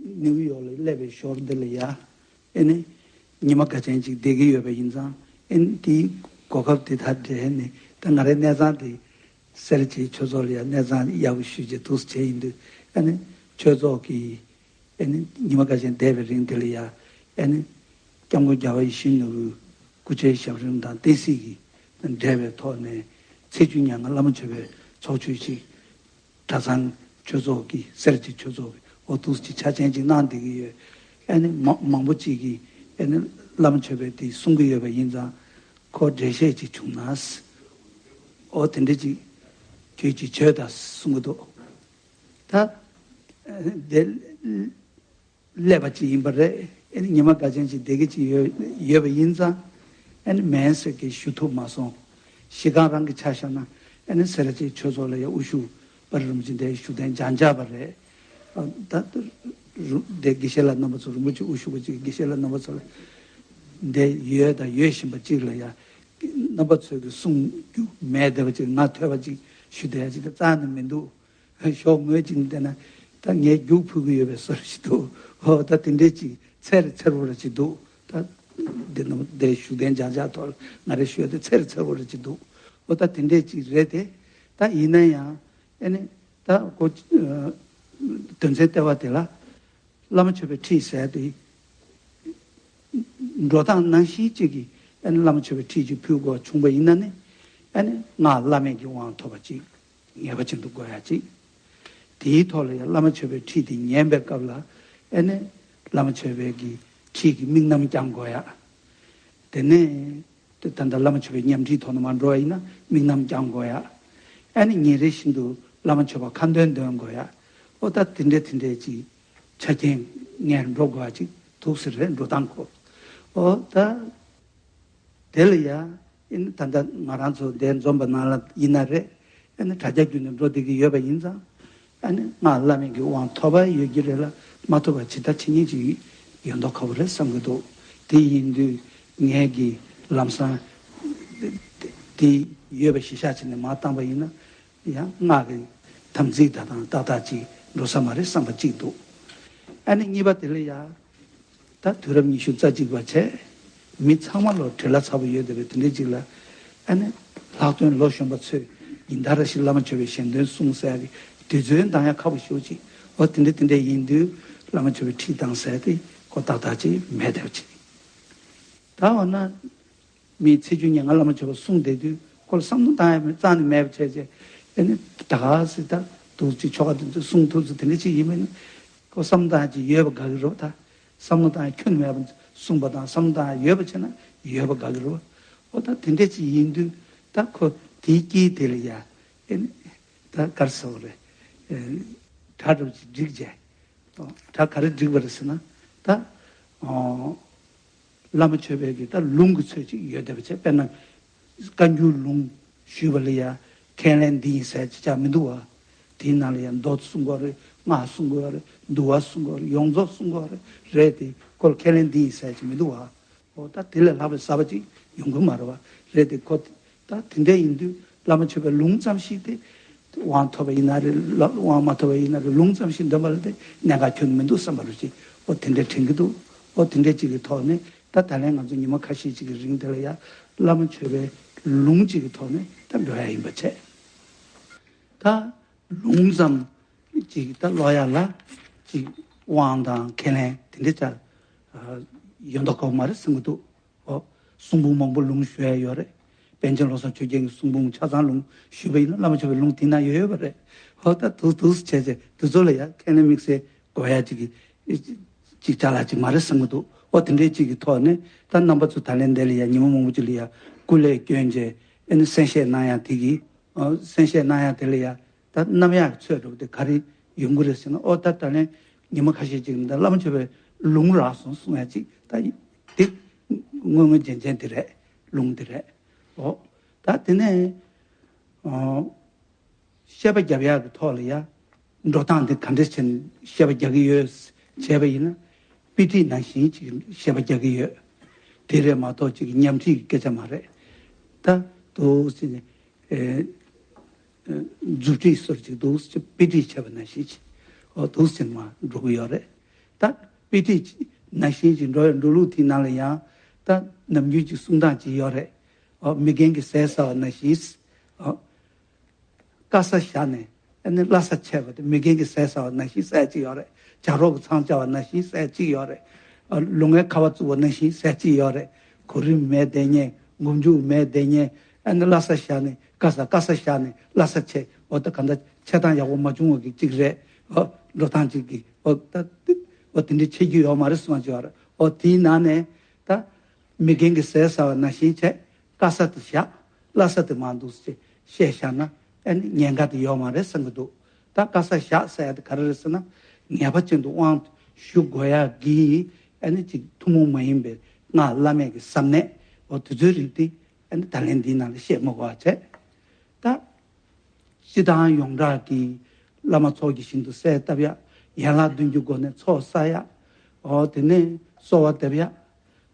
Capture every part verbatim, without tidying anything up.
ནིའུ་ཡོག་ལ་སླེབས་པའི་ཞོར་འདི་ལ་ཡ། ཨེ་ནི། ཉི་མ་འགའ་ཅན་ཅིག་བསྡད་ཀྱི་ཡོད་པ་ཡིན་ཙང་། ཨེ་ནི་དེའི་གོ་སྐབས་དེ་དག་འབྲེལ་ནས་ད་ང་རའི་གནས་ཚང་དེ་སེར་བྱེས་ཆོས་ཚོགས་ལ་ཡ་གནས་ཚང་ཡག་པོ་ཞུས་བྱས་འདུག་སེ་བྱས་ཡིན་དུས། ཨེ་ནི་ཆོས་ཚོགས་ཀྱི་ཨེ་ནི་ཉི་མ་འགའ་ཅན་བསྡད་པའི་རིང་དེ་ལ་ཡ། ཨེ་ནི་སྐྱབས་མགོན་རྒྱལ་བ་ཡིད་བཞིན་ནོར་བུའི་སྐུ་ཕྱྭའི་ཞབས་རིམ་དང་བསྟན་སྲིད་ཀྱི་འབྲེལ་བའི་ཐོག་ནས་ཚེས་བཅུ་ཉེར་ལྔ་བླ་མ་མཆོད་པའི་ཚོགས་མཆོད་ཅིག་གྲྭ་ཚང་ཆོས་ཚོགས་ཀྱི་སེར་བྱེས་ཆོས་ཚོགས་ཀྱི་འོ་འདུག་སེ་ཆ་ཅན་ཅིག་གནང་བསྡད་ཀྱི་ཡོད། ཨེ་ནི་མ་མང་པོ་ཅིག་གིས་ཨེ་ནི་བླ་མ་མཆོད་པའི་དེ་གསུང་གི་ཡོད་པ་ཡིན་ཙང་། ཁོ་འགྲེལ་བཤད་ཅིག་བྱུང་ན། འོ་དེ་འདྲ་ཅིག་ཁྱོད་ཀྱིས་བྱོས་དང་གསུང་གི་འདུག་ད་དེ་སླེབས་པ་ཅིག་ཡིན་པ་རེད། ཨེ་ནི་ཉི་མ་འགའ་ཅན་ཅིག་བསྡད་ཀྱི་ཅིག་ཡོད་ཡོད་པ་ཡིན་ཙང་། ཨེ་ནི་མེན་ཟེར་གྱི་ཞུ་ཐུབ་མ་སོང་། གཞི་རྐང་རང་གི་ཆ་བཞག་ན། ཨེ་ནི་སེ་ར་བྱེས་ཆོས་ཚོགས་ལ་ཡ་དབུ་བཞུགས་པ་རིན་པོ་ཆེ་འདིའི་བཞུགས་གདན་འཇགས་འཇགས་པ་རེད། ཨ་ད་ལྟ་རུ་འདི་དགེ་བཤེས་ལགས་རྣམ་པ་ཚོ། རིན་པོ་ཆེ་དབུ་བཞུགས་པ་ཅིག་དགེ་བཤེས་ལགས་རྣམ་པ་ཚོ་ལ་འདི་ཡོད་དང་ཡོད་བཞིན་པ་ཅིག་ལ་ཡ། རྣམ་པ་ཚོས་ཀྱི་གསུང་རྒྱུ་མེད་བསྡད་པ་ཅིག་ང་ཐོས་པ་ཅིག་ཞུ་བསྡད་ཡ་ཅིག་ད་རྩ་ནས་མི་འདུག་ཞོགས་ངོས་ཅིག་བལྟས་ན་ད་ངས་རྒྱུགས་ཕུལ་གྱི་ཡོད་པའི་བཟོ་འདྲ་ཞིག་འདུག་ཨོ་ད་དེ་འདྲས་ཅིག་འཚེར་འཚེར་བོ་འདྲ་ཅིག་འདུག་ད་འདི་ནང་འདི་བཞུགས་གདན་འཇགས་འཇགས་ཐོག་ལ་ང་རའི་ཞུ་ཡ་དེ་འཚེར་འཚེར་བོ་འདྲ་ཅིག་འདུག་ཨོ་ད་དེ་འདྲས་ཅིག་རེད་དེ། ད་ཡིན་ན་ཡང་ཨེ་ནི་ད་ཁོ་དོན་ཚན་ལྟེ་བ་དེ་ལ་བླ་མ་མཆོད་པའི་ཁྲིད་ཟེར་ཏེ། འགྲོ་སྟངས་ནང་བཞིན་གཅིག་གིས་ཨ་ནི་བླ་མ་མཆོད་པའི་ཁྲིད་ཅིག་ཕུལ་དགོས་བྱུང་བ་ཡིན་ན་ནི། ཨ་ནི་སྔགས་བླ་མེད་ཀྱི་དབང་ཐོབ་པ་ཅིག་ངེས་པ་ཅན་དུ་དགོས་ཡ་ཅིག་དེའི་ཐོག་ལ་ཡང་བླ་མ་མཆོད་པའི་ཁྲིད་དེ་ཉན་པའི་སྐབས་ལ། ཨ་ནི་བླ་མ་མཆོད་པའི་གི་ཁྲིད་ཀྱི་དམིགས་རྣམ་བསྐྱང་དགོས་ཡ། དེ་ནས་ད་ལྟ་བླ་མ་མཆོད་པའི་ཉམས་ཁྲིད་ཐོག་ནས་མར་འགྲོ་བ་ཡིན་ན་དམིགས་རྣམ་བསྐྱང་དགོས་ཡ། ཨ་ནི་ཉིན་རེ་བཞིན་དུ་བླ་མ་མཆོད་པ་ཁ་འདོན་འདོན་དགོས་ཡ། ཨོ་ད་དེ་འདྲས་དེ་འདྲས་ཅིག་ཆ་རྐྱེན་ངན་འགྲོ་དགོས་ཅིག་འདུག་ཟེར་རེད་འགྲོ་སྟངས་ཁོ། ཨོ་ད་དེ་ལ་ཡ་ཨིན་ད་ལྟ་ང་རང་ཚོ་འདིར་འཛོམས་པ་ནང་ལ་ཡིན་ན་རེད། ཨ་ནི་དྲ་རྒྱ་བརྒྱུད་ནས་འགྲོ་བསྡད་ཀྱི་ཡོད་པ་ཡིན་ཙང་། ཨ་ནི་སྔགས་བླ་མེད་ཀྱི་དབང་ཐོབ་པ་ཡོད་ཀྱི་རེད་ལ་མ་ཐོབ་པ་ཇི་ལྟ་ཇི་སྙེད་ཅིག་ཡོད་མདོག་ཁ་པོ་རེད་བསམ་གྱི་འདུག་དེ་ཡིན་དུས་ངས་ཀྱི་ལམ་སང་དེ་ཡོད་པ་གཞི་བཞག་བྱས་ནས་མར་བཏང་པ་ཡིན་ན། ཡང་སྔགས་ཀྱི་དམ་ཚིག་ད་དང་ཏག་ཏག་ཅིག་འགྲོ་ས་མ་རེད་བསམ་པ་ཅིག་འདུག་ཨ་ནི་གཉིས་པ་དེ་ལ་ཡ། ད་དུས་རབས་ཉི་ཤུ་རྩ་གཅིག་པ་བྱས། མི་ཚང་མ་ལོ་བྲེལ་བ་ཚ་པོ་ཡོད་བསྡད་པའི་དེ་འདྲའི་ཅིག་ལ། ཨ་ནི་ལྷག་དོན་ལོ་གཞོན་པ་ཚོས་ཉིན་ལྟར་ཞིག་བླ་མ་མཆོད་པའི་ཞལ་འདོན་གསུང་ཟེར་ཡ་གི་དུས་ཚོད་འདང་ཡ་ཁག་པོ་ཞེ་པོ་ཅིག་འོ་དེ་འདྲ་དེ་འདྲ་ཡིན་དུས་བླ་མ་མཆོད་པའི་ཁྲིད་བཏང་ཟེར་ཏེ་ཁོ་ཏག་ཏག་ཅིག་མེད་བསྡད་པ་ཅིག་ད་འོ་ན། མིས་ཚེས་བཅུ་ཉིན་ང་བླ་མ་མཆོད་པ་གསུང་བསྡད་དུས་ཁོ་ལ་བསམ་བློ་བཏང་ཡ་མེད་རྩ་ནས་མེད་པ་བྱས་བྱས། ཨེ་ནི་ད་ག་སེ་ད་འདུག་ཅིག་ཆོ་ག་དེ་ཚོ་གསུང་ཐུབ་ཚོ་དེ་འདྲ་ཅིག་ཡིན་མིན། ཁོ་བསམ་བློ་བཏང་ཡ་ཅིག་ཡོད་པ་དགའ་གི་རེད་པ། ད་བསམ་བློ་བཏང་ཡ་ཁྱོན་ནས་མེད་པ་གསུངས་པ་དང་བསམ་བློ་བཏང་ཡ་ཡོད་པ་བྱས་ན་ཡོད་པ་དགའ་གི་རེད་པ། ཨོ་ད་དེ་འདྲ་ཅིག་ཡིན་དུས་ད་ཁོ་དེའི་དཀྱིལ་དེ་ལ་ཡ་ཨེ་ནི་ད་ག་རེ་ཟེར་བ་རེད། ཨེ་གྲ་སྒྲིག་བྱས། གྲ་ག་རེ་སྒྲིག་པ་རེད་ཟེར་ན། ད་ཨོ། བླ་མ་མཆོད་པའི་གི་ད་ལུང་གི་ཚོད་ཅིག་ཡོད་བསྡད་པ་བྱས། དཔེར་ན་བཀའ་འགྱུར་ལུང་ཞུས་པ་ལ་ཡ་ཁས་ལེན་འདི་ཡིན་ཟེར་ཅིག་ཅང་མི་འདུག་བ། དེའི་ནང་ལ་ཡ་མདོ་གསུང་དགོས་རེད། སྔགས་གསུང་དགོས་རེད། འདུལ་བ་གསུང་དགོས་རེད། ཡོངས་རྫོགས་གསུང་དགོས་རེད། རེད་དེ་ཁོ་ལ་ཁས་ལེན་འདི་ཡིན་ཟེར་ཅིག་མི་འདུག་བ། ཨོ་ད་དེ་ལས་ལྷག་པའི་གསར་པ་ཅིག་ཡོང་གི་མ་རེད་བ། རེད་དེ་ཁོ། ད་དེ་འདྲ་ཡིན་དུས་བླ་མ་མཆོད་པའི་ལུང་ཙམ་ཞིག་དེ་དབང་ཐོབ་པ་ཡིན་ན་རེད། དབང་མ་ཐོབ་པ་ཡིན་ན་རེད། ལུང་ཙམ་ཞིག་འདོན་པ་ལ་དེ་གནད་འགག་ཁྱོན་ནས་མི་འདུག་བསམ་པ་རུ་ཅིག་ཨོ་དེ་འདྲ་དྲན་གྱི་འདུག་ཨོ་དེ་འདྲ་ཅིག་གི་ཐོག་ནས་ད་ད་ལན་ང་ཚོ་ཉི་མ་ཁ་ཤས་ཅིག་གི་རིང་དེ་ལ་ཡ་བླ་མ་མཆོད་པའི་ལུང་ཅིག་གི་ཐོག་ནས་ད་འགྲོ་ཡ་ཡིན་པ་བྱས། ད་ལུང་ཙམ་ཅིག་ད་ཀློག་ཡ་ལ་ཅིག་དབང་དང་ཁས་ལེན་དེ་འདྲ་ཅིག་ཡོད་མདོག་ཁ་པོ་མ་རེད་བསམ་གྱི་འདུག་ཨོ། གསུང་འབུམ་མང་པོ་ལུང་ཞུ་ཡ་ཡོད་རེད། པཎ་ཆེན་བློ་བཟང་ཆོས་རྒྱན་གྱི་གསུང་འབུམ་ཆ་ཚང་ལུང་ཞུས་པ་ཡིན་ན་བླ་མ་མཆོད་པའི་ལུང་དེ་ན་ཡོད་ཡོད་པ་རེད། ཨོ་ད་འདུག་འདུག་བྱས་བྱས་དེ་ཚོ་ལ་ཡ་ཁས་ལེན་དམིགས་བསལ་དགོས་ཡ་ཅིག་གི་ཅིག་ཅ་ལག་ཅིག་མ་རེད་བསམ་གྱི་འདུག་ཨོ་དེ་འདྲའི་ཅིག་གི་ཐོག་ནས་ད་རྣམ་པ་ཚོ་ད་ལན་འདི་ལ་ཡ་ཉི་མ་མང་པོ་ཅིག་ལ་ཡ་སྐུ་ལས་བསྐྱོན་བྱས་ཨེ་ནི་གསན་བཞེས་གནང་ཡ་དེ་གི་ཨོ་གསན་བཞེས་གནང་ཡ་དེ་ལ་ཡ། ད་རྣམ་གཡེང་ཚོད་འགྲོ་དེ་ག་རེ་ཡོང་གི་རེད་ཟེར་ན། ཨོ་ད་ད་ལན་ཉི་མ་ཁ་ཤས་ཅིག་ད་བླ་མ་མཆོད་པའི་ལུང་རག་སོང་གསུང་ཡ་ཅིག་ད་དེ་དངོས་དངོས་རྗེན་རྗེན་དེ་རེད། ལུང་དེ་རེད། ཨོ་ད་དེ་ནས་ཨོ་བཤད་པ་རྒྱབ་ཡག་གི་ཐོག་ལ་ཡ་འགྲོ་སྟངས་དེ་ག་འདྲ་བྱས་ནས་བཤད་པ་རྒྱག་གི་ཡོད་བྱས་པ་ཡིན་ན། དཔེ་ཁྲིད་ནང་བཞིན་ཅིག་བཤད་པ་རྒྱག་གི་ཡོད། དེ་རེད་མ་གཏོགས་ཅིག་ཉམས་ཁྲིད་ཀྱི་སྐད་ཆ་མ་རེད། ད་དུ་ཟེར་ནས། ཨེ། མཛུབ་ཁྲིད་སོར་ཅིག་འདུག་ཅེས་དཔེ་ཁྲིད་བྱས་པ་ནང་བཞིན་ཅིག་འོ་འདུག་སེ་མར་འགྲོ་གི་ཡོད་རེད། ད་དཔེ་ཁྲིད་ནང་བཞིན་ཅིག་འགྲོ་ཡ་འགྲོ་ལུགས་དེའི་ནང་ལ་ཡང་ད་ནམ་རྒྱུན་གྱི་གསུང་སྟངས་ཅིག་ཡོད་རེད། འོ་མི་རྒན་གྱི་ཟས་ཟ་བ་ནང་བཞིན། འོ་དཀའ་ས་བཞག་ནས་ཨ་ནི་སླ་ས་ཆད་པ་དེ། མི་རྒན་གྱི་ཟས་ཟ་བ་ནང་བཞིན་ཟས་ཅིག་ཡོད་རེད། བྱ་རོག་གི་ཚང་བཅའ་བ་ནང་བཞིན་ཟས་ཅིག་ཡོད་རེད། ཨ་ལོ་ངན་ཁ་བ་བཙུགས་པ་ནང་བཞིན་ཟས་ཅིག་ཡོད་རེད། གོ་རིམ་མེད་བསྡད་མཁན། མགོ་མཇུག་མེད་བསྡད་མཁན། ཨ་ནི་སླ་ས་བཞག་ནས་དཀའ་ས་དཀའ་ས་བཞག་ནས་སླ་ས་ཆད། འོ་ད་གང་ལྟར་འཆལ་སྟངས་ཡག་པོ་མ་བྱུང་བ་གི་གཅིག་རེད། འོ་འགྲོ་སྟངས་གཅིག་གི་འོ་ད་འོ་དེ་འདྲ་ཆད་རྒྱུ་ཡོད་མ་རེད་གསུངས་པ་ཅིག་ཡོད་རེད། འོ་དེའི་ནང་ནས་ད་མི་རྒན་གྱི་ཟས་ཟ་བ་ནང་བཞིན་བྱས། དཀའ་ས་དེ་བཞག་སླ་ས་དེ་མར་འདུག་སེ་བཤད་བཞག་ན་ཨ་ནི་ཉེན་ཁ་དེ་ཡོད་མ་རེད་བསམ་གྱི་འདུག་ད་དཀའ་ས་བཞག་ཟེར་ཡ་དེ་ག་རེ་རེད་ཟེར་ན། ངེས་པ་ཅན་དུ་དབང་ཞུ་དགོས་ཡ་གི་ཨ་ནི་ཅིག་ཐུན་མོང་མ་ཡིན་པའི་སྔགས་བླ་མེད་ཀྱི་ཟབ་གནད། འོ་དེ་ཚོའི་རིགས་དེ་ཨ་ནི་ད་ལན་འདིའི་ནང་ལ་བཤད་མི་དགོས་པ་བྱས། ད་སྤྱི་བཏང་ཡོངས་གྲགས་ཀྱི་བླ་མ་ཚོགས་ཀྱི་ཞིང་དུ་གསེར་བཏབ་ཡ། ཡན་ལག་བདུན་གྱི་སྒོ་ནས་ཚོགས་བསགས་ཡ། འོ་དེ་ནས་གསོལ་བ་འདེབས་ཡ།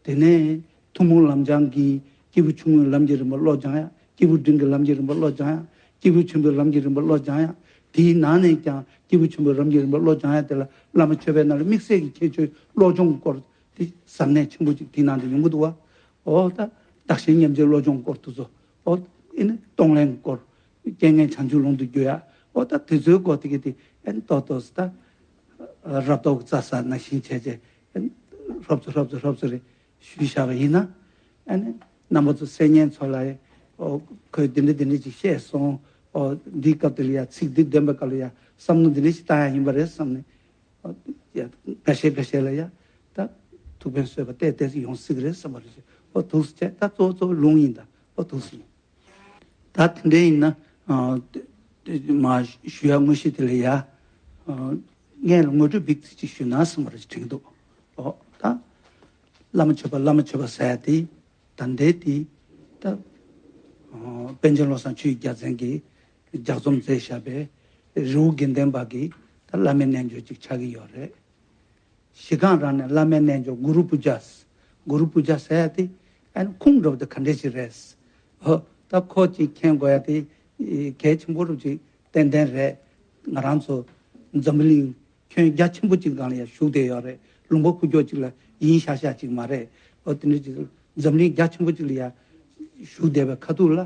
དེ་ནས་ཐུན་མོང་ལམ་སྦྱང་གི་སྐྱེས་བུ་ཆུང་ངུའི་ལམ་གྱི་རིམ་པ་བློ་སྦྱང་ཡ། སྐྱེས་བུ་འབྲིང་གི་ལམ་གྱི་རིམ་པ་བློ་སྦྱང་ཡ། སྐྱེས་བུ་ཆེན་པོའི་ལམ་གྱི་རིམ་པ་བློ་སྦྱང་ཡ། དེའི་ནང་ནས་ཀྱང་སྐྱེས་བུ་ཆེན་པོའི་ལམ་གྱི་རིམ་པ་བློ་སྦྱང་ཡ་དེ་ལ་བླ་མ་ཆོས་པའི་ནང་ལ་དམིགས་བསལ་གྱི་ཁྱད་ཆོས་བློ་སྦྱོང་སྐོར་དེ་ཟབ་གནད་ཆེན་པོ་ཅིག་དེའི་ནང་དུ་ཡོང་གི་འདུག་བ། འོ་ད་བདག་གཞན་མཉམ་བརྗེའི་བློ་སྦྱོང་སྐོར་དེ་ཚོ། འོ་ཨེ་ནི་གཏོང་ལེན་སྐོར། རྐྱེན་ངན་བྱང་ཆུབ་ལམ་དུ་བསྒྱུར་ཡ། འོ་ད་དེ་ཚོའི་སྐོར་དེ་གི་དེ་ཨེ་ནི་ཏོག་ཏོག་ཙམ་ད་རབ་རྟོག་གི་རྩྭ་ཟ་ནང་བཞིན་བྱས་བྱས་ཨེ་ནི་ཧྲོབ་ཙེ་ཧྲོབ་ཙེ་ཧྲོབ་ཙེ་རེ་ཞུས་བཞག་པ་ཡིན་ན། ཨ་ནི་རྣམ་པ་ཚོ་གསན་མཁན་ཚོ་ལ་ཨོ་ཁོས་འདི་འདྲ་འདི་འདྲ་ཅིག་བཤད་སོང་། ཨོ་འདིའི་སྐབས་དེ་ལ་ཡ་ཚིག་འདི་འདོན་པའི་སྐབས་ལ་ཡ་བསམ་བློ་འདི་འདྲ་ཞིག་བཏང་ཡ་ཡིན་པ་རེད་བསམ་ནས། ཨོ་ཡ་འགའ་ཤས་འགའ་ཤས་ལ་ཡ་ད་ཐུགས་ཕན་གསོས་པ་ཏོག་ཙམ་ཡོང་སྲིད་ཀྱི་རེད་བསམ་པ་རེད། ཨོ་ཐུགས་རྗེ་ཆེ། ད་གཙོ་བོ་གཙོ་བོ་ལུང་ཡིན། ད་ཨོ་ཐུགས་རྗེ་ཆེ། ད་དེ་འདྲ་ཡིན་ན། ཨ་དེ་དེ་མ་ཞུ་ཡ་དངོས་གཞི་དེ་ལ་ཡ། ཨ་ངས་ལ་ངོ་སྤྲོད་འབིག་ཙི་ཅིག་ཞུས་ན་བསམ་པ་རེ་དྲན་གྱི་འདུག་ཨོ་ད་བླ་མ་མཆོད་པ་བླ་མ་མཆོད་པ་ཟེར་ཡ་དེ་ད་འདྲའི་དེ་ད་ཨ་པཎ་ཆེན་བློ་བཟང་ཆོས་ཀྱི་རྒྱལ་མཚན་གྱིས་ལྗགས་རྩོམ་མཛད་བཞག་པའི་རི་བོ་དགེ་ལྡན་པ་གི་ད་བླ་མའི་རྣལ་འབྱོར་ཅིག་ཆགས་ཀྱི་ཡོད་རེད། གཞི་རྐང་རང་ནས་བླ་མའི་རྣལ་འབྱོར་གུ་རུ་པུ་ཇཱ། གུ་རུ་པུ་ཇཱ་ཟེར་ཡ་དེ་ཨ་ནི་ཁུངས་འདྲ་པོ་དེ་ག་འདྲ་ཞིག་རེད། ཨོ་ད་ཁོ་ཅིག་མཁྱེན་དགོས་ཡ་དེ་གལ་ཆེན་པོ་རུ་ཅིག་ཏན་ཏན་རེད། ང་རང་ཚོ་འཛམ་བུ་གླིང་ཁྱོན་རྒྱ་ཆེན་པོ་ཅིག་སྒང་ལ་ཡ་བཞུགས་བསྡད་ཡོད་རེད། ལུང་པ་ཁུག་ཀྱོག་ཅིག་ལ་ཡིན་ཤག་ཤག་ཅིག་མ་རེད། ཨོ་དེ་འདྲ་ཅིག་འཛམ་གླིང་རྒྱ་ཆེན་པོ་ཅིག་ལ་ཡ་བཞུགས་བསྡད་པའི་ཁ་ཐུག་ལ་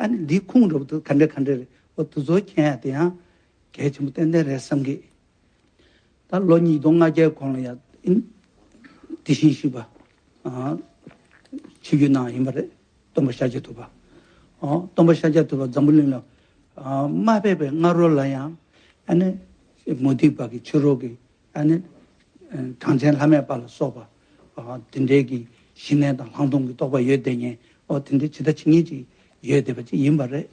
ཨ་ནི་འདི་ཁུངས་འདྲ་པོ་དེ་ག་འདྲ་ག་འདྲ་རེད། ཨོ་དེ་ཚོ་མཁྱེན་ཡ་དེ་ཡང་གལ་ཆེན་པོ་ཏན་ཏན་རེད་བསམ་གི། ད་ལོ་ཉིས་སྟོང་ལྔ་བརྒྱའི་གོང་ལ་ཡ་ཨིན། དེ་བཞིན་གཤེགས་པ་ཨ་ཆིབས་བསྒྱུར་གནང་ཡིན་པ་རེད། སྟོན་པ་ཤཱཀྱ་ཐུབ་པ། ཨ་སྟོན་པ་ཤཱཀྱ་ཐུབ་པ་འཛམ་བུ་གླིང་ལ་ཨ་མ་ཕེབས་པའི་སྔ་རོལ་ལ་ཡང་ཨ་ནི་མུ་སྟེགས་པ་གི་ཕྱི་རོལ་གྱི་ཨ་ནི་ཨ་གྲངས་ཅན་ལྷ་མེད་པ་ལ་སོགས་པ་ཨ་དེ་འདྲའི་གི་ཞི་གནས་དང་ལྷག་མཐོང་གི་རྟོགས་པ་ཡོད་བསྡད་མཁན། ཨོ་དེ་འདྲའི་ཇི་ལྟ་ཇི་སྙེད་ཅིག་ཡོད་བསྡད་པ་ཅིག་ཡིན་པ་རེད།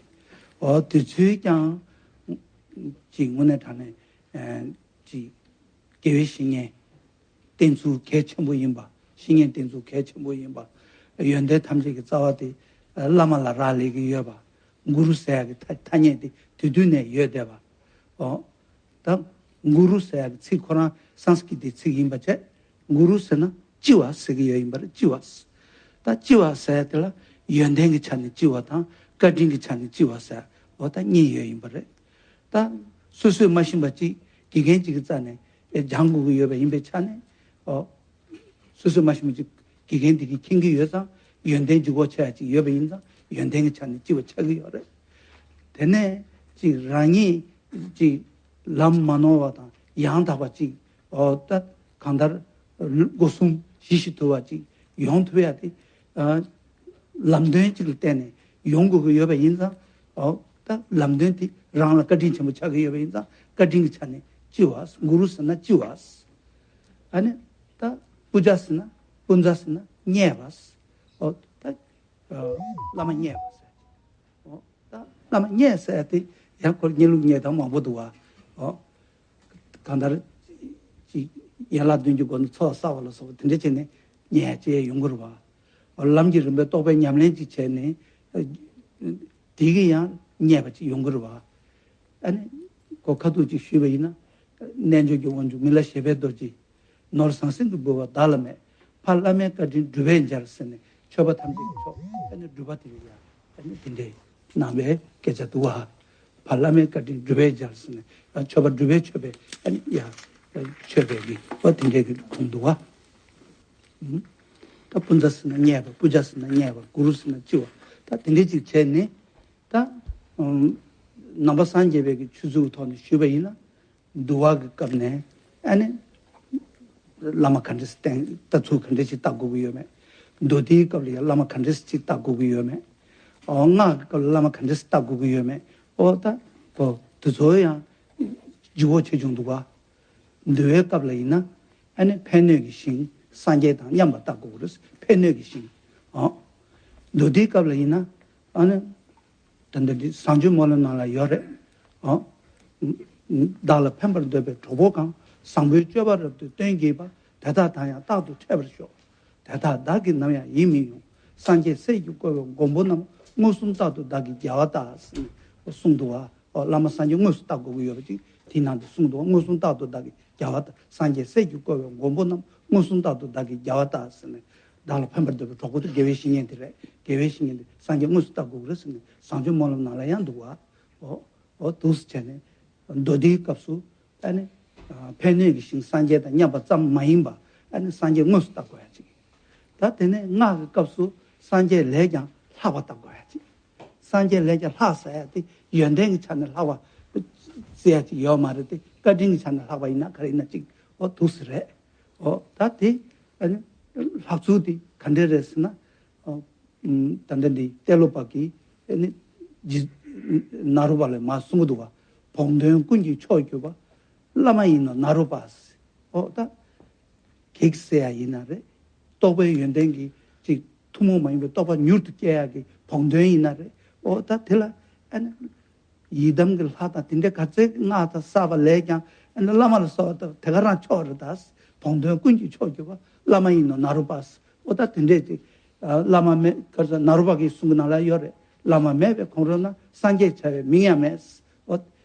ཨོ་དེ་ཚོས་ཀྱང་ཅིག་དངོས་གནས་དྲང་གནས་ཨ་ཅིག་དགེ་བའི་བཤེས་གཉེན་བསྟེན་ཚུལ་གལ་ཆེན་པོ་ཡིན་པ། བཤེས་གཉེན་བསྟེན་ཚུལ་གལ་ཆེན་པོ་ཡིན་པ། ཡོན་ཏན་ཐམས་ཅད་ཀྱི་རྩ་བ་དེ་བླ་མ་ལ་རག་ལས་ཀྱི་ཡོད་པ། གུ་རུ་ཟེར་ཡག་གི་ཐ་ཐ་སྙད་དེ་དེ་དུས་ནས་ཡོད་བསྡད་པ། ཨོ། ད་གུ་རུ་ཟེར་ཡག་གི་ཚིག་ཁོ་རང་སཾ་སྐྲྀ་ཏའི་ཚིག་ཡིན་པ་བྱས། གུ་རུ་ཟེར་ན་ལྕི་བ་ཟེར་གྱི་ཡོད་ཡིན་པ་རེད། ལྕི་བ། ད་ལྕི་བ་ཟེར་ཡག་དེ་ལ་ཡོན་ཏན་གྱི་ཆ་ནས་ལྕི་བ་དང་བཀའ་དྲིན་གྱི་ཆ་ནས་ལྕི་བ་ཟེར་ཡག་འོ་ད་གཉིས་ཡོད་ཡིན་པ་རེད། ད་སོ་སོས་མ་ཤེས་པ་ཅིག་དགེ་རྒན་ཅིག་གི་རྩ་ནས་ཨེ་སྦྱང་དགོས་ཀྱི་ཡོད་པ་ཡིན་པའི་ཆ་ནས། ཨོ། སོ་སོས་མ་ཤེས་པ་ཅིག་དགེ་རྒན་དེ་གིས་མཁྱེན་གྱི་ཡོད་ཙང་། ཡོན་ཏན་ལྗིད་ཁོག་ཆེ་ཡག་ཅིག་ཡོད་པ་ཡིན་ཙང་ཡོན་ཏན་གྱི་ཆ་ནས་ལྕི་བ་ཆགས་ཀྱི་ཡོད་རེད། དེ་ནས་ཅིག་རང་ཉིད་ཅིག་ལམ་མ་ནོར་བ་དང་ཡང་དག་པ་ཅིག་ཨོ་ད་གང་ལྟར་སྒོ་གསུམ་ཞི་ཞིང་དུལ་བ་ཅིག་ཡོང་ཐུབ་ཡག་དེ། ཨ། ལམ་སྟོན་ཅིག་ལ་བརྟེན་ནས་ཡོང་དགོས་ཀྱི་ཡོད་པ་ཡིན་ཙང་། ཨོ་ད་ལམ་སྟོན་དེ་རང་ལ་བཀའ་དྲིན་ཆེན་པོ་ཆགས་ཀྱི་ཡོད་པ་ཡིན་ཙང་བཀའ་དྲིན་གྱི་ཆ་ནས་ལྕི་བ། གུ་རུ་ཟེར་ན་ལྕི་བ། ཨ་ནི་ད་པུ་ཇཱ་ཟེར་ན་པུན་ཛ་ཟེར་ན་མཉེས་པ། ཨོ་ད་བླ་མ་མཉེས་པ་ཟེར། ཨོ་ད་བླ་མ་མཉེས་ཟེར་དེ་ཡང་ཁོར་མཉེས་ལུགས་མཉེས་སྟངས་མང་པོ་འདུག་བ། ཨོ། གང་ལྟར་ཅིག་ཡན་ལག་བདུན་གྱི་སྒོ་ནས་ཚོགས་བསགས་པ་ལ་སོགས་པ་དེ་འདྲ་བྱས་ནས་མཉེས་བྱས་ཡོང་གི་རེད་བ། ལམ་གྱི་རིམ་པའི་རྟོགས་པའི་ཉམས་ལེན་ཅིག་བྱས་ནས་དེ་གི་ཡང་མཉེས་པ་ཅིག་ཡོང་གི་རེད་བ། ཨ་ནི་གོ་ཁ་ཐུག་ཅིག་ཞུས་པ་ཡིན་ན། རྣལ་འབྱོར་གྱི་དབང་ཕྱུག་མི་ལ་བཞད་པའི་རྡོ་རྗེ། ནོར་ཟང་ཟིང་གིས་འབུལ་བ་བདག་ལ་མེད། ཕ་བླ་མའི་བཀའ་དྲིན་སྒྲུབ་པས་འཇལ་ཟེར་ནས་མཆོད་པ་ཐམས་ཅད་ཀྱི་མཆོག་ཨ་ནི་སྒྲུབ་པ་དེ་ཡིན་ཡ། ཨ་ནི་དེ་འདྲའི་གནང་བའི་སྐད་ཆ་འདུག་བ། བླ་མའི་བཀའ་དྲིན་སྒྲུབ་པའི་ཇ་ཟེར་ནས་མཆོད་པ་སྒྲུབ་པའི་མཆོད་པའི་ཨ་ནི་ཡ་མཆོད་པའི་གི་ཨོ་དེ་འདྲའི་གི་ཁུངས་འདུག་བ། ད་པུན་ཛ་ཟེར་ན་མཉེས་པ། པུ་ཇ་ཟེར་ན་མཉེས་པ། གུ་རུ་ཟེར་ན་ལྕི་བ། ད་དེ་འདྲའི་ཅིག་བྱས་ནས་ད་ནང་པ་སངས་རྒྱས་པའི་གི་ཆོས་ཚུལ་གྱི་ཐོག་ནས་ཞུས་པ་ཡིན་ན། འདུལ་བ་གི་སྐབས་ནས་ཨ་ནི་བླ་མ་ག་འདྲ་ཞིག་བསྟེན། ལྟ་ཚུལ་ག་འདྲ་ཞིག་ལྟ་དགོས་ཀྱི་ཡོད་མེད། མདོ་སྡེའི་སྐབས་ལ་ཡང་བླ་མ་ག་འདྲ་ཞིག་ལྟ་དགོས་ཀྱི་ཡོད་མེད། ཨོ་སྔགས་ཀྱི་སྐབས་ལ་བླ་མ་ག་འདྲ་ཞིག་ལྟ་དགོས་ཀྱི་ཡོད་མེད། ཨོ་ད་ཨོ་དེ་ཚོ་ཡང་ལྗིད་པོ་ཆེ་ཆུང་འདུག་ག་འདུལ་བའི་སྐབས་ལ་ཡིན་ན་ཨ་ནི་ཕན་གནོད་ཀྱི་ཞིང་སངས་རྒྱས་དང་མཉམ་པར་ལྟ་དགོས་ཀྱི་རེད། ཕན་གནོད་ཀྱི་ཞིང་། ཨོ་མདོ་སྡེའི་སྐབས་ལ་ཡིན་ན་ཨ་ནི། ད་འདི་འདི་བཟང་སྤྱོད་སྨོན་ལམ་ནང་ལ་ཡོད་རེད། ཨོ། བདག་ལ་ཕན་པར་འདོད་པའི་གྲོགས་པོ་གང་། བཟང་པོའི་སྤྱོད་པ་རབ་ཏུ་སྟོན་བགྱིས་པ། དེ་དག་དང་ཡང་རྟག་ཏུ་འཕྲད་པར་ཤོག་དེ་དག་བདག་གིས་ནམ་ཡང་ཡིད་མི་ཡོང་། སངས་རྒྱས་སྲས་ཀྱིས་བསྐོར་བའི་མགོན་པོ་རྣམས། མངོན་སུམ་རྟག་ཏུ་བདག་གིས་རྒྱལ་བ་ལྟ། ཟེར་ནས་གསུངས་འདུག་བ། ཨོ་བླ་མ་སངས་རྒྱས་དངོས་སུ་ལྟ་དགོས་ཀྱི་ཡོད་པ་ཅིག་དེའི་ནང་དུ་གསུངས་འདུག་བ། མངོན་སུམ་རྟག་ཏུ་བདག་གིས་རྒྱལ་བ་ལྟ། སངས་རྒྱས་སྲས་ཀྱིས་བསྐོར་བའི་མགོན་པོ་རྣམས། མངོན་སུམ་རྟག་ཏུ་བདག་གིས་རྒྱལ་བ་ལྟ། ཟེར་ནས། བདག་ལ་ཕན་པར་འདོད་པའི་གྲོགས་པོ་དེ་དགེ་བའི་བཤེས་གཉེན་དེ་རེད། དགེ་བའི་བཤེས་གཉེན་དེ་སངས་རྒྱས་དངོས་སུ་ལྟ་དགོས་ཀྱི་རེད་ཟེར་ནས་བཟང་སྤྱོད་སྨོན་ལམ་ནང་ལ་ཡང་འདུག་བ། ཨོ། ཨོ་འདུག་སེ་བྱས་ནས་མདོ་སྡེའི་སྐབས་སུ་ཨ་ནི་ཕན་གནོད་ཀྱི་ཞིང་སངས་རྒྱས་དང་མཉམ་པ་ཙམ་མ་ཡིན་པ་ཨ་ནི་སངས་རྒྱས་དངོས་སུ་ལྟ་དགོས་ཡ་གཅིག་ད་དེ་ནས་སྔགས་ཀྱི་སྐབས་སུ་སངས་རྒྱས་ལས་ཀྱང་ལྷག་པ་ལྟ་དགོས་ཡ་གཅིག་སངས་རྒྱས་ལས་ཀྱང་ལྷག་ཟེར་ཡ་དེ་ཡོན་ཏན་གྱི་ཆ་ནས་ལྷག་པ་ཟེར་ཡ་གཅིག་ཡོད་མ་རེད་དེ། བཀའ་དྲིན་གྱི་ཆ་ནས་ལྷག་པ་ཡིན་ན་ག་རེ་ཡིན་ན་གཅིག་ཨོ་འདུག་སེ་རེད། ཨོ་ད་དེ་ཨ་ནི་ལྷག་ཚུལ་དེ་ག་འདྲས་རེད་ཟེར་ན། ཨོ་ད་ལྟ་འདི་ཏེ་ལོ་པ་གིས་ཨ་ནི་ཇི་ནཱ་རོ་པ་ལ་མར་གསུང་གི་འདུག་བ། བོགས་འདོན་ཀུན་གྱི་མཆོག་གྱུར་པ། བླ་མ་ཡིན་ནོ་ནཱ་རོ་པ། ཨོ་ད་གེགས་སེལ་ཡ་ཡིན་ན་རེད། རྟོགས་པའི་ཡོན་ཏན་གྱི་ཅིག་ཐུན་མོང་མ་ཡིན་པའི་རྟོགས་པ་མྱུར་དུ་སྐྱེ་ཡ་གི་བོགས་འདོན་ཡིན་ན་རེད། ཨོ་ད་དེ་ལ་ཨ་ནི། ཡི་དམ་གྱི་ལྷ་དང་དེ་འདྲའི་ག་ཚད་སྔགས་དང་བསགས་པ་ལས་ཀྱང་ཨ་ནི་བླ་མ་ལ་གསོལ་བ་བཏབ་དེ་ག་རང་མཆོག་རེད་ད། བོགས་འདོན་ཀུན་གྱི་མཆོག་གྱུར་པ། བླ་མ་ཡིན་ནོ་ནཱ་རོ་པ། ཨོ་ད་དེ་འདྲས་ཅིག་བླ་མ་མེད་ག་ཚོད་ནཱ་རོ་པ་གི་གསུང་གི་ནང་ལ་ཡོད་རེད། བླ་མ་མེད་པའི་གོང་རོལ་ན་སངས་རྒྱས་བྱ་བའི་མིང་ཡང་མེད། ཨོ་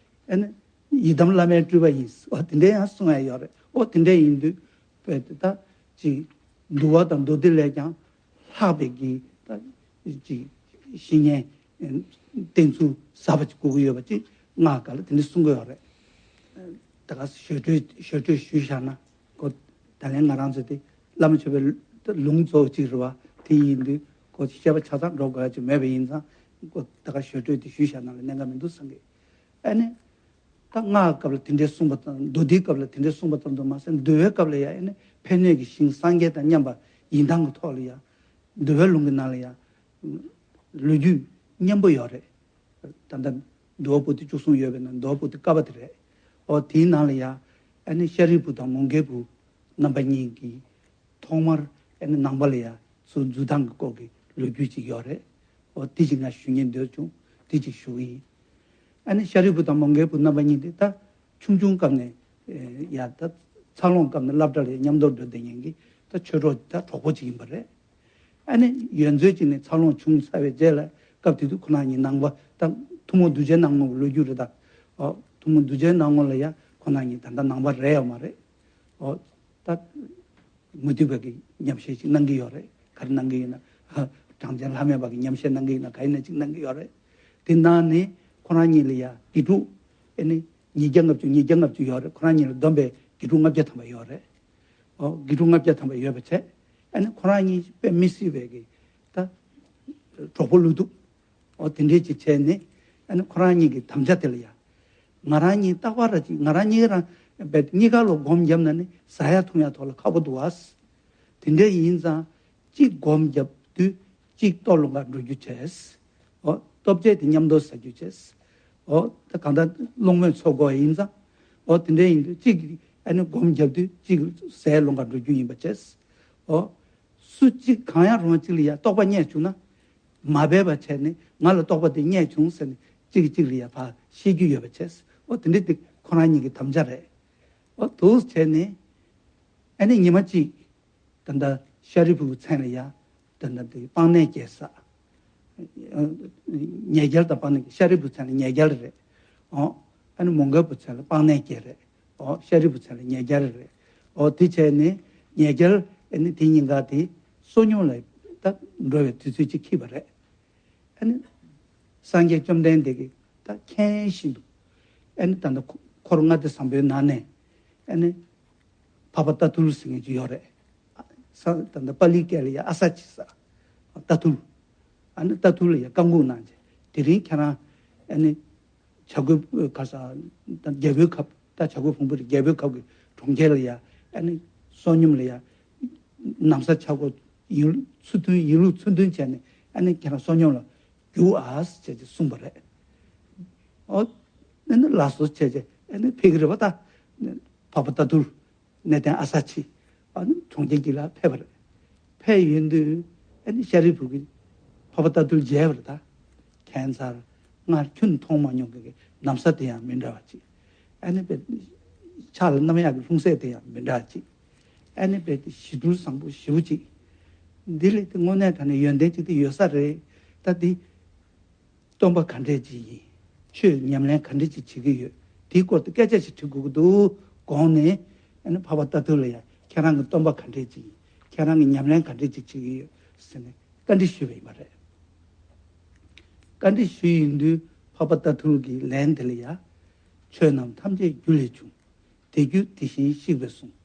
ཨ་ནི་ཡི་དམ་བླ་མའི་སྤྲུལ་པ་ཡིན། ཨོ་དེ་འདྲས་ཡང་གསུང་ཡ་ཡོད་རེད། ཨོ་དེ་འདྲས་ཡིན་དུས་དཔེ་དེ་ད་ཅིག་འདུལ་བ་དང་མདོ་སྡེ་ལས་ཀྱང་ལྷག་པའི་གི་ད་ཅིག་བཤེས་གཉེན་བསྟེན་ཚུལ་ཟབ་པ་ཅིག་དགོས་ཀྱི་ཡོད་པ་ཅིག་སྔགས་ཀ་ལ་དེ་འདྲ་གསུང་གི་ཡོད་རེད། ད་ག་ཞོ་སྤྲོས་ཞོ་སྤྲོས་ཞུས་བཞག་ན་ཁོ་ད་ལན་ང་རང་ཚོ་དེ་བླ་མ་མཆོད་པའི་ལུང་གཙོ་བོ་གཅིག་རེད་བ། དེ་ཡིན་དུས་ཁོ་བཤད་པ་ཆ་ཚང་འགྲོ་དགོས་ཡ་ཅིག་མེད་པ་ཡིན་ཙང་ཁོ་ད་ག་ཞོ་སྤྲོས་དེ་ཞུས་བཞག་ན་ལ་གནད་འགག་མི་འདུག་བསམ་གི། ཨ་ནི། ད་སྔགས་སྐབས་ལ་དེ་འདྲའི་གསུངས་པ་དང་མདོ་སྡེའི་སྐབས་ལ་དེ་འདྲའི་གསུངས་པ་ཙམ་དུ་མ་ཟད་འདུལ་བའི་སྐབས་ལ་ཡང་ཨ་ནི་ཕན་གནོད་ཀྱི་ཞིང་སངས་རྒྱས་དང་མཉམ་པ་ཡིན་སྟངས་ཀྱི་ཐོག་ལ་ཡང་འདུལ་བའི་ལུང་གི་ནང་ལ་ཡང་ལོ་རྒྱུས་སྙན་པོ་ཡོད་རེད། ད་ལྟ་འདུལ་བ་པོ་ཏི་བཅུ་གསུམ་ཡོད་པའི་ནང་འདུལ་བ་པོ་ཏི་ཀ་པ་དེ་རེད། འོ་དེའི་ནང་ལ་ཡང་ཨ་ནི་ཤཱ་རིའི་བུ་དང་མོའུ་འགལ་བུ་རྣམ་པ་གཉིས་ཀྱིས་ཐོག་མར་ཨ་ནི་ནང་པ་ལ་ཡ་ཚུར་འཛུལ་སྟངས་ཀྱི་སྐོར་གྱི་ལོ་རྒྱུས་ཅིག་ཡོད་རེད། འོ་དེ་ཅིག་ང་ཞུ་སྙིང་འདོད་བྱུང་། དེ་ཅིག་ཞུ་གི་ཡིན། ཨ་ནི་ཤཱ་རིའི་བུ་དང་མོའུ་འགལ་བུ་རྣམ་པ་གཉིས་དེ་ད་ཆུང་ཆུང་སྐབས་ནས་ཡ་ད་འཚར་ལོངས་སྐབས་ནས་སློབ་གྲྭ་ལ་མཉམ་དུ་འགྲོ་བསྡད་མཁན་གྱི་ད་ཆོས་གྲོགས་ད་གྲོགས་པོ་ཅིག་ཡིན་པ་རེད། ཨ་ནི་ཡོན་མཛོད་ཅིག་ནས་འཚར་ལོངས་བྱུང་ཚར་བའི་རྗེས་ལ་སྐབས་དེ་དུས་ཁོ་རང་གཉིས་ནང་པ་ད་ཐུན་མོང་གདུལ་བྱའི་ནང་ལོགས་ཀྱི་ལོ་རྒྱུས་རེད་ད། འོ་ཐུན་མོང་གདུལ་བྱའི་ནང་ལོགས་ལ་ཡ་ཁོ་རང་གཉིས་ད་ལྟ་ནང་པ་རེད་ཡོད་མ་རེད། འོ་ད། མུ་སྟེགས་པ་གི་ཉམས་བཞེས་ཅིག་གནང་གི་ཡོད་རེད། ག་རེ་གནང་གི་ཡོད་ན། གྲངས་ཅན་བླ་མེད་པ་གི་ཉམས་བཞེས་གནང་གི་ཡོད་ན་ག་ཡིན་ན་ཅིག་གནང་གི་ཡོད་རེད། དེ་ནང་ནས་ཁོ་རང་གཉིས་ལ་ཡ་དགེ་ཕྲུག་ཨེ་ནི་ཉིས་བརྒྱ་ལྔ་བཅུ་ཉིས་བརྒྱ་ལྔ་བཅུ་ཡོད་རེད། ཁོ་རང་གཉིས་ལ་བསྡོམས་པས་དགེ་ཕྲུག་ལྔ་བརྒྱ་ཐམ་པ་ཡོད་རེད། ཨོ་དགེ་ཕྲུག་ལྔ་བརྒྱ་ཐམ་པ་ཡོད་པ་བྱས་ཨེ་ནི་ཁོ་རང་གཉིས་དཔེ་མི་སྲིད་པའི་གི་ད་གྲོགས་པོ་ལུས་འདུག་ཨོ་དེ་འདྲས་ཅིག་བྱས་ནས་ཨ་ནི་ཁོ་རང་གཉིས་ཀྱི་དམ་བཅའ་དེ་ལ་ཡ། ང་རང་གཉིས་རྟག་པར་ར་ཅིག་ང་རང་གཉིས་རང་བས་གཉིས་ཀ་ལོ་སྒོམ་བརྒྱབ་ན་ནི་ཟ་ཡ་འཐུང་ཡ་ཐོག་ལ་ཁག་པོ་འདུག་ཨ། དེ་འདྲས་ཡིན་ཙང་གཅིག་སྒོམ་བརྒྱབ་དུས་གཅིག་ལྟོ་སློང་ག་འགྲོ་རྒྱུ་བྱས། ཨོ་ལྟོ་ཆས་དེ་མཉམ་དུ་ཟ་རྒྱུ་བྱས། ཨོ་ད་གང་ལྟར་སློང་མོས་འཚོ་དགོས་ཡིན་ཙང་། ཨོ་དེ་འདྲས་ཡིན་དུས་གཅིག་ཨ་ནི་སྒོམ་བརྒྱབ་དུས་གཅིག་ཟས་སློང་ག་འགྲོ་རྒྱུ་ཡིན་པ་བྱས། ཨོ། སུ་གཅིག་གང་ཡང་རུང་བ་གཅིག་ལ་ཡ་རྟོགས་པ་རྙེད་བྱུང་ན། མ་འབད་པ་བྱས་ནས་ང་ལ་རྟོགས་པ་དེ་རྙེད་བྱུང་ཟེར་ནས་གཅིག་གིས་གཅིག་ལ་ཡ་ཕར་བཤད་རྒྱུ་ཡོད་པ་བྱས། ཨོ་དེ་འདྲ་དེ་ཁོ་རང་གཉིས་ཀྱི་དམ་བཅའ་རེད། ཨོ་འདུག་བྱས་ནས་ཨ་ནི་ཉི་མ་གཅིག་ད་ལྟ་ཤཱ་རིའི་བུའི་མཚན་ལ་ཡ་ད་ལྟ་དེ་སྤང་གནས་རྒྱལ་ས། ཉེ་རྒྱལ་དང་སྤང་གནས་ཤཱ་རིའི་བུ་མཚན་ལ་ཉེ་རྒྱལ་རེད། ཨོ། ཨ་ནི་མོའུ་འགལ་བུ་མཚན་ལ་སྤང་གནས་རྒྱལ་རེད། ཨོ་ཤཱ་རིའི་བུ་མཚན་ལ་ཉེ་རྒྱལ་རེད། ཨོ་དེ་བྱས་ནས་ཉེ་རྒྱལ་ཨ་ནི་དེ་གཉིས་ཀ་དེ་བསོད་སྙོམས་ལ་ད་འགྲོ་བའི་དུས་ཚོད་ཅིག་འཁེལ་བ་རེད། ཨ་ནི་སངས་རྒྱས་བཅོམ་ལྡན་འདས་ཀྱིས་ ད་མཁྱེན་བཞིན་དུ། ཨ་ནི་ད་ལྟ་འཁོར་ལྔ་སྡེ་བཟང་པོའི་ནང་ནས་ཨ་ནི་འཕགས་པ་ཏཱ་ཐུལ་ཟེར་མཁན་ཅིག་ཡོད་རེད། ས་ད་ལྟ་པཱ་ལིའི་སྐད་ལ་ཡ་ཨ་ས་ཅི་ཟེར། ཏཱ་ཐུལ། ཨ་ནི་ཏཱ་ཐུལ་ལ་ཡ་བཀའ་འགུག་གནང་བྱས། དེ་རིང་ཁྱེད་རང་ཨ་ནི་བྱ་རྒོད་ཁ་ས་ད་རྒྱལ་པོའི་ཁབ། ད་བྱ་རྒོད་ཕུང་པོ་རེད། རྒྱལ་པོའི་ཁབ་ཀྱི་གྲོང་ཁྱེར་ལ་ཡ་ཨ་ནི་བསོད་སྙོམས་ལ་ཡ་ན་བཟའ་ཆས་གོས་ཡིན་ལུགས་ཚུལ་མཐུན་ཡིན་ལུགས་ཚུལ་མཐུན་བྱས་ནས། ཨ་ནི་ཁྱེད་རང་བསོད་སྙོམས་ལ་རྒྱུགས་ཨ་ཟེར་བྱས་ཅིག་གསུངས་པ་རེད། ཨོ། ཨ་ནི་ལགས་སོ་བྱས་བྱས་ཨ་ནི་ཕེབས་ཀྱི་རེད་པ། ད་འཕགས་པ་ཏཱ་ཐུལ་གནས་བརྟན་ཨ་ས་ཆི། ཨ་ནི་གྲོང་ཁྱེར་གྱི་ལ་ཕེབས་པ་རེད། ཕེབས་ཡོང་དུས་ཨ་ནི་ཤཱ་རིའི་བུ་གིས་འཕགས་པ་ཏཱ་ཐུལ་མཇལ་བ་རེད། ད་ཁྱད་མཚར། སྔར་ཁྱོན་མཐོང་མ་མྱོང་མཁན་གྱི་ན་བཟའ་དེ་ཡང་མི་འདྲ་བ་ཅིག་ཨ་ནི་པའི་ཕྱག་ལ་བསྣམས་ཡག་གི་ལྷུང་བཟེད་དེ་ཡང་མི་འདྲ་ཅིག་ཨ་ནི་པའི་ཞི་དུལ་བཟང་པོ་ཞེ་པོ་ཅིག་འདི་ལས་དེ་དངོས་གནས་དྲང་གནས་ཡོན་ཏན་ཅིག་དེ་ཡོད་ས་རེད། ད་འདི་སྟོན་པ་ག་འདྲས་ཅིག་ཡིན། ཆོས་ཉམས་ལེན་ག་འདྲས་ཅིག་བྱེད་ཀྱི་ཡོད། དེའི་སྐོར་དུ་སྐད་ཆ་ཞིག་དྲི་དགོས་ཀྱི་འདུག་དགོངས་ནས། ཨ་ནི་འཕགས་པ་ཏཱ་ཐུལ་ལ་ཡ་ཁྱེད་རང་གི་སྟོན་པ་ག་འདྲས་ཅིག་ཡིན། ཁྱེད་རང་གི་ཉམས་ལེན་ག་འདྲས་ཅིག་བྱེད་ཀྱི་ཡོད་ཟེར་ནས་བཀའ་འདྲི་ཞུས་པ་ཡིན་པ་རེད། བཀའ་འདྲི་ཞུས་ཡོང་དུས་འཕགས་པ་ཏཱ་ཐུལ་གྱིས་ལན་དེ་ལ་ཡ། ཆོས་རྣམས་ཐམས་ཅད་རྒྱུ་ལས་བྱུང་། དེ་རྒྱུ་དེ་བཞིན་གཤེགས་པས་གསུངས།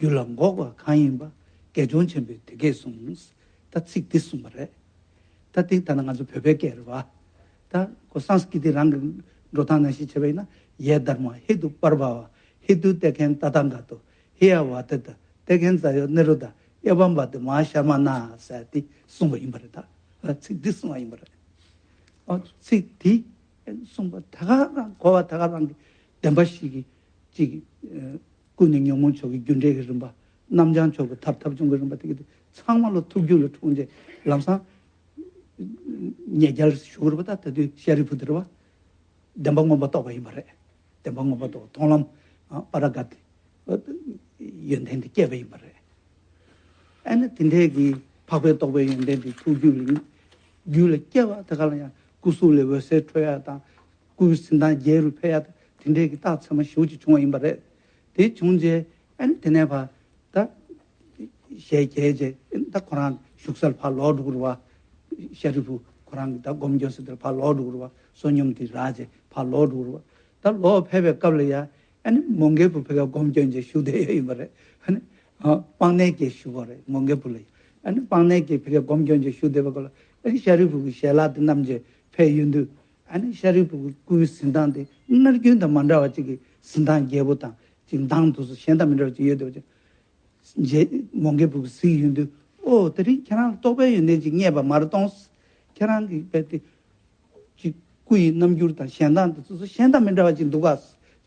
རྒྱུ་ལ་འགོག་པ་གང་ཡིན་པ། དགེ་སྦྱོང་ཆེན་པོས་དེ་སྐད་གསུངས། ད་ཚིག་འདི་གསུངས་པ་རེད། ད་འདི་ད་ནི་ང་ཚོ་བོད་པའི་སྐད་རེད་བ། ད་ཁོ་སཾ་སྐྲྀ་ཏི་རང་གི་འགྲོ་སྟངས་ནང་བཞིན་བྱས་པ་ཡིན་ན། ཡེ་དྷརྨ་ཧེ་ཏུ་པར་བྷ་བ། ཧེ་ཏུ་ཏེ་ཁན་ཏ་ཐཱ་ག་ཏོ། ཧེ་ཡ་བ་ཏི་ཏ། ཏེ་ཁན་ཛ་ཡོ་ནི་རུ་དྷ། ཨེ་བམ་བ་ཏི་མ་ཤ་མ་ན་ཟེར་ཏེ་གསུངས་པ་ཡིན་པ་རེད། ད་ཚིག་འདི་གསུངས་པ་ཡིན་པ་རེད། ཨ་ཚིག་འདི་གསུངས་པ་ད་ག་རང་གོ་བ་ད་ག་རང་གི་བདེན་པ་ཞིག་གི་ཅིག་ཀུན་ནས་ཉོན་མོངས་ཕྱོགས་ཀྱི་རྒྱུ་འབྲས་ཀྱི་རིམ་པ། རྣམ་བྱང་ཕྱོགས་ཀྱི་ཐབས་ཐབས་བྱུང་གི་རིམ་པ་དེ་གི་དེ་ཚང་མ་ལོ་ཐུགས་རྒྱུད་ལ་འཁྲུངས་རྗེས་ལམ་སང་ཉེ་རྒྱལ་ཞུ་གི་རེད་པ། ད་ད་དུས་ཤཱ་རིའི་བུ་དེ་རེད་པ། བདེན་པ་མངོན་པར་རྟོགས་པ་ཡིན་པ་རེད། བདེན་པ་མངོན་པར་རྟོགས་པ་མཐོང་ལམ་པ་ར་ག་ཏི་ཡོན་ཏན་དེ་སྐྱེས་པ་ཡིན་པ་རེད། ཨ་ནི་དེ་འདྲས་ཀྱི་འཕགས་པའི་རྟོགས་པའི་ཡོན་ཏན་དེ་ཐུགས་རྒྱུད་ལ་རྒྱུད་ལ་སྐྱེ་བ་དེ་ག་ལ་ཡང་སྐུ་གཟུགས་ལས་འོད་ཟེར་འཕྲོ་ཡ་དང་། སྐུའི་གཟི་མདངས་རྒྱས་རུ་འཕེལ་ཡ་དང་། དེ་འདྲས་ཀྱི་རྟགས་མཚན་མ་ཞེ་པོ་ཅིག་བྱུང་བ་ཡིན་པ་རེད། དེ་བྱུང་རྗེས་ཨ་ནི་དེ་ནས་ཕར་ད་ཞལ་གྱེས་རྗེས་ད་ཁོ་རང་བཞུགས་སར་ཕར་ལོག་འགྲོ་གི་རེད་བ། ཤཱ་རིའི་བུ་ཁོ་རང་གི་ད་སྒོམ་སྐྱོན་ཟེར་དེར་ཕར་ལོག་འགྲོ་གི་རེད་བ། བསོད་སྙོམས་དེ་རག་རྗེས་ཕར་ལོག་འགྲོ་གི་རེད་བ། ད་ལོག་ཕེབས་པའི་སྐབས་ལ་ཡ། ཨ་ནི་མོའུ་འགལ་བུ་ཕ་གིར་སྒོམ་སྐྱོན་བྱས་བཞུགས་བསྡད་ཡོད་ཡིན་པ་རེད། ཨ་ནི་ཨ་སྤང་གནས་ཀྱི་བཞུགས་པ་རེད། མོའུ་འགལ་བུ་ལ་ཡ། ཨ་ནི་སྤང་གནས་ཀྱི་ཕ་གིར་སྒོམ་སྐྱོན་བྱས་བཞུགས་བསྡད་པའི་སྐབས་ལ། ཨ་ནི་ཤཱ་རིའི་བུ་གི་ཞལ་ལག་དེ་བསྣམས་བྱས་ཕེབས་ཡོང་དུས། ཨ་ནི་ཤཱ་རིའི་བུ་གི་སྐུའི་གཟི་མདངས་དེ་སྔར་རྒྱུན་དང་མ་འདྲ་བ་ཅིག་གི་གཟི་མདངས་རྒྱས་པོ་དང་། ཅིག་མདངས་དུ་སུ་གཞན་དང་མི་འདྲ་བ་ཅིག་ཡོད་བསྡད་པ་ཅིག་རྗེ་མོའུ་འགལ་བུ་གིས་གཟིགས་ཡོང་དུས། ཨོ། དེ་རིང་ཁྱེད་རང་ལ་རྟོགས་པའི་ཡོན་ཏན་ཅིག་རྙེད་པ་མ་རེད་ད། ཁྱེད་རང་གི་དཔེ་དེ་ཅིག་སྐུ་ཡི་རྣམ་འགྱུར་དང་ཞལ་མདངས་དེ་ཚོ་གཞན་དང་མི་འདྲ་བ་ཅིག་འདུག་ག་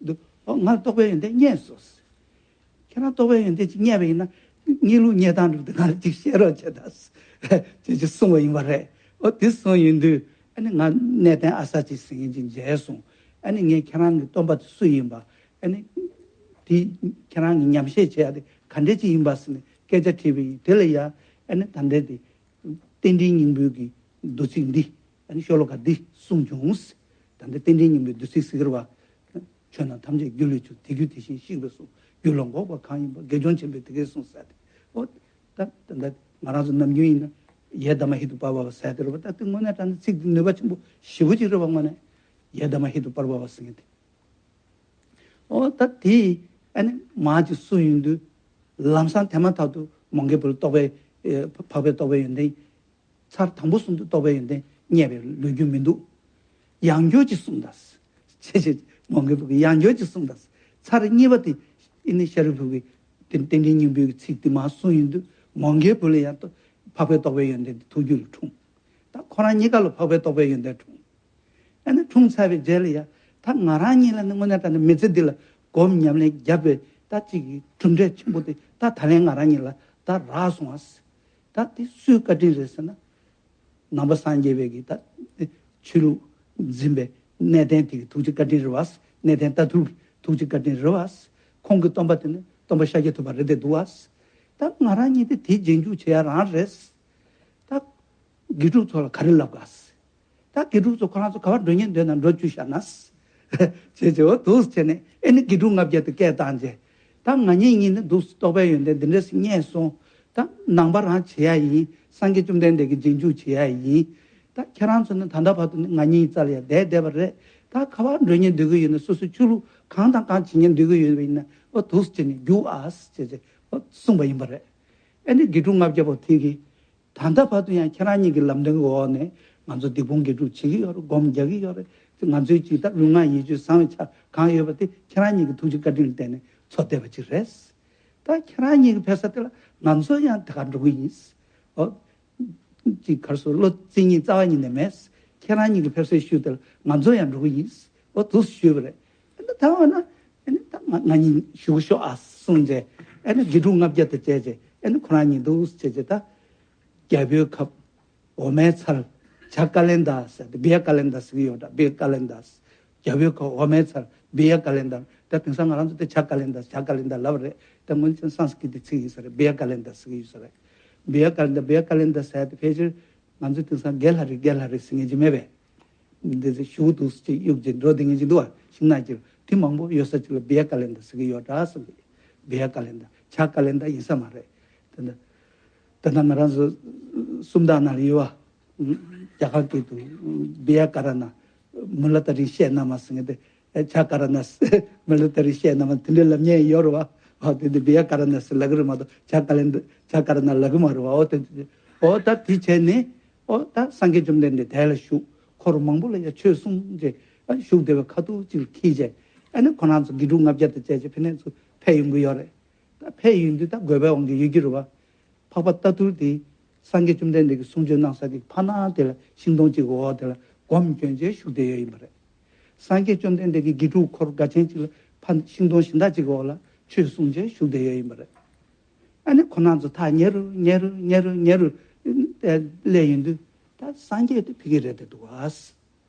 འདུག་ཨོ། ང་ལ་རྟོགས་པའི་ཡོན་ཏན་རྙེད་སོང་། ཁྱེད་རང་རྟོགས་པའི་ཡོན་ཏན་ཅིག་རྙེད་པ་ཡིན་ན། རྙེད་ལུགས་རྙེད་སྟངས་འདྲ་པོ་དེ་ང་ལ་ཅིག་བཤད་རོགས་བྱེད་དང་། ཅེས་ཅིག་གསུངས་པ་ཡིན་པ་རེད། ཨོ། དེ་གསུངས་ཡོང་དུས། ཨ་ནི་ང་གནས་བརྟན་ཨ་ས་ཅི་ཟེར་མཁན་ཅིག་མཇལ་སོང་། ཨ་ནི་ངས་ཁྱེད་རང་གི་སྟོན་པ་དེ་སུ་ཡིན་པ། ཨ་ནི་དེ་ཁྱེད་རང་གི་ཉམས་བཞེས་བྱེད་ཡ་དེ་ག་འདྲས་ཅིག་ཡིན་པ་ཟེར་ནས་སྐད་ཆ་དྲིས་པ་ཡིན། དེ་ལ་ཡ། ཨ་ནི་ད་ལྟ་དེ་རྟེན་འབྲེལ་སྙིང་པོའི་གི་མདོ་ཚིག་འདི། ཨ་ནི་ཤོ་ལོ་ཀ་འདི་གསུངས་བྱུང་། ད་ལྟ་རྟེན་འབྲེལ་སྙིང་པོའི་མདོ་ཚིག་ཟེར་གི་རེད་བ། ཆོས་རྣམས་ཐམས་ཅད་རྒྱུ་ལས་བྱུང་། དེ་རྒྱུ་དེ་བཞིན་གཤེགས་པས་གསུངས། རྒྱུ་ལ་འགོག་པ་གང་ཡིན་པ། དགེ་སྦྱོང་ཆེན་པོས་དེ་སྐད་གསུངས་ཟེར་ཏེ། ཨོ། ད་ད་ད་ང་རང་ཚོ་ནམ་རྒྱུན་ཡིན་ན། ཡེ་དྷརྨ་ཧེ་ཏུ་པར་བྷ་བ་ཟེར་དེ་རེད་བ། ད་དེ་དངོས་གནས་དྲང་གནས་ཚིག་འདི་ནུས་པ་ཆེན་པོ་ཞེ་པོ་ཅིག་རེད་བ། དངོས་གནས་ཡེ་དྷརྨ་ཧེ་ཏུ་པར་བྷ་བ་ཟེར་མཁན་དེ། ཨོ། ད་དེ་ཨ་ནི་མར་ཅིག་གསུངས་ཡོང་དུས། ལམ་སང་དེ་མ་ཐག་ཏུ་མོའུ་འགལ་བུ་ལ་རྟོགས་པའི་ཨེ་འཕགས་པའི་རྟོགས་པའི་ཡོན་ཏན། ཚར་དང་པོ་གསུམ་དུ་རྟོགས་པའི་ཡོན་ཏན་རྙེད་པའི་ལོ་རྒྱུས་མི་འདུག་ཡང་བསྐྱར་ཅིག་གསུངས་དང་། ཅེས་ཅེས་མོའུ་འགལ་བུ་གིས་ཡང་བསྐྱར་ཅིག་གསུངས་དང་། ཚར་གཉིས་པ་དེ་ཨ་ནི་ཤཱ་རིའི་བུ་གིས་དེ་རྟེན་འབྲེལ་སྙིང་པོའི་ཚིག་དེ་མར་གསུངས་ཡོང་དུས། མོའུ་འགལ་བུ་ལ་ཡང་ཏོ་འཕགས་པའི་རྟོགས་པའི་ཡོན་ཏན་དེ་ཐུགས་རྒྱུད་ལ་འཁྲུངས། ད་ཁོ་རང་གཉིས་ཀ་ལ་འཕགས་པའི་རྟོགས་པའི་ཡོན་ཏན་འཁྲུངས། ཨ་ནི་འཁྲུངས་ཚར་བའི་རྗེས་ལ་ཡ། ད་ང་རང་གཉིས་ལ་ནི་དངོས་གནས་དྲང་གནས་མི་ཚེ་འདི་ལ་སྒོམ་ཉམས་ལེན་བརྒྱབ་པའི་ད་ཅིག་གི་གྲུབ་འབྲས་ཆེན་པོ་དེ་ད་ད་ལན་ང་རང་གཉིས་ལ་ད་རག་སོང་བ། ད་དེ་སུའི་བཀའ་དྲིན་རེད་ཟེར་ན། ནང་པ་སངས་རྒྱས་པའི་གི་ད་ཆོས་ལུགས་འཛིན་པའི་གནས་བརྟན་དེ་གི་ཐུགས་རྗེ་བཀའ་དྲིན་རེད་བ། གནས་བརྟན་རྟ་ཐུལ་གི་ཐུགས་རྗེ་བཀའ་དྲིན་རེད་བ། ཁོང་གི་སྟོན་པ་དེ་ནི་སྟོན་པ་ཤཱཀྱ་ཐུབ་པ་རེད་དེ་འདུག་བ། ད་ང་རང་གཉིས་དེ་དེའི་རྗེས་འཇུག་བྱེད་ཡ་རང་རེད། ད་དགེ་ཕྲུག་ཚོ་ལ་ག་རེ་ལབ་ག་ད་དགེ་ཕྲུག་ཚོ་ཁོ་རང་ཚོ་ག་པར་འགྲོ་སྙིང་འདོད་ན་འགྲོ་བཅུག་བཞག་ན། བྱས་བྱས་འོ་འདུག་བྱས་ནས་ཨེ་ནི་དགེ་ཕྲུག་ལྔ་བརྒྱ་དེ་སྐད་བཏང་རྗེས། ད་ང་གཉིས་གཉིས་ནི་འདུག་རྟོགས་པའི་ཡོན་ཏན་འདི་འདྲ་ཞིག་རྙེད་སོང་། ད་ནང་པ་རང་བྱེད་ཡ་ཡིན། སངས་རྒྱས་བཅོམ་ལྡན་འདས་ཀྱི་རྗེས་འཇུག་བྱེད་ཡ་ཡིན། ད་ཁྱེད་རང་ཚོ་ནི་ད་ལྟ་བར་དུ་ནི་ང་གཉིས་རྩ་ལ་ཡ་བསྡད་བསྡད་པ་རེད། ད་ག་པར་འགྲོ་སྙིང་འདོད་ཀྱི་ཡོད་ན། སོ་སོའི་ཆོས་ལུགས་གང་དང་གང་བྱེད་སྙིང་འདོད་ཀྱི་ཡོད་པ་ཡིན་ན། འོ་འདུག་སེ་བྱས་ནས་རྒྱུགས་ཨ་ཟེར་བྱས་བྱས་འོ་གསུངས་པ་ཡིན་པ་རེད། ཨ་ནི་དགེ་ཕྲུག་ལྔ་བརྒྱ་པོ་དེ་གིས་ད་ལྟ་བར་དུ་ཡང་ཁྱེད་རང་གཉིས་ཀྱི་ལམ་སྟོན་གྱི་འོག་ནས་ང་ཚོ་སྡིག་སྤོང་དགེ་སྒྲུབ་བྱེད་ཀྱི་ཡོད་རེད། སྒོམ་རྒྱག་གི་ཡོད་རེད། ང་ཚོའི་ཅིག་ད་ལུས་ངག་ཡིད་གཅིག་བཟང་བའི་ཆ་གང་ཡོད་པ་དེ་ཁྱེད་རང་གཉིས་ཀྱི་ཐུགས་རྗེ་བཀའ་དྲིན་ལ་བརྟེན་ནས་འཚོ་བསྡད་པ་ཅིག་རེད། ད་ཁྱེད་རང་གཉིས་ཀྱི་ཕེབས་ས་དེ་ལ་ང་ཚོ་ཡང་དེ་གར་འགྲོ་གི་ཡིན། འོ། ཅིག་ག་རེ་ཟེར། བློ་རྩེ་གཉིས་རྩ་བ་ཉིད་ནས་མེད། ཁྱེད་རང་གཉིས་ཀྱི་ཕེབས་སའི་ཤུལ་དེ་ལ་ང་ཚོ་ཡང་འགྲོ་གི་ཡིན། འོ་འདུག་སེ་ཞུས་པ་རེད། ཨ་ནི་ད་འོ་ན་ཨ་ནི་ད་ང་ང་གཉིས་བཞུགས་ཤོག་ཨ་གསུངས་བྱས། ཨ་ནི་དགེ་ཕྲུག་ལྔ་བརྒྱ་དང་བཅས་བྱས། ཨ་ནི་ཁོ་རང་གཉིས་འདུག་སེ་བྱས་བྱས། ད་རྒྱལ་པོའི་ཁབ་འོ་མའི་ཚལ་བྱ་ཀ་ལན་ད་ཟེར་ཏེ། བི་ཡ་ཀ་ལན་ད་ཟེར་གྱི་ཡོད་འདྲ། བི་ཡ་ཀ་ལན་ད། རྒྱལ་པོའི་ཁབ་འོ་མའི་ཚལ་བི་ཡ་ཀ་ལན་ད། ད་དེང་སང་ང་རང་ཚོ་དེ་བྱ་ཀ་ལན་ད་བྱ་ཀ་ལན་ད་ལབ་པ་རེད། ད་སྔོན་ཆད་སཾ་སྐྲྀ་ཏའི་ཚིག་ཡིན་ས་རེད། བི་ཡ་ཀ་ལན་ད་ཟེར་གྱི་ཡོད་ས་རེད། བི་ཡ་ཀ་ལན་ད། བི་ཡ་ཀ་ལན་ད་ཟེར་ཏེ་ཕལ་ཆེར་ང་ཚོ་དེང་སང་དགེ་ལྷ་རེད་དགེ་ལྷ་རེད་ཟེར་མཁན་ཅིག་མེད་པས། འདི་ཚོ་ཞུ་འདུག་ཅིག་གཡུག་ཅིག་འགྲོ་བསྡད་མཁན་ཅིག་འདུག་བ། ཤིང་ནགས་ཀྱི་དེ་མང་པོ་ཡོད་ས་ཅིག་ལ་བི་ཡ་ཀ་ལན་ད་ཟེར་གྱི་ཡོད་འདྲ་བསམ་གྱི། བི་ཡ་ཀ་ལན་ད་བྱ་ཀ་ལན་ད་ཡིན་ས་མ་རེད། དེ་འདྲ། ད་ལྟ་ང་རང་ཚོ་སུམ་རྟགས་ནང་ལ་ཡོད་བ། རྒྱ་གར་སྐད་དུ་བི་ཡ་ཀ་ར་ན་མུ་ལ་ཏ་རི་ཤད་ན་མ་ཟེར་མཁན་དེ། བྱ་ཀ་ར་ན་མུ་ལ་ཏ་རི་ཤད་ན་མ་དེ་འདྲའི་ལབ་མཁན་ཡོད་རེད་བ། འོ་དེ་འདི་བི་ཡ་ཀ་ར་ན་ཟེར་ལབ་ཀྱི་རེད་མ་གཏོགས་བྱ་ཀ་ལན་བྱ་ཀ་ར་ན་ལབ་ཀྱི་མ་རེད་བ། འོ་དེ་འོ་ད་དེ་བྱས་ནས་འོ་ད་སངས་རྒྱས་བཅོམ་ལྡན་འདས་དེ་ལ་བཞུགས། འཁོར་མང་པོ་ལ་ཡང་ཆོས་གསུངས་རྗེས་བཞུགས་བསྡད་པའི་ཁ་ཐུག་ཅིག་ལ་འཁྱེར་བྱས། ཨ་ནི་ཁོ་རང་ཚོ་དགེ་ཕྲུག་ལྔ་བརྒྱ་དང་བཅས་བྱས་ཕ་ནས་ཚུར་ཕེབས་ཡོང་གི་ཡོད་རེད། ད་ཕེབས་ཡོང་དུས་ད་དགོས་པའི་དབང་གིས་ཡོད་ཀྱི་རེད་བ། འཕགས་པ་རྟ་ཐུལ་དེ་སངས་རྒྱས་བཅོམ་ལྡན་འདས་ཀྱིས་གསུང་ཆོས་གནང་ས་དེ་ཕ་ནང་དེ་ལ་ཤིང་སྡོང་གཅིག་གི་འོག་དེ་ལ་སྒོམ་སྐྱོན་བྱས་བཞུགས་བསྡད་ཡོད་ཡིན་པ་རེད། སངས་རྒྱས་བཅོམ་ལྡན་འདས་ཀྱི་དགེ་ཕྲུག་འཁོར་འགའ་ཆེན་གཅིག་ལ་ཕ་ཤིང་སྡོང་གཞན་དག་ཅིག་གི་འོག་ལ་ཆོས་གསུང་བྱས་བཞུགས་བསྡད་ཡོད་ཡིན་པ་རེད། ཨ་ནི་ཁོ་རང་ཚོ་ཐག་ཉེ་རུ་ཉེ་རུ་ཉེ་རུ་ཉེ་རུ་སླེབས་ཡོང་དུས་ད་སངས་རྒྱས་དེ་ཕ་གི་རེད་བསྡད་འདུག་བ།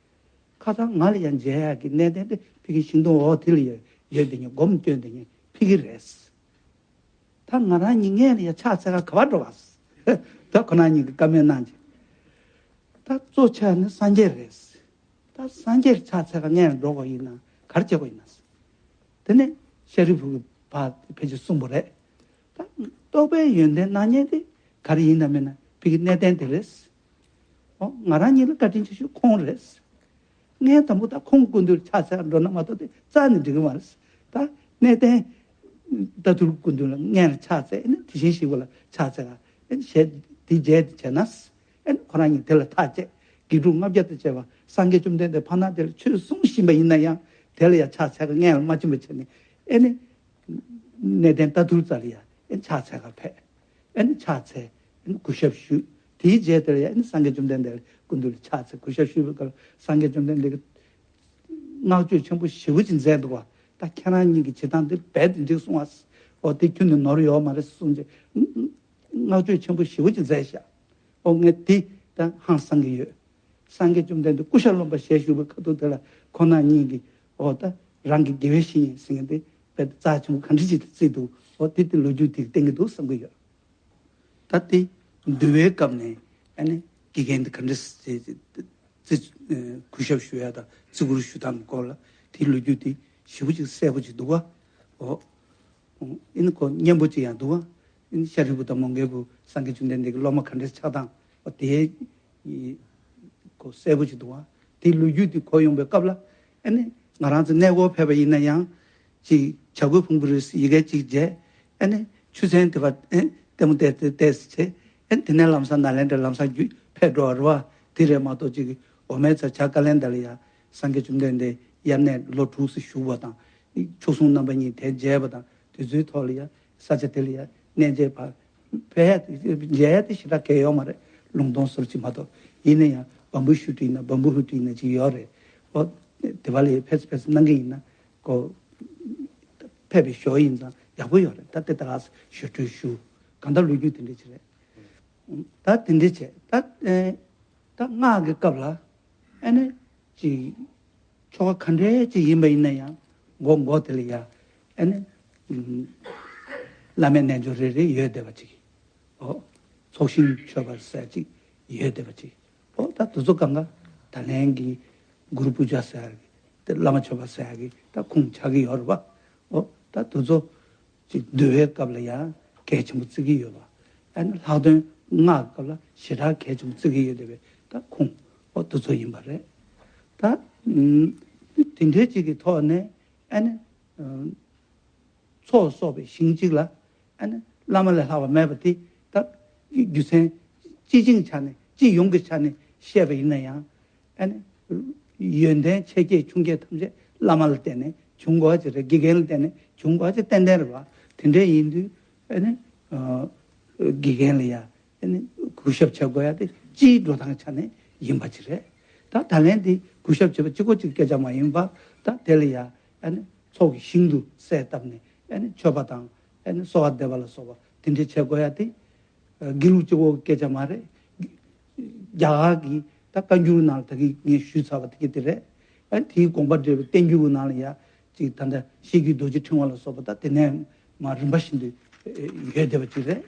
ཁ་སང་ང་ལ་ཡང་མཇལ་ཡག་གི་གནས་བརྟན་དེ་ཕ་གི་ཤིང་སྡོང་འོག་དེ་ལ་ཡོད་ཡོད་དེ་ཉིད་སྒོམ་སྐྱོན་དེ་ཉིད་ཕ་གི་རེད། ད་ང་རང་གཉིས་སྔོན་ལ་ཡང་ཕྱག་འཚལ་ག་ག་པར་འགྲོ་བ། ད་ཁོ་རང་གཉིས་ཀྱིས་བཀའ་མོལ་གནང་རྗེས། ད་གཙོ་ཆེ་ནི་སངས་རྒྱས་རེད། ད་སངས་རྒྱས་ཕྱག་འཚལ་ག་སྔོན་ལ་འགྲོ་དགོས་ཡིན་ན་ག་རེ་བྱེད་དགོས་ཡིན་ན། དེ་ནས་ཤཱ་རིའི་བུ་གིས་ཕར་ཕལ་ཆེར་གསུངས་པ་རེད། ད་རྟོགས་པའི་ཡོན་ཏན་གནང་མཁན་དེ་ག་རེ་ཡིན་ན་མིན་ན་ཕ་གི་གནས་བརྟན་དེ་རེད། འོ་ང་རང་གཉིས་ལ་བཀའ་དྲིན་ཆེ་ཤོས་ཁོང་རེད། ངས་དང་པོ་ད་ཁོང་སྐུ་མདུན་ལ་ཕྱག་འཚལ་འགྲོ་ན་མ་གཏོགས་དེ་རྩ་ནས་འགྲིག་གི་མ་རེད། ད་གནས་བརྟན་རྟ་ཐུལ་སྐུ་མདུན་ལ་སྔོན་ལ་ཕྱག་འཚལ་ནས་དེ་བཞིན་གཤེགས་པ་ལ་ཕྱག་འཚལ་ག་ཞེས་དེ་རྗེས་དེ་བྱས་ན། ཨེ་ནི་ཁོ་རང་གཉིས་དེ་ལ་ཐག་བཅད། དགེ་ཕྲུག་ལྔ་བརྒྱ་དང་བཅས་པ་སངས་རྒྱས་བཅོམ་ལྡན་འདས་ཕ་ནང་དེ་ལ་ཆོས་གསུང་བཞིན་པ་ཡིན་ན་ཡང་དེ་ལ་ཡང་ཕྱག་འཚལ་ག་སྔོན་ལ་མ་ཕྱིན་པ་བྱས་ནས་ཨེ་ནི། གནས་བརྟན་རྟ་ཐུལ་རྩ་ལ་ཡང་ཨེ་ནི་ཕྱག་འཚལ་ག་ཕེབས། ཨེ་ནི་ཕྱག་འཚལ། ཨེ་ནི་གུས་ཞབས་ཞུས། དེའི་རྗེས་དེ་ལ་ཡང་ཨེ་ནི་སངས་རྒྱས་བཅོམ་ལྡན་འདས་ལ་སྐུ་མདུན་ལ་ཕྱག་འཚལ་གུས་ཞབས་ཞུས་པའི་སྐབས་སངས་རྒྱས་བཅོམ་ལྡན་འདས་ཀྱིས་བསྔགས་བརྗོད་ཆེན་པོ་ཞེ་པོ་ཅིག་མཛད་འདུག་བ། ད་ཁྱེད་རང་གཉིས་ཀྱི་བྱེད་སྟངས་འདི་རྦད་དེ་འགྲིག་སོང་བ། འོ་དེ་ཁྱོན་ནས་ནོར་ཡོད་མ་རེད་གསུངས་རྗེས། བསྔགས་བརྗོད་ཆེན་པོ་ཞེ་པོ་ཅིག་མཛད་ཤག་འོ་ངས་དེ་ད་ཧང་སང་གི་ཡོད། སངས་རྒྱས་བཅོམ་ལྡན་འདས་སྐུ་ཤ་རློན་པ་ཞལ་བཞུགས་པའི་ཁ་ཐུག་དེ་ལ་ཁོང་རྣམ་གཉིས་ཀྱིས་འོ་ད་རང་གི་དགེ་བའི་བཤེས་གཉེན་ཟེར་མཁན་དེ་རྦད་དེ་རྩ་ཆེན་པོ་ག་འདྲ་ཅིག་ཏུ་བརྩིས་འདུག་འོ་དེ་དེ་ལོ་རྒྱུས་དེ་བསྟན་གྱི་འདུག་བསམ་གྱི་ཡོད། ད་དེ་འདུལ་བའི་སྐབས་ནས་ཨ་ནི་དགེ་རྒན་དེ་ག་འདྲ་ཅིག་ཅིག་ཅིག་གུས་ཞབས་ཞུ་ཡ་དང་བརྩི་བཀུར་ཞུ་སྟངས་སྐོར་ལ་དེའི་ལོ་རྒྱུས་དེ་ཞེ་པོ་ཅིག་གསལ་པོ་ཅིག་འདུག་བ། འོ། ཨིན་ཁོ་སྙན་པོ་ཅིག་ཡང་འདུག་བ། ཨིན་ཤཱ་རིའི་བུ་དང་མོའུ་འགལ་བུ་སངས་རྒྱས་བཅོམ་ལྡན་འདས་ཀྱི་སློབ་མ་ག་འདྲས་ཆགས་སྟངས་འོ་དེ་ཁོ་གསལ་པོ་ཅིག་འདུག་བ། དེའི་ལོ་རྒྱུས་དེ་གོ་ཡོང་པའི་སྐབས་ལ་ཨ་ནི་ང་རང་ཚོ་གནས་སྐོར་ཕེབས་པ་ཡིན་ན་ཡང་ཅིག་བྱ་རྒོད་ཕུང་པོའི་རིས་ཡི་གེ་གཅིག་བརྗེད། ཨ་ནི་ཆུ་ཚན་དེ་བ་ཨེ་ལྟད་མོ་བལྟས་ཏེ་བལྟས་སུ་བྱས། ཨ་ནི་དེ་ནས་ལམ་སང་ནཱ་ལེནྡྲ་ལམ་སང་བརྒྱུད་ཕེབས་འགྲོ་བ་རེད་བ། དེ་རེད་མ་གཏོགས་ཅིག་འོ་མའི་ཚལ་བྱ་ཀ་ལན་ད་ལ་ཡ་སངས་རྒྱས་བཅོམ་ལྡན་འདས་ཡར་ནས་ལོ་དྲུག་ཙམ་བཞུགས་པ་དང་། མཆོག་ཟུང་རྣམ་པ་གཉིས་དེ་མཇལ་བ་དང་དེ་ཚོའི་ཐོག་ལ་ཡ་ས་ཆ་དེ་ལ་ཡ་གནས་མཇལ་བར་ཕེབས་ཡ་དེ་མཇལ་ཡ་དེ་ཞེ་དྲག་གལ་ཡོད་མ་རེད། ལུང་སྟོང་ཟུར་གཅིག་མ་གཏོགས། ཡིན་ན་ཡང་བམ་པུ་ཤུ་ཏི་ཡིན་ན་བམ་པུ་ཧུ་ཏི་ཡིན་ན་ཅིག་ཡོད་རེད། འོ་དེ་བ་ལ་ཡ་ཕེབས་ཕེབས་གནང་གི་ཡིན་ན་ཀོ་ཕེབས་པའི་ཞོར་ཡིན་ཙང་ཡག་པོ་ཡོད་རེད། ད་དེ་ད་ག་ཞུ་སྤྲོད་ཞུ་གང་ལྟར་ལོ་རྒྱུས་དེ་འདྲ་ཅིག་རེད། ད་དེ་འདྲ་བྱས་ད་ཨེ་ད་སྔགས་ཀྱི་སྐབས་ལ་ཨ་ནི་ཅིག་ཆོ་ག་ག་འདྲས་ཅིག་ཡིན་པ་ཡིན་ན་ཡང་མགོ་མགོ་དེ་ལ་ཡ་ཨ་ནི་བླ་མའི་རྣལ་འབྱོར་རེ་རེ་ཡོད་བསྡད་པ་ཅིག་འོ་ཚོགས་ཞིང་མཆོད་པ་ཟེར་ཅིག་ཡོད་བསྡད་པ་ཅིག་འོ་ད་དེ་ཚོ་གང་ག་ད་ལན་གྱི་གུ་རུ་པུ་ཇ་ཟེར་གི་དེ་བླ་མ་མཆོད་པ་ཟེར་གི་ད་ཁུངས་ཆགས་ཀྱི་ཡོད་རེད་པ། འོ་ད་དེ་ཚོ་ཅིག་འདུལ་བའི་སྐབས་ལ་ཡང་གལ་ཆེན་པོ་བརྩི་གི་ཡོད་པ། ཨ་ནི་ལྷག་དོན་སྔགས་སྐབས་ལ་ཞེ་དྲག་གལ་ཆེན་པོ་བརྩི་གི་ཡོད་བསྡད་པའི་ད་ཁུངས་འོ་དེ་ཚོ་ཡིན་པ་རེད། ད་ཨུམ་ དེ་འདྲའི་ཅིག་གི་ཐོག་ནས་ཨ་ནི་ཚོགས་གསོག་པའི་ཞིང་གཅིག་ལ་ཨ་ནི་བླ་མ་ལས་ལྷག་པ་མེད་པ་དེ་ད་རྒྱུ་མཚན་སྤྱི་ཆིངས་ཆ་ནས་སྤྱི་ཡོངས་ཀྱི་ཆ་ནས་བཤད་པ་ཡིན་ན་ཡང་ཨ་ནི་ཡོན་ཏན་ཆེ་སྐྱེས་ཆུང་སྐྱེས་ཐམས་ཅད་བླ་མ་ལ་བརྟེན་ནས་བྱུང་དགོས་ཀྱི་རེད། དགེ་རྒན་ལ་བརྟེན་ནས་བྱུང་དགོས་ཀྱི་ཏན་ཏན་རེད་བ། དེ་འདྲ་ཡིན་དུས་ཨ་ནི་དགེ་རྒན་ལ་ཡང་ཨ་ནི་གུས་ཞབས་བྱེད་དགོས་ཡ་དེ་སྤྱིའི་འགྲོ་སྟངས་ཆ་ནས་ཡིན་པ་ཅིག་རེད། ད་ད་ལན་དེ་གུས་ཞབས་བྱེད་པ་གཅིག་པོ་གཅིག་སྐད་ཆ་མ་ཡིན་པ། ད་དེ་ལ་ཡང་ཨ་ནི་ཚོགས་ཀྱི་ཞིང་དུ་གསལ་བཏབ་ནས་ཨ་ནི་མཆོད་པ་དང་ཨ་ནི་གསོལ་བ་འདེབས་པ་ལ་སོགས་པ་དེ་འདྲ་བྱེད་དགོས་ཡ་དེ་དགེ་ལུགས་གཅིག་པོ་གི་སྐད་ཆ་མ་རེད། རྒྱ་གར་གྱི་ད་བཀའ་འགྱུར་ནང་ལ་ད་གིན་ངས་ཞུས་ཚར་བ་དེ་གི་དེ་རེད། ཨ་དེའི་དགོངས་པ་འགྲེལ་བའི་བསྟན་འགྱུར་གྱི་ནང་ལ་ཡ་ཅིག་ད་ལྟ་ཤེར་རྒྱུད་རྡོ་རྗེ་ཕྲེང་བ་ལ་སོགས་པ་ད་དེ་ནས་མར་རིམ་པ་བཞིན་དུ་ཡོད་བསྡད་པ་ཅིག་རེད།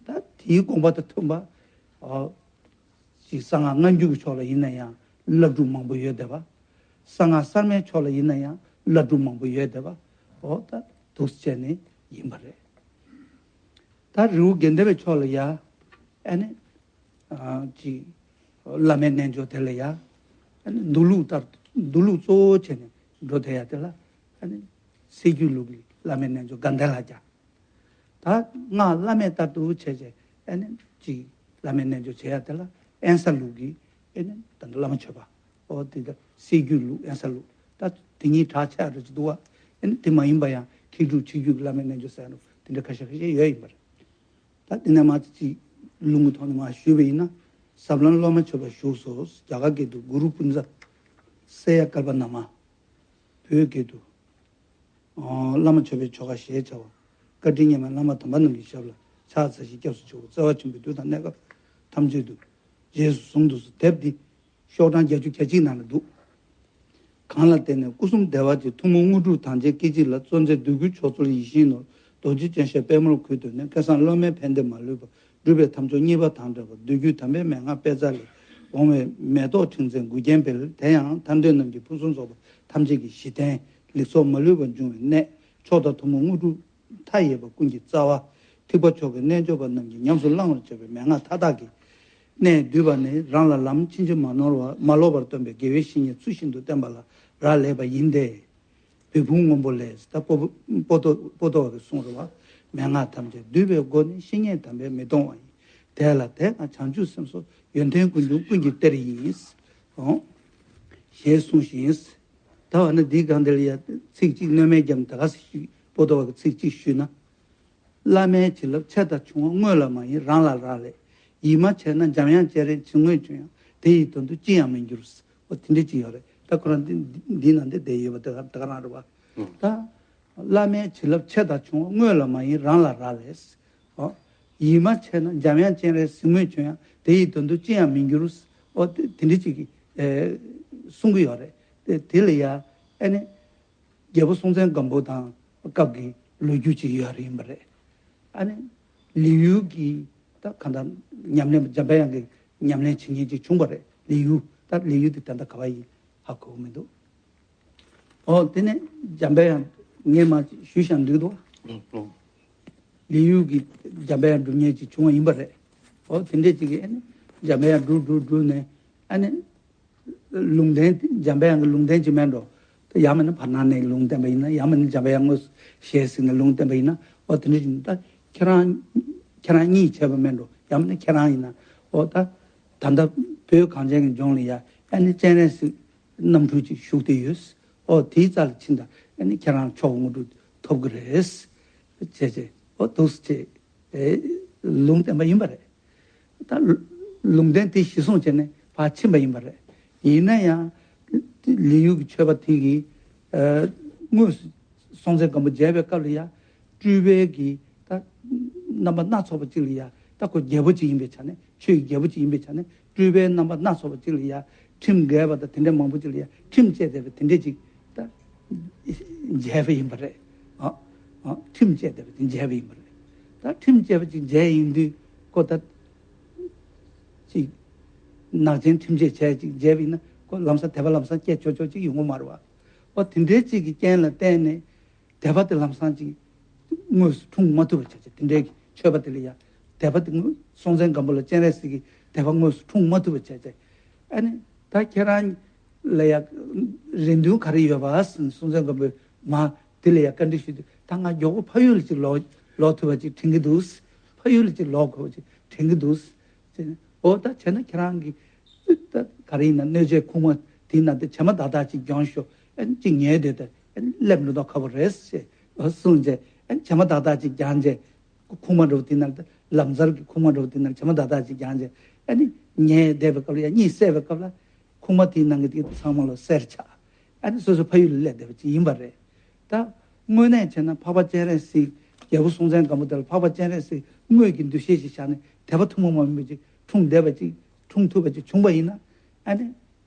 ད་དེའི་དགོངས་པ་དང་མཐུན་པ། ཅིག་གསང་སྔགས་སྔ་འགྱུར་གྱི་ཕྱོགས་ལ་ཡིན་ན་ཡང་བླ་སྒྲུབ་མང་པོ་ཡོད་བསྡད་པ། གསང་སྔགས་གསར་མའི་ཕྱོགས་ལ་ཡིན་ན་ཡང་བླ་སྒྲུབ་མང་པོ་ཡོད་བསྡད་པ། འོ་ད་འདུག་སེ་བྱས་ནས་ཡིན་པ་རེད། ད་རི་བོ་དགེ་ལྡན་པའི་ཕྱོགས་ལ་ཡ་ཨ་ནི་ཅིག་བླ་མའི་རྣལ་འབྱོར་དེ་ལ་ཡ་ཨ་ནི་མདོ་ལུགས་ལྟར་མདོ་ལུགས་གཙོ་བོ་བྱས་ནས་འགྲོ་བསྡད་ཡ་དེ་ལ་ཨ་ནི་སེར་སྐྱའི་ལུགས་ཀྱི་བླ་མའི་རྣལ་འབྱོར་དགའ་ལྡན་ལྷ་བརྒྱ། ད་སྔགས་བླ་མེད་ལྟར་དུ་བྱས་བྱས་ཨ་ནི་ཅིག་བླ་མའི་རྣལ་འབྱོར་བྱེད་ཡ་དེ་ལ་དབེན་ས་ལུགས་ཀྱི་ཨ་ནི་ད་ལྟ་བླ་མ་མཆོད་པ། ཨོ་དེ་ལ་སེར་སྐྱའི་ལུགས་དབེན་ས་ལུགས། ད་དེ་གཉིས་བྲག་ཆ་རེ་ཅིག་འདུག་བ། ཨ་ནི་དེ་མ་ཡིན་པ་ཡང་མཁས་གྲུབ་ཆིག་བརྒྱུད་ཀྱི་བླ་མའི་རྣལ་འབྱོར་ཟེར་ཡ་དེ་འདྲ་ཁ་ཤས་ཁ་ཤས་ཡོད་ཡིན་པ་རེད། ད་དེ་ནས་མ་ཅིག་ལུང་གི་ཐོག་ནས་མ་ཞུས་པ་ཡིན་ན། ཟབ་ལམ་སློབ་མ་མཆོད་པ་བཞུགས་སོ། རྒྱ་གར་སྐད་དུ་གུ་རུ་པུན་ཛ། སེ་ཡ་ཀལ་པ་ན་མ། བོད་སྐད་དུ། ཨ་བླ་མ་མཆོད་པའི་ཆོ་ག་ཞེས་བྱ་བ། བཀའ་དྲིན་སྙེ་མའི་བླ་མ་དམ་པ་རྣམས་ཀྱི་ཞབས་ལ་ཕྱག་འཚལ་ཞིང་སྐྱབས་སུ་མཆིའོ། བརྩེ་བ་ཆེན་པོས་དུས་དང་གནས་སྐབས་ཐམས་ཅད་དུ། རྗེས་སུ་བཟུང་དུ་གསོལ། དེབ་འདི་ཤོག་གྲངས་བརྒྱད་ཅུ་གྱ་གཅིག་ནང་ལ་འདུག། གང་ལ་བརྟེན་ནས་སྐུ་གསུམ་བདེ་བ་ཅན་ཐུན་མོང་དངོས་གྲུབ་དམ་ཅན་སྐྱེ་མཆེད་ལ། གཙོ་མཛད་འདོད་དགུའི་མཆོག་སྩོལ་ཡིད་བཞིན་ནོར། རྡོ་རྗེ་ཅན་ཞབས་པད་མར་འཁོད་དོན་ནི། སྐལ་བཟང་སློབ་མའི་ཕན་བདེ་མ་ལུས་པ། སྒྲུབ་པའི་དམ་ཆོས་གཉིས་པ་དང་འབྲེལ་བ། མདོ་རྒྱུད་དམ་པའི་མན་ངག་དཔེ་རྩལ་ལས། འོང་བའི་མེ་ཏོག་ཕྲེང་མཛེས་མགུལ་རྒྱན་འཕེལ། དེ་ཡང་ཐར་འདོད་རྣམས་ཀྱི་ཕུན་སུམ་ཚོགས་པ་ཐམས་ཅད་ཀྱི་གཞི་རྟེན། ལེགས་ཚོགས་མ་ལུས་པ་འབྱུང་བའི་གནས། མཆོག་དང་ཐུན་མོང་དངོས་གྲུབ་མཐའ་ཡས་པ་ཀུན་གྱི་རྩ་བ། ཐེག་པ་མཆོག་གི་རྣལ་འབྱོར་པ་རྣམས་ཀྱིས་ཉམས་སུ་བླང་བར་བྱ་བའི་མན་ངག་མཐའ་དག་གི་གནད་བསྡུས་པ་ནི། རང་ལ་ལམ་ཕྱིན་ཅི་མ་ནོར་བ་མ་ལོག་པར་སྟོན་པའི་དགེ་བའི་བཤེས་གཉེན་ཚུལ་བཞིན་དུ་བསྟེན་པ་ལ་རག་ལས་པ་ཡིན་ཏེ། བོད་ཕུང་སྔོན་པོ་ལས། ད་པོ་པོ་ཏོ་པོ་ཏོ་བ་གི་གསུང་རེད་བ། མན་ངག་ཐམས་ཅད་བསྡུས་པའི་སྒོ་ནས་བཤེས་གཉེན་དམ་པས་མི་གཏོང་བ་ཡིན། དེ་ལ་དེ་ལྔ་བྱང་ཆུབ་སེམས་སོགས་ཡོན་ཏན་ཀུན་འབྱུང་ཀུན་གྱི་གཏེར་ཡིན། ཨོ། ཞེས་གསུངས་ཤིང་། ད་འོ་ན་འདིའི་སྒང་འདི་ལ་ཡ་ཚིག་གཅིག་གནོད་མེད་རྒྱམ་ད་ག་སེ་ཞུས། པོ་ཏོ་བ་གི་ཚིག་གཅིག་ཞུས་ན། བླ་མའི་བྱིན་རླབས་ཆེ་དང་ཆུང་བ་དངོས་ལ་མ་ཡིན་རང་ལ་རག་ལས། ཡིད་མ་ཆེས་ན་འཇམ་དབྱངས་སྤྱན་རས་གཟིགས་དངོས་བྱོན་ཡང་དེ་ཡི་དོན་དུ་ཅི་ཡང་མི་འགྱུར། འོ་དེ་འདྲ་ཅིག་ཡོད་རེད། ད་ཁོ་རང་འདི་འདི་ནང་འདི་བསྡད་ཡོད་པ་དེ་ག་དེ་ག་རང་རེད་བ། ད་བླ་མའི་བྱིན་རླབས་ཆེ་དང་ཆུང་བ་དངོས་ལ་མ་ཡིན་རང་ལ་རག་ལས། འོ། ཡིད་མ་ཆེས་ན་འཇམ་དབྱངས་སྤྱན་རས་གཟིགས་དངོས་བྱོན་ཡང་དེ་ཡི་དོན་དུ་ཅི་ཡང་མི་འགྱུར། འོ་དེ་དེ་འདྲ་ཅིག་གིས་ཨེ་གསུང་གི་ཡོད་རེད། དེ་དེ་ལ་ཡ་ཨ་ནི། རྒྱལ་པོ་སྲོང་བཙན་སྒམ་པོ་དང་སྐབས་ཀྱི་ལོ་རྒྱུས་ཅིག་ཡོད་རེད་ཡིན་པ་རེད། ཨ་ནི་ལི་ཡུལ་གྱི་ད་གང་ལྟར་ཉམས་ལེན་འཇམ་དཔལ་དབྱངས་ཀྱི་ཉམས་ལེན་བྱེད་མཁན་ཅིག་བྱུང་བ་རེད། ལི་ཡུལ་ད་ལི་ཡུལ་དེ་ད་ལྟ་ག་བ་ཡིན་ཧ་གོ་གི་མི་འདུག། ཨོ་དེ་ནས་འཇམ་དཔལ་དབྱངས་ངས་མ་ཞུས་ཤག་འདུག་འདུག། ལི་ཡུལ་གྱི་འཇམ་དཔལ་དབྱངས་སྒྲུབ་མཁན་ཅིག་བྱུང་བ་ཡིན་པ་རེད། ཨོ་དེ་འདྲས་ཅིག་གིས་ཨ་ནི་འཇམ་དཔལ་དབྱངས་སྒྲུབ་སྒྲུབ་སྒྲུབ་ནས་ཨ་ནི། ལུང་བསྟན་འཇམ་དཔལ་དབྱངས་ཀྱི་ལུང་བསྟན་ཅིག་མེད་འགྲོ། ཡང་མིན་ན་བར་སྣང་ནས་ལུང་བསྟན་པ་ཡིན་ན། ཡང་མིན་ན་འཇམ་དཔལ་དབྱངས་དངོས་སུ་ཞལ་གཟིགས་ནས་ལུང་བསྟན་པ་ཡིན་ན། འོ་དེ་འདྲ་ཞིག་ད་ཁྱེད་རང་ཁྱེད་རང་གཉིས་བྱས་པ་མེད་འགྲོ། ཡང་མིན་ན་ཁྱེད་རང་ཡིན་ན། འོ་ད་ད་ལྟ་བོད་གངས་ཅན་གྱི་ལྗོངས་ལ་ཡ་ཨ་ནི་སྤྱན་རས་གཟིགས་རྣམ་འཕྲུལ་ཅིག་བཞུགས་བསྡད་ཡོད། འོ་དེའི་རྩ་ལ་ཕྱིན་ད་ཨ་ནི་ཁྱེད་རང་མཆོག་དངོས་གྲུབ་ཐོབ་ཀྱི་རེད། བྱས་བྱས་འོ་འདུག་སེ་བྱས། ཨེ་ལུང་བསྟན་པ་ཡིན་པ་རེད། ད་ལུང་བསྟན་དེ་གཞིར་བཟུང་བྱས་ནས་ཕར་ཕྱིན་པ་ཡིན་པ་རེད། ཡིན་ན་ཡང་ལི་ཡུལ་གྱི་ཆོས་པ་དེ་གིས་ཨ་དངོས་སུ་སྲོང་བཙན་སྒམ་པོ་མཇལ་བའི་སྐབས་ལ་ཡང་སྤྲུལ་པའི་གི་ད་རྣམ་པ་སྣ་ཚོགས་པ་ཅིག་ལ་ཡང་ད་ཁོ་རྒྱལ་པོ་ཅིག་ཡིན་པའི་ཆ་ནས། ཆོས་ཀྱི་རྒྱལ་པོ་ཅིག་ཡིན་པའི་ཆ་ནས་སྤྲུལ་པའི་རྣམ་པ་སྣ་ཚོགས་པ་ཅིག་ལ་ཡང་ཁྲིམས་འགལ་བ་དང་དེ་འདྲ་མང་པོ་ཅིག་ལ་ཡང་ཁྲིམས་བཅད་བསྡད་པ་དེ་འདྲ་ཅིག་ད་མཇལ་བ་ཡིན་པ་རེད། ཨ་ཨ་ཁྲིམས་བཅད་བསྡད་པ་དེ་མཇལ་བ་ཡིན་པ་རེད། ད་ཁྲིམས་བཅད་པ་ཅིག་མཇལ་ཡིན་དུས་ཁོ་ད་ཅིག་ནག་ཅན་ཁྲིམས་ཆད་བྱས་ཅིག་མཇལ་བ་ཡིན་ན་ཁོ་ལམ་སང་དད་པ་ལམ་སང་སྐྱེ་ཆོག་ཆོག་ཅིག་ཡོང་གི་མ་རེད་བ། ཨོ་དེ་འདྲའི་ཅིག་གི་རྐྱེན་ལ་བརྟེན་ནས། དད་པ་དེ་ལམ་སང་ཅིག་དངོས་སུ་འཁྲུངས་མ་ཐུབ་པ་བྱས་བྱས། དེ་འདྲའི་ཆོས་པ་དེ་ལ་ཡང་དད་པ་དེ་དངོས་སྲོང་བཙན་སྒམ་པོ་ལ་སྤྱན་རས་གཟིགས་ཀྱི་དད་པ་དངོས་སུ་འཁྲུངས་མ་ཐུབ་པ་བྱས་བྱས། ཨ་ནི་ད་ཁྱེད་རང་ ལ་ཡ་རེ་འདུན་ག་རེ་ཡོད་པ་སྲོང་བཙན་སྒམ་པོས་མ་དེ་ལ་ཡ་བཀའ་འདྲི་ཞུས་དུས། ད་ང་མགྱོགས་པོ་ཕ་ཡུལ་ལ་ཅིག་ལོག་ལོག་ཐུབ་པ་ཅིག་དྲན་གྱི་འདུག་ཕ་ཡུལ་ལ་ཅིག་ལོག་དགོས་པ་ཅིག་དྲན་གྱི་འདུག་ཨོ་ད་བྱས་ན་ཁྱེད་རང་གིས་ད་ག་རེ་ཡིན་ན་སྣོད་ཆས་ཁུག་མ་དེ་ན་དེ་བྱེ་མ་དག་དག་ཅིག་གྱོན་ཤོག་ཨ་ནི་ཅིག་ཉལ་སྡོད་དེ་ཨ་ནི་སླེབས་འགྲོ་ད་ཁག་པོ་རེད་ཟེར་གསུངས་རྗེས། ཨ་ནི་བྱེ་མ་དག་དག་ཅིག་གྱོན་རྗེས། ཁུག་མ་འདྲ་བོ་དེ་ན་ལམ་སར་གྱི་ཁུག་མ་འདྲ་བོ་དེ་ན་བྱེ་མ་དག་དག་ཅིག་གྱོན་རྗེས། ཨ་ནི་ཉལ་བསྡད་པའི་སྐབས་ལ་ཡ་གཉིད་སད་པའི་སྐབས་ལ་ཁུག་མ་དེའི་ནང་གི་དེ་ཚང་མ་ལོ་སེར་ཆགས། ཨ་ནི་སོ་སོ་ཕ་ཡུལ་ལ་སླེབས་བསྡད་པ་ཅིག་ཡིན་པ་རེད། ད་དངོས་གནས་བྱས་ན་འཕགས་པ་སྤྱན་རས་གཟིགས། རྒྱལ་པོ་སྲོང་བཙན་སྒམ་པོ་དེ་ལ་འཕགས་པ་སྤྱན་རས་གཟིགས་དངོས་ཀྱི་འདུ་ཤེས་ཤིག་བཞག་ནས་དད་པ་ཐུན་མོང་མ་ཡིན་པ་ཅིག་འཁྲུངས་བསྡད་པ་ཅིག་འཁྲུངས་ཐུབ་པ་ཅིག་བྱུང་པ་ཡིན་ན། ཨ་ནི་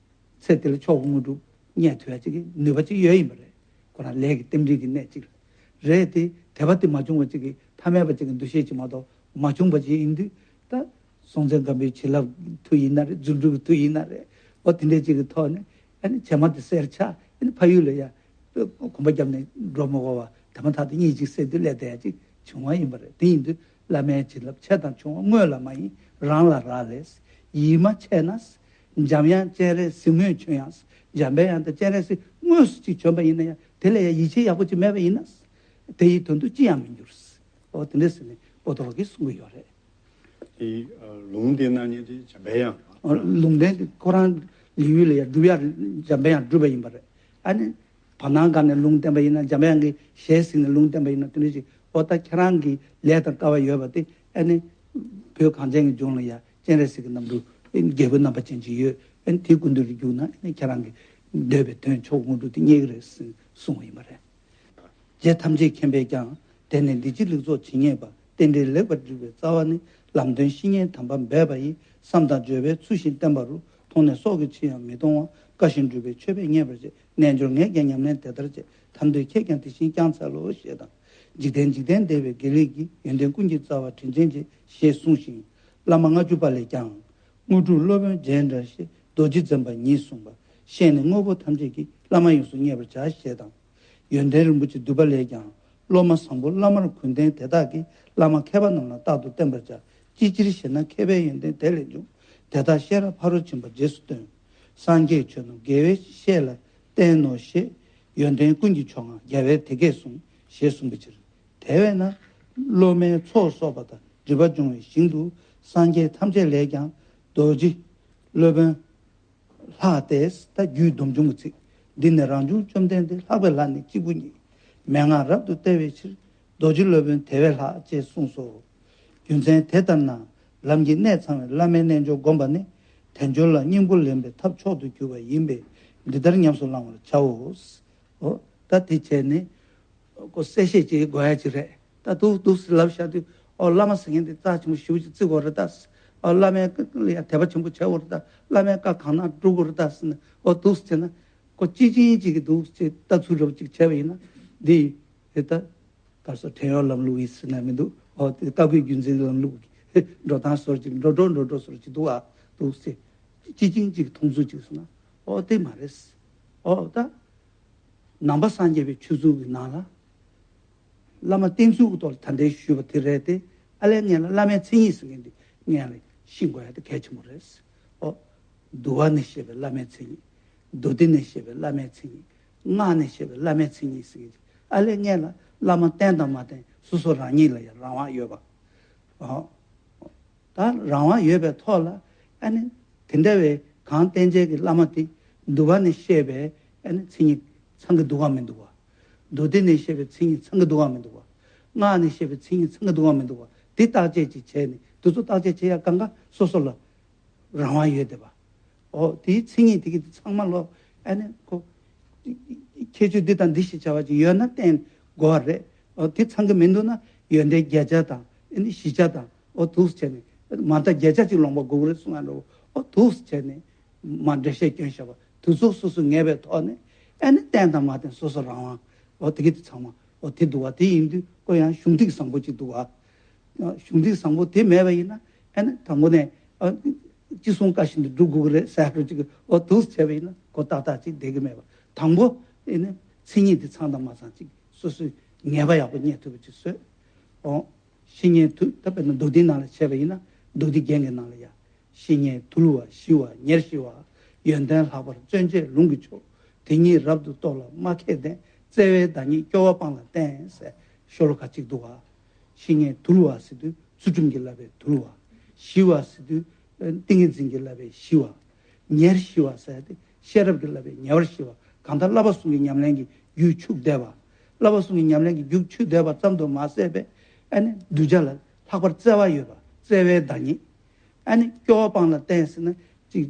ཚེ་འདི་ལ་མཆོག་གི་དངོས་གྲུབ་བརྙེས་ཐུབ་ཡ་ཅིག་གི་ནུས་པ་ཅིག་ཡོད་ཡིན་པ་རེད། ཁོ་རང་ལས་ཀྱི་རྟེན་འབྲེལ་གྱི་གནད་ཅིག་རེད་དེ། དད་པ་དེ་མ་བྱུང་བ་ཅིག་གི་ཐ་མལ་པ་ཅིག་གི་འདུ་ཤེས་ཅིག་མ་གཏོགས་མ་བྱུང་བ་ཅིག་ཡིན་དུས། ད་སྲོང་བཙན་སྒམ་པོའི་བྱིན་རླབས་མཐུ་ཡིན་ན་རེད། རྫུ་འཕྲུལ་གྱི་མཐུ་ཡིན་ན་རེད། འོ་དེ་འདྲའི་ཅིག་གི་ཐོག་ནས་ཨ་ནི་བྱེ་མ་དེ་སེར་ཆགས། ཨ་ནི་ཕ་ཡུལ་ལ་ཡ་གོམ་པ་བརྒྱབ་ནས་འགྲོ་མི་དགོས་པ། དེ་མ་ཐག་ཏུ་གཉིད་ཅིག་སད་དུས་སླེབས་བསྡད་ཡ་ཅིག་བྱུང་བ་ཡིན་པ་རེད། དེ་ཡིན་དུས་བླ་མའི་བྱིན་རླབས་ཆེ་དང་ཆུང་བ་དངོས་ལ་མ་ཡིན་རང་ལ་རག་ལས། ཡིད་མ་ཆེས་ན། འཇམ་དབྱངས་སྤྱན་རས་གཟིགས་དངོས་བྱོན་ཡང་། འཇམ་པའི་དབྱངས་དང་སྤྱན་རས་གཟིགས་དངོས་སུ་ཅིག་བྱོན་པ་ཡིན་ན་ཡང་དེ་ལ་ཡང་ཡིད་ཆེས་ཡག་པོ་ཅིག་མེད་པ་ཡིན་ན། དེ་ཡི་དོན་དུ་ཅི་ཡང་མི་འགྱུར། འོ་དེ་འདྲ་ཟེར་ནས་པོ་ཏོ་བ་གིས་གསུང་གི་ཡོད་རེད། དེ་ལུང་དེ་གནང་མཁན་དེ་འཇམ་པའི་དབྱངས། ལུང་བསྟན་དེ་ཁོ་རང་ལི་ཡུལ་ལ་ཡང་སྒྲུབ་ཡ་འཇམ་པའི་དབྱངས་སྒྲུབ་པ་ཡིན་པ་རེད། ཨ་ནི། བར་སྣང་སྒང་ནས་ལུང་བསྟན་པ་ཡིན་ན། འཇམ་དབྱངས་ཀྱི་ཞལ་གཟིགས་ནས་ལུང་བསྟན་པ་ཡིན་ན། དེ་འདྲ་ཞིག་འོ་ད་ཁྱེད་རང་གི་ལས་དང་སྐལ་བ་ཡོད་པ་དེ་ཨ་ནི། བོད་གངས་ཅན་གྱི་ལྗོངས་ལ་ཡ་སྤྱན་རས་གཟིགས་ཀྱི་རྣམ་སྤྲུལ་རྒྱལ་པོའི་རྣམ་པ་ཅན་ཅིག་ཡོད། ཨ་ནི་དེའི་སྐུ་མདུན་དུ་བརྒྱུགས་ན་ཨ་ནི་ཁྱེད་རང་གི་འདོད་པའི་དོན་མཆོག་དངོས་གྲུབ་དེ་རྙེད་ཀྱི་རེད་ཟེར་གསུངས་པ་ཡིན་པ་རེད། རྗེ་ཐམས་ཅད་མཁྱེན་པས་ཀྱང་། དེ་ནི་འདི་ཕྱི་ལེགས་ཚོགས་ཇི་སྙེད་པ། རྟེན་འབྲེལ་ལེགས་པར་འགྲིག་པའི་རྩ་བ་ནི། ལམ་སྟོན་བཤེས་གཉེན་དམ་པ་འབད་པ་ཡིས། བསམ་དང་བརྗོད་པས་ཚུལ་བཞིན་བསྟེན་པ་རུ། མཐོང་ནས་སྲོག་གི་ཕྱིར་ཡང་མི་གཏོང་བ། བཀའ་བཞིན་སྒྲུབ་པའི་མཆོད་པས་མཉེས་པར་བྱེད། རྣལ་འབྱོར་ངས་ཀྱང་ཉམས་ལེན་དེ་ལྟར་བྱས། ཐར་འདོད་ཁྱེད་ཀྱང་དེ་བཞིན་བསྐྱང་འཚལ་ལོ། ཞེས་དང་། འཇིག་རྟེན་འཇིག་རྟེན་འདས་པའི་དགེ་ལེགས་ཀྱིས། ཡོན་ཏན་ཀུན་གྱི་རྩ་བ་དྲིན་ཅན་བྱེད། ཞེས་གསུངས་ཤིང་། བླ་མ་ལྔ་བཅུ་པ་ལས་ཀྱང་། དངོས་གྲུབ་སློབ་དཔོན་རྗེས་འབྲང་ཞེས། རྡོ་རྗེ་འཛིན་པ་ཉིད་གསུངས་པ། ཤེས་ནས་དངོས་པོ་ཐམས་ཅད་ཀྱི། བླ་མ་ཡོངས་སུ་མཉེས་པར་བྱ། ཞེས་དང་། ཡོན་ཏན་རིན་པོ་ཆེ་བསྡུས་པ་ལས་ཀྱང་། སློབ་མ་བཟང་པོ་བླ་མར་གུས་ལྡན་དེ་དག་གིས། བླ་མ་མཁས་པ་རྣམས་ལ་རྟག་ཏུ་བསྟེན་པར་བྱ། ཅི་ཕྱིར་ཞེ་ན། མཁས་པའི་ཡོན་ཏན་དེ་ལས་འབྱུང་། དེ་དག་ཤེས་རབ་ཕ་རོལ་ཕྱིན་པ་རྗེས་སུ་སྟོན། སངས་རྒྱས་ཆོས་རྣམས་དགེ་བའི་བཤེས་ལ་བསྟན་ནོ་ཞེས། ཡོན་ཏན་ཀུན་གྱི་མཆོག་ལྔ་རྒྱལ་བས་དེ་སྐད་གསུངས། ཞེས་གསུངས་པའི་ཕྱིར། དེ་བས་ན། སློབ་མའི་ཚོགས་གསོག་པ་དང་། སྒྲིབ་པ་སྦྱོང་བའི་ཞིང་དུ། སངས་རྒྱས་ཐམས་ཅད་ལས་ཀྱང་། རྡོ་རྗེ་སློབ་དཔོན་ལྷག་སྟེ། ད་རྒྱུད་སྡོམ་འབྱུང་གི་ཚིག་འདི་ནི་རང་བྱུང་བཅོམ་ལྡན་འདས། ལྷག་པའི་ལྷ་ནི་གཅིག་པུ་ཉིད། མན་ངག་རབ་ཏུ་བསྟན་པའི་ཕྱིར། རྡོ་རྗེ་སློབ་དཔོན་དེ་བས་ལྷག་ཅེས་གསུངས་སོ། རྒྱུ་མཚན་དེ་ལྟར་ན། ལམ་གྱི་གནད་ཚང་བའི་བླ་མའི་རྣལ་འབྱོར་བསྒོམས་པ་ནི། དལ་འབྱོར་ལ་སྙིང་པོ་ལེན་པའི་ཐབས་མཆོག་ཏུ་གྱུར་པ་ཡིན་པས། འདི་ལྟར་ཉམས་སུ་བླང་བར་བྱའོ། འོ། ད་དེ་བྱས་ནས། ཁོ་གསལ་བཤད་ཅིག་དགོས་ཡ་ཅིག་རེད། ད་འདུག་འདུག་སེ་ལབ་བཞག་དུས། ཨོ། བླ་མ་ཟེར་མཁན་དེ་རྩ་ཆེན་པོ་ཞེ་པོ་ཅིག་བརྩི་དགོས་རེད་ད། ཨོ། བླ་མའི་ལ་ཡ་དད་པ་ཆེན་པོ་བྱེད་དགོས་རེད་ད། བླ་མའི་བཀའ་གང་གནང་སྒྲུབ་དགོས་རེད་ད་ཟེར་ནས། ཨོ། འདུག་སེ་བྱས་ན། ཁོ་སྤྱི་ཆིངས་ཅིག་གི་འདུག་སེ་ལྟ་ཚུལ་འདྲ་པོ་ཅིག་བྱས་པ་ཡིན་ན། འདི་རེད་ད། ག་སོ། བྲན་གཡོག་ལམ་ལུགས་ཡིན་ཟེར་ན་མི་འདུག་ཨོ། དེ་བཀའ་བརྒྱུད་བརྒྱུད་འཛིན་ལམ་ལུགས་ཀྱི་འགྲོ་སྟངས་སོར་ཅིག་འགྲོ་འགྲོ་འགྲོ་འགྲོ་སོར་ཅིག་འདུག་ཨ། འདུག་སེ། སྤྱི་ཆིངས་ཅིག་མཐོང་ཚུལ་ཅིག་སོང་ན། ཨོ། དེ་མ་རེད། ཨོ། ད། ནང་པ་སངས་རྒྱས་པའི་ཆོས་ཚུལ་གྱི་ནང་ལ། བླ་མ་བསྟེན་ཚུལ་གྱི་ཐོག་ལ་ད་ལྟའི་ཞུས་པ་དེ་རེད་དེ། ཨ་ལས་སྔོན་ལ་བླ་མའི་མཚན་ཉིད་ཟེར་མཁན་དེ་སྔོན་ལ་ཤེས་དགོས་ཡ་དེ་གལ་ཆེན་པོ་རེད། ཨོ། འདུལ་བ་ནས་བཤད་པའི་བླ་མའི་མཚན་ཉིད། མདོ་སྡེ་ནས་བཤད་པའི་བླ་མའི་མཚན་ཉིད། སྔགས་ནས་བཤད་པའི་བླ་མའི་མཚན་ཉིད་ཟེར་མཁན་དེ། ཨ་ལས་སྔོན་ལ་བླ་མ་བསྟེན་དང་མ་བསྟེན་སོ་སོ་རང་ཉིད་ལ་ཡང་རང་དབང་ཡོད་པ། ཨོ། ད་རང་དབང་ཡོད་པའི་ཐོག་ལ། ཨ་ནི། དེ་འདྲ་བའི་གང་བསྟེན་བྱའི་གི་བླ་མ་དེ། འདུལ་བ་ནས་བཤད་པའི། ཨ་ནི། མཚན་ཉིད་ཚང་གི་འདུག་གམ་མི་འདུག་ག་མདོ་སྡེ་ནས་བཤད་པའི་མཚན་ཉིད་ཚང་གི་འདུག་གམ་མི་འདུག་ག་སྔགས་ནས་བཤད་པའི་མཚན་ཉིད་ཚང་གི་འདུག་གམ་མི་འདུག་ག་དེ་བརྟག་དཔྱད་ཅིག་བྱས་ནས། དེ་ཚོ་བརྟག་དཔྱད་བྱེད་ཡ་གང་ག་སོ་སོ་ལ་རང་དབང་ཡོད་བསྡད་པ། ཨོ། དེའི་མཚན་ཉིད་དེ་གི་དེ་ཚང་མ་ལོ། ཨ་ནི་ཁོ། ཁྱད་ཆོས་འདི་དང་འདི་ཞེས་བྱ་བ་ཅིག་ཡོད་ན་བསྟེན་དགོས་པ་རེད། ཨོ། དེ་ཚང་གི་མི་འདུག་ན་ཡོན་ཏན་བརྒྱད་བརྒྱ་དང་། ཨ་ནི་བཞི་བརྒྱ་དང་། ཨོ། འདུག་སེ་བྱས་ནས་མ་མཐའ་བརྒྱད་བརྒྱ་ཅིག་ལོངས་པ་དགོས་ཀྱི་རེད་གསུང་ཡ་འདྲ་བོ། ཨོ། འདུག་སེ་བྱས་ནས་མ་འགྲེལ་བཤད་སྐྱོན་བཞག་པ་དེ་ཚོ་སོ་སོ་ངེས་པའི་ཐོག་ནས། ཨ་ནི་བསྟེན་དང་མ་བསྟེན་སོ་སོ་རང་དབང་། ཨོ། དེ་གི་དེ་ཚང་མ། ཨོ། དེ་འདུག་བ། དེ་ཡིན་དུས་ཁོ་ཡང་གཞུང་ཐིག་བཟང་པོ་ཅིག་འདུག་བ། གཞུང་ཐིག་བཟང་པོ་དེ་མེད་པ་ཡིན་ན། ཨ་ནི་དང་པོ་ནས། ཨ། ཅི་གསུང་བཀའ་བཞིན་དུ་སྒྲུབ་དགོས་ཀྱི་རེད་ཟེར་རོ་ཅིག་ཨོ། འདུག་སེ་བྱས་པ་ཡིན་ན་ཁོ་ཏག་ཏག་ཅིག་བསྡད་ཀྱི་མེད་པ། དང་པོ། ཨ་ནི་མཚན་ཉིད་དེ་ཚང་དང་མ་ཚང་ཅིག་སོ་སོས་ངེས་པ་ཡག་པོ་རྙེད་ཐུབ་པ་ཅིག་བཟོས། ཨོ། བཤེས་གཉེན་དུ། ད་དཔེར་ན་མདོ་སྡེ་ནང་ལ་བྱས་པ་ཡིན་ན། མདོ་སྡེ་རྒྱན་གྱི་ནང་ལ་ཡ། བཤེས་གཉེན་དུལ་བ་ཞི་བ་ཉེར་ཞི་བ། ཡོན་ཏན་ལྷག་པར་བརྩོན་བཅས་ལུང་གིས་ཕྱུག་དེ་ཉིད་རབ་ཏུ་རྟོགས་ལ་སྨྲ་མཁས་ལྡན། བརྩེ་བའི་བདག་ཉིད་སྐྱོ་བ་སྤངས་ལ་བསྟེན་ཟེར་ཤོ་ལོ་ཀ་གཅིག་འདུག་བ། བཤེས་གཉེན་དུལ་བ་ཟེར་དུས་ཚུལ་ཁྲིམས་ཀྱིས་བསླབ་པའི་དུལ་བ། ཞི་བ་ཟེར་དུས་ཏིང་ངེ་འཛིན་གྱིས་བསླབ་པའི་ཞི་བ། ཉེར་ཞི་བ་ཟེར་ཏེ་ཤེས་རབ་ཀྱིས་བསླབ་པའི་ཉེ་བར་ཞི་བ། གང་ལྟར་བསླབ་པ་གསུམ་གྱི་ཉམས་ལེན་གྱི་རྒྱུད་ཕྱུག་བསྡད་པ། བསླབ་པ་གསུམ་གྱི་ཉམས་ལེན་གྱི་རྒྱུད་ཕྱུག་བསྡད་པ་ཙམ་དུ་མ་ཟད་པའི་ཨ་ནི་གདུལ་བྱ་ལ་ལྷག་པར་བརྩེ་བ་ཡོད་པ། བརྩེ་བའི་བདག་ཉིད། ཨ་ནི་སྐྱོ་བ་སྤངས་ལ་བསྟེན་ཟེར་ན་ཅིག་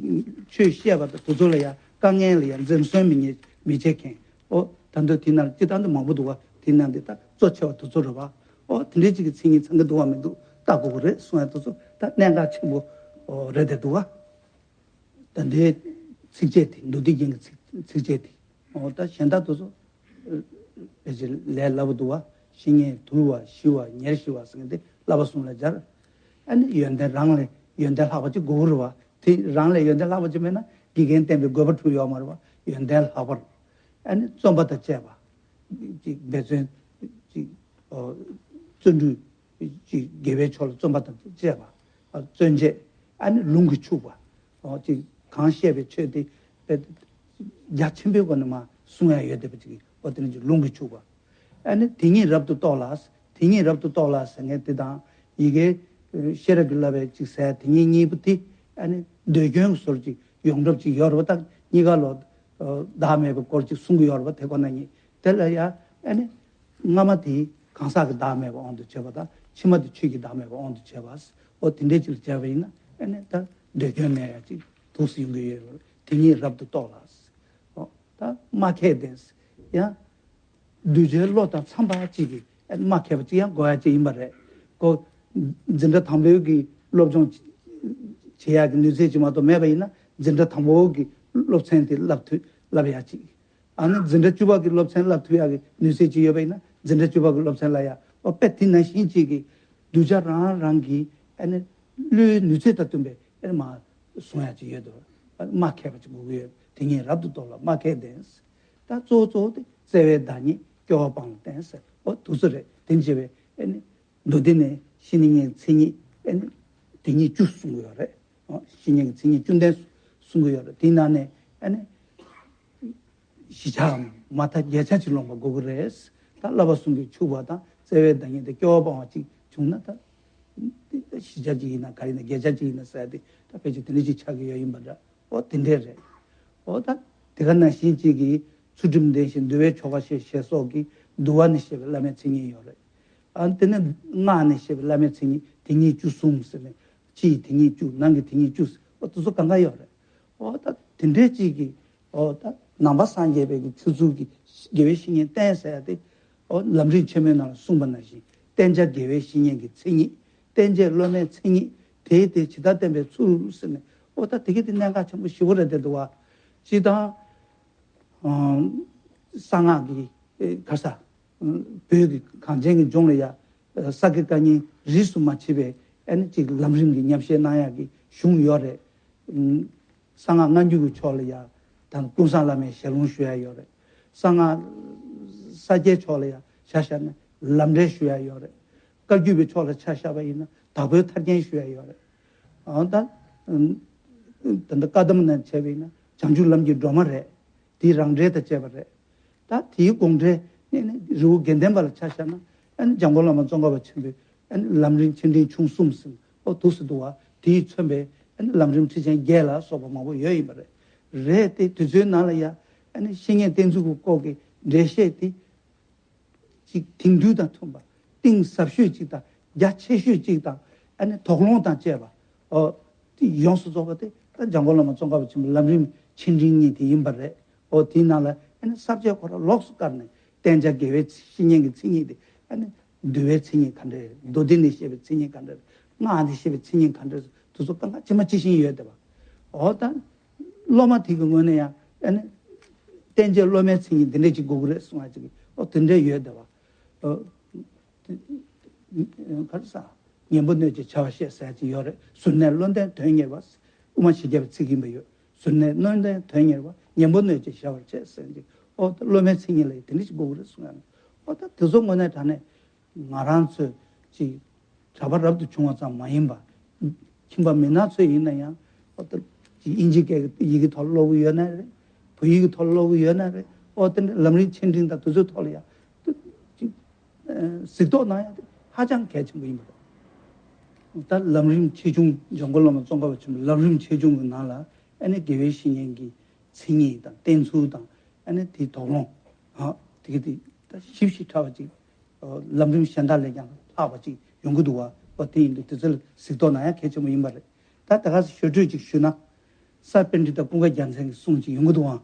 ཆོས་བཤད་པ་དང་དེ་ཚོ་ལ་ཡང་དཀའ་ངལ་ལ་ཡང་འཛེམ་ཟོན་མི་ཉེ་མི་བྱེད་མཁན། ཨོ་ད་འདོད་དེ་ན་སྤྱི་བཏང་དུ་མང་པོ་འདུག་བ། དེ་ན་འདི་ད་གཙོ་ཆེ་བ་དེ་ཚོ་རེད་བ། ཨོ་དེ་འདྲའི་ཅིག་གི་མཚན་ཉིད་ཚང་གི་འདུག་བ་མི་འདུག་ལྟ་དགོས་ཀྱི་རེད་གསུང་ཡ་དེ་ཚོ་ད་གནད་འགག་ཆེན་པོ་རེད་དེ་འདུག་བ། ད་འདིའི་ཚིགས་བཅད་དེ་མདོ་སྡེ་རྒྱན་གྱི་ཚིགས་ཚིགས་བཅད་དེ། འོ་ད་གཞན་དག་དེ་ཚོ་ཕལ་ཆེར་ལས་སླ་པོ་འདུག་བ། བཤེས་གཉེན་དུལ་བ་ཞི་བ་ཉེར་ཞི་བ་ཟེར་མཁན་དེ་བསླབ་པ་གསུམ་ལ་སྦྱར། ཨ་ནི་ཡོན་ཏན་རང་ལས་ཡོན་ཏན་ལྷག་པ་ཅིག་དགོས་ཀྱི་རེད་བ། དེ་རང་ལས་ཡོན་ཏན་ལྷག་པ་ཅིག་མེད་ན་དགེ་རྒན་བསྟེན་པའི་དགོས་པ་འཁྲུལ་ཡོད་མ་རེད་བ། ཡོན་ཏན་ལྷག་པར་ཨ་ནི་བརྩོན་པ་དང་བཅས་པ། ཅིག་འབད་བརྩོན་ཅིག་ཨོ་བརྩོན་འགྲུས་ཅིག་དགེ་བའི་ཕྱོགས་ལ་བརྩོན་པ་དང་བཅས་པ། ཨ་བརྩོན་བཅས་ཨ་ནི་ལུང་གིས་ཕྱུག་པ། ཨོ་ཅིག་གང་བཤད་པའི་ཆོས་དེ་དཔེ་རྒྱ་ཆེན་པོའི་སྒོ་ནས་མ་གསུང་ཡ་ཡོད་བསྡད་པ་ཅིག་ཨོ་དེ་ནི་ཅིག་ལུང་གིས་ཕྱུག་པ། ཨ་ནི་དེ་ཉིད་རབ་ཏུ་རྟོགས་ལ། དེ་ཉིད་རབ་ཏུ་རྟོགས་ལ་ཟེར་མཁན་དེ་དང་ཡི་གེ་ཤེས་རབ་ཀྱིས་བསླབ་པའི་ཅིག་ཟེར་དེ་ཉིད་གཉིས་པོ་དེ་ཨ་ནི་ཟློས་སྐྱོན་གྱི་ཟུར་ཅིག་ཡོངས་གྲུབ་ཅིག་ཡོད་རེད་བ། ད་གཉིས་ཀ་ལོ་བདག་མེད་པའི་སྐོར་ཅིག་གསུང་གི་ཡོད་རེད་བ། དེ་ཁོ་ན་ཉིད་དེ་ལ་ཡ་ཨ་ནི། སྔ་མ་དེ་གང་ཟག་གི་བདག་མེད་པ་དབང་དུ་བྱས་པ་དང་ཕྱི་མ་དེ་ཆོས་ཀྱི་བདག་མེད་པ་དབང་དུ་བྱས་པ། ཨོ་དེ་འདྲའི་ཅིག་ལ་སྦྱར་བ་ཡིན་ན་ཨ་ནི་ད་ཟློས་སྐྱོན་མེད་ཡ་ཅིག་ཐུགས་སུ་ཡོང་གི་ཡོད་རེད། དེ་ཉིད་རབ་ཏུ་རྟོགས་ལ། ཨོ་ད་སྨྲ་མཁས་ལྡན། ཡང་གདུལ་བྱའི་བློ་དང་འཚམས་པ་ཅིག་གིས་ཨ་ནི་སྨྲ་མཁས་པ་ཅིག་ཡང་དགོས་ཡ་ཅིག་ཡིན་པ་རེད། ཁོ་འཛིན་གྲྭ་དང་པོའི་གི་སློབ་སྦྱོང་བྱེད་ཡ་གི་ནུས་ཚད་ཅིག་མ་གཏོགས་མེད་པ་ཡིན་ན་འཛིན་གྲྭ་དང་པོའི་གི་སློབ་ཚན་དེ་བསླབ་ཐུབ་བསླབ་ཡ་ཅིག་ཨ་ནི་འཛིན་གྲྭ་བཅུ་པ་གི་སློབ་ཚན་བསླབ་ཐུབ་ཡག་གི་ནུས་ཚད་ཅིག་ཡོད་པ་ཡིན་ན་འཛིན་གྲྭ་བཅུ་པ་གི་སློབ་ཚན་བསླབ་ཡག་ཨོ་དཔེ་དེ་ནང་བཞིན་ཅིག་གི་གདུལ་བྱ་རང་རང་གི་ཨ་ནི་བློའི་ནུས་ཚད་དང་བསྟུན་པའི་ཨ་ནི་མ་གསུང་ཡག་ཅིག་ཡོད་དོ། སྨྲ་མཁས་པ་ཅིག་དགོས་ཀྱི་ཡོད། དེ་ཉིད་རབ་ཏུ་རྟོགས་ལ་སྨྲ་མཁས་ལྡན། ད་གཙོ་བོ་གཙོ་བོ་དེ་བརྩེ་བའི་བདག་ཉིད་སྐྱོ་བ་སྤངས་ལ་བསྟེན་ཟེར་ཨོ་དུས་སུ་རེད། དེ་བྱས་པའི་ཨ་ནི། མདོ་སྡེ་ནས་བཤེས་གཉེན་མཚན་ཉིད་ཨེ་ནི་དེ་ཉིད་བཅུ་གསུང་གི་ཡོད་རེད། ཨོ་བཤེས་གཉེན་གྱི་མཚན་ཉིད་བཅུ་ལྡན་གསུང་གི་ཡོད་རེད། དེའི་ནང་ནས་ཨེ་ནི་བཞི་ཆའམ་མ་མཐའ་བརྒྱད་ཆ་ཅིག་ལོངས་པ་དགོས་ཀྱི་རེད། ད་བསླབ་པ་གསུམ་གྱིས་ཕྱུག་པ་དང་བརྩེ་བའི་བདག་ཉིད་དེ་སྐྱོ་བ་སྤངས་པ་ཅིག་བྱུང་ན་ད་བཞི་ཆ་ཅིག་ཡིན་ན་ག་རེ་ཡིན་ན་བརྒྱད་ཆ་ཅིག་ཡིན་ན་ཟེར་ཏེ་ད་ཕལ་ཆེར་དེ་འདྲ་ཅིག་ཆགས་ཀྱི་ཡོད་ཡིན་པ་འདྲ། ཨོ་དེ་འདྲས་རེད། ཨོ་ད་དེ་ག་ནང་བཞིན་གཅིག་གིས་ཚུལ་ཁྲིམས་ལྡན་ཞིང་འདུལ་བའི་ཆོ་ག་ཤེས་ཞེས་སོགས་ཀྱིས་འདུལ་བ་ནས་བཤད་པའི་བླ་མའི་མཚན་ཉིད་ཡོད་རེད། ཨ་དེ་ནས་སྔགས་ནས་བཤད་པའི་བླ་མའི་མཚན་ཉིད་དེ་ཉིད་བཅུ་གསུམ་ཟེར་ནས་ཕྱི་ཡི་དེ་ཉིད་བཅུ་ནང་གི་དེ་ཉིད་བཅུ་ཟེར་ཨོ་དེ་ཚོ་གང་ག་ཡོད་རེད། ཨོ་ད་དེ་འདྲས་གཅིག་གིས་ཨོ་ད་ནང་པ་སངས་རྒྱས་པའི་གི་ཆོས་ཚུལ་གྱི་དགེ་བའི་བཤེས་གཉེན་བསྟེན་ཟེར་ཡ་དེ་ཨོ་ལམ་རིམ་ཆེན་མོའི་ནང་ལ་གསུངས་པ་ནང་བཞིན་བསྟེན་བྱ་དགེ་བའི་བཤེས་གཉེན་གྱི་མཚན་ཉིད། བསྟེན་བྱའི་སློབ་མའི་མཚན་ཉིད། དེའི་དེ་ཇི་ལྟར་བསྟེན་པའི་ཚུལ་ཟེར་ནས་ཨོ་ད་དེ་གི་དེ་གནད་འགག་ཆེན་པོ་ཞེ་པོ་རེད་བསྡད་འདུག་བ། སྤྱིར་བཏང་གསང་སྔགས་ཀྱི་ག་ས་བོད་ཀྱི་གངས་ཅན་གྱི་ལྗོངས་ལ་ཡ་ས་དགེ་བཀའ་རྙིང་རིས་སུ་མ་ཆད་པའི་ཨ་ནི་ཅིག་ལམ་རིམ་གྱི་ཉམས་བཞེས་གནང་ཡག་གི་གཞུང་ཡོད་རེད། གསང་སྔགས་སྔ་འགྱུར་གྱི་ཕྱོགས་ལ་ཡ་དང་ཀུན་བཟང་བླ་མའི་ཞལ་ལུང་ཞུ་ཡ་ཡོད་རེད། གསང་སྔགས་ས་སྐྱའི་ཕྱོགས་ལ་ཡ་ཆ་བཞག་ན་ལམ་འབྲས་ཞུ་ཡ་ཡོད་རེད། བཀའ་བརྒྱུད་པའི་ཕྱོགས་ལ་ཆ་བཞག་པ་ཡིན་ན་དྭགས་པོའི་ཐར་རྒྱན་ཞུ་ཡ་ཡོད་རེད། ཨ་ད་ད་ལྟ་བཀའ་གདམས་ནང་བྱས་པ་ཡིན་ན་བྱང་ཆུབ་ལམ་གྱི་སྒྲོན་མ་རེད། དེའི་རང་འགྲེལ་དང་བཅས་པ་རེད། ད་དེའི་དགོངས་འགྲེལ་ནི་ནི་རི་བོ་དགེ་ལྡན་པ་ལ་ཆ་བཞག་ན་ཨ་ནི་འཇམ་མགོན་བླ་མ་ཙོང་ཁ་པ་ཆེན་པོའི་ཨ་ནི་ལམ་རིམ་ཆེ་འབྲིང་ཆུང་གསུམ་ཟེར་ཨོ་འདུག་སེ་འདུག་བ། དེས་མཚོན་པའི་ཨ་ནི་ལམ་རིམ་ཁྲིད་ཆེན་བརྒྱད་ལ་སོགས་པ་མང་པོ་ཡོད་ཡིན་པ་རེད། རེད་དེ་དུས་ཚོད་ནང་ལ་ཡ་ཨ་ནི་བཤེས་གཉེན་བསྟེན་ཚུལ་གྱི་སྐོར་གྱི་འགྲེལ་བཤད་དེ་ཅིག་དེང་དུས་དང་མཐུན་པ་གཏིང་ཟབ་ཤོས་ཅིག་དང་རྒྱ་ཆེ་ཤོས་ཅིག་དང་ཨ་ནི་དོགས་སློང་དང་བཅས་པ་ཨོ་དེ་ཡོངས་སུ་རྫོགས་པ་དེ་ད་འཇམ་མགོན་བླ་མ་ཙོང་ཁ་པ་ཆེན་པོའི་ལམ་རིམ་ཆེ་འབྲིང་གཉིས་དེ་ཡིན་པ་རེད། ཨོ་དེའི་ནང་ལ་ཨ་ནི་ས་བཅད་ཁོ་རང་ལོགས་སུ་བཀར་ནས་བསྟེན་བྱ་དགེ་བའི་བཤེས་གཉེན་གྱི་མཚན་ཉིད་དེ་ཨ་ནི་འདུལ་བའི་མཚན་ཉིད་ག་འདྲ་རེད། མདོ་སྡེ་ནས་བཤད་པའི་མཚན་ཉིད་ག་འདྲ་རེད། སྔགས་ནས་བཤད་པའི་མཚན་ཉིད་ག་འདྲ་རེད། དེ་ཚོ་གང་ག་ཇི་མ་ཇི་བཞིན་ཡོད་བསྡད་པ། ཨོ་ད་སློབ་མ་དེ་གི་ངོས་ནས་ཡང་ཨ་ནི་བསྟེན་བྱའི་སློབ་མའི་མཚན་ཉིད་འདི་འདྲ་ཅིག་དགོས་ཀྱི་རེད་གསུང་བ་ཅིག་ཨོ་དེ་འདྲ་ཡོད་བསྡད་པ། ཨོ། ག་རེ་ཟ། གཉེན་པོ་གནོད་ཅིང་བྱ་བ་བཤད་ཟེར་ཡ་ཅིག་ཡོད་རེད། གཟུར་གནས་བློ་ལྡན་དོན་གཉེར་བ། དབུ་མ་བཞི་བརྒྱ་པའི་ཚིག་ཡིན་པ་ཡོད། གཟུར་གནས་བློ་ལྡན་དོན་གཉེར་བ། གཉེན་པོ་གནོད་ཅིང་བྱ་བར་བྱེད་ཟེར་ཡ་ཅིག་ཨོ་ད་སློབ་མའི་མཚན་ཉིད་ལ་ཡང་དེ་འདྲ་ཞིག་དགོས་ཀྱི་རེད་གསུང་ཡ་ནི། ཨོ་ད་དེ་ཚོ་དངོས་གནས་དྲང་གནས་ང་རང་ཚོས་ཅིག་གྲྭ་པ་རབ་ཏུ་བྱུང་བ་ཙམ་མ་ཡིན་པ། ཁྱིམ་པ་མི་ནག་ཚོས་ཡིན་ན་ཡང་ཨོ་ད་ དབྱིན་ཇིའི་སྐད་ཡི་གེ་ཐོག་ཀློག་གི་ཡོད་ན་རེད། བོད་ཡིག་གི་ཐོག་ཀློག་གི་ཡོད་ན་རེད། ཨོ་དེ་འདྲ་ལམ་རིམ་ཆེ་འབྲིང་དང་དེ་ཚོའི་ཐོག་ལ་ཡང་ཅིག་གཟིགས་རྟོག་གནང་ཡ་དེ་ཧ་ཅང་གལ་ཆེན་པོ་ཡིན་པ་རེད། ད་ལམ་རིམ་ཆེ་ཆུང་འཇམ་མགོན་བླ་མ་ཙོང་ཁ་པ་ཆེན་པོའི་ལམ་རིམ་ཆེ་ཆུང་གི་ནང་ལ་ཨ་ནི་དགེ་བའི་བཤེས་གཉེན་གྱི་མཚན་ཉིད་དང་བསྟེན་ཚུལ་དང་ཨ་ནི་དེའི་དོགས་སློང་ཨ་དེ་གི་དེ་ད་ཞིབ་ཞིབ་ཕྲ་བ་ཅིག་ལམ་རིམ་གཞན་དག་ལས་ཀྱང་ལྷག་པ་ཅིག་ཡོང་གི་འདུག་བ། འོ་དེ་ཡིན་དུས་དེ་ཚོ་ལ་གཟིགས་རྟོག་གནང་ཡ་གལ་ཆེན་པོ་ཡིན་པ་རེད། ད་ད་ག་ཞོར་འཕྲོས་ཅིག་ཞུས་ན། ས་པཎྜི་ཏ་ཀུན་དགའ་རྒྱལ་མཚན་གྱི་གསུང་ཅིག་ཡོང་གི་འདུག་ཨང་།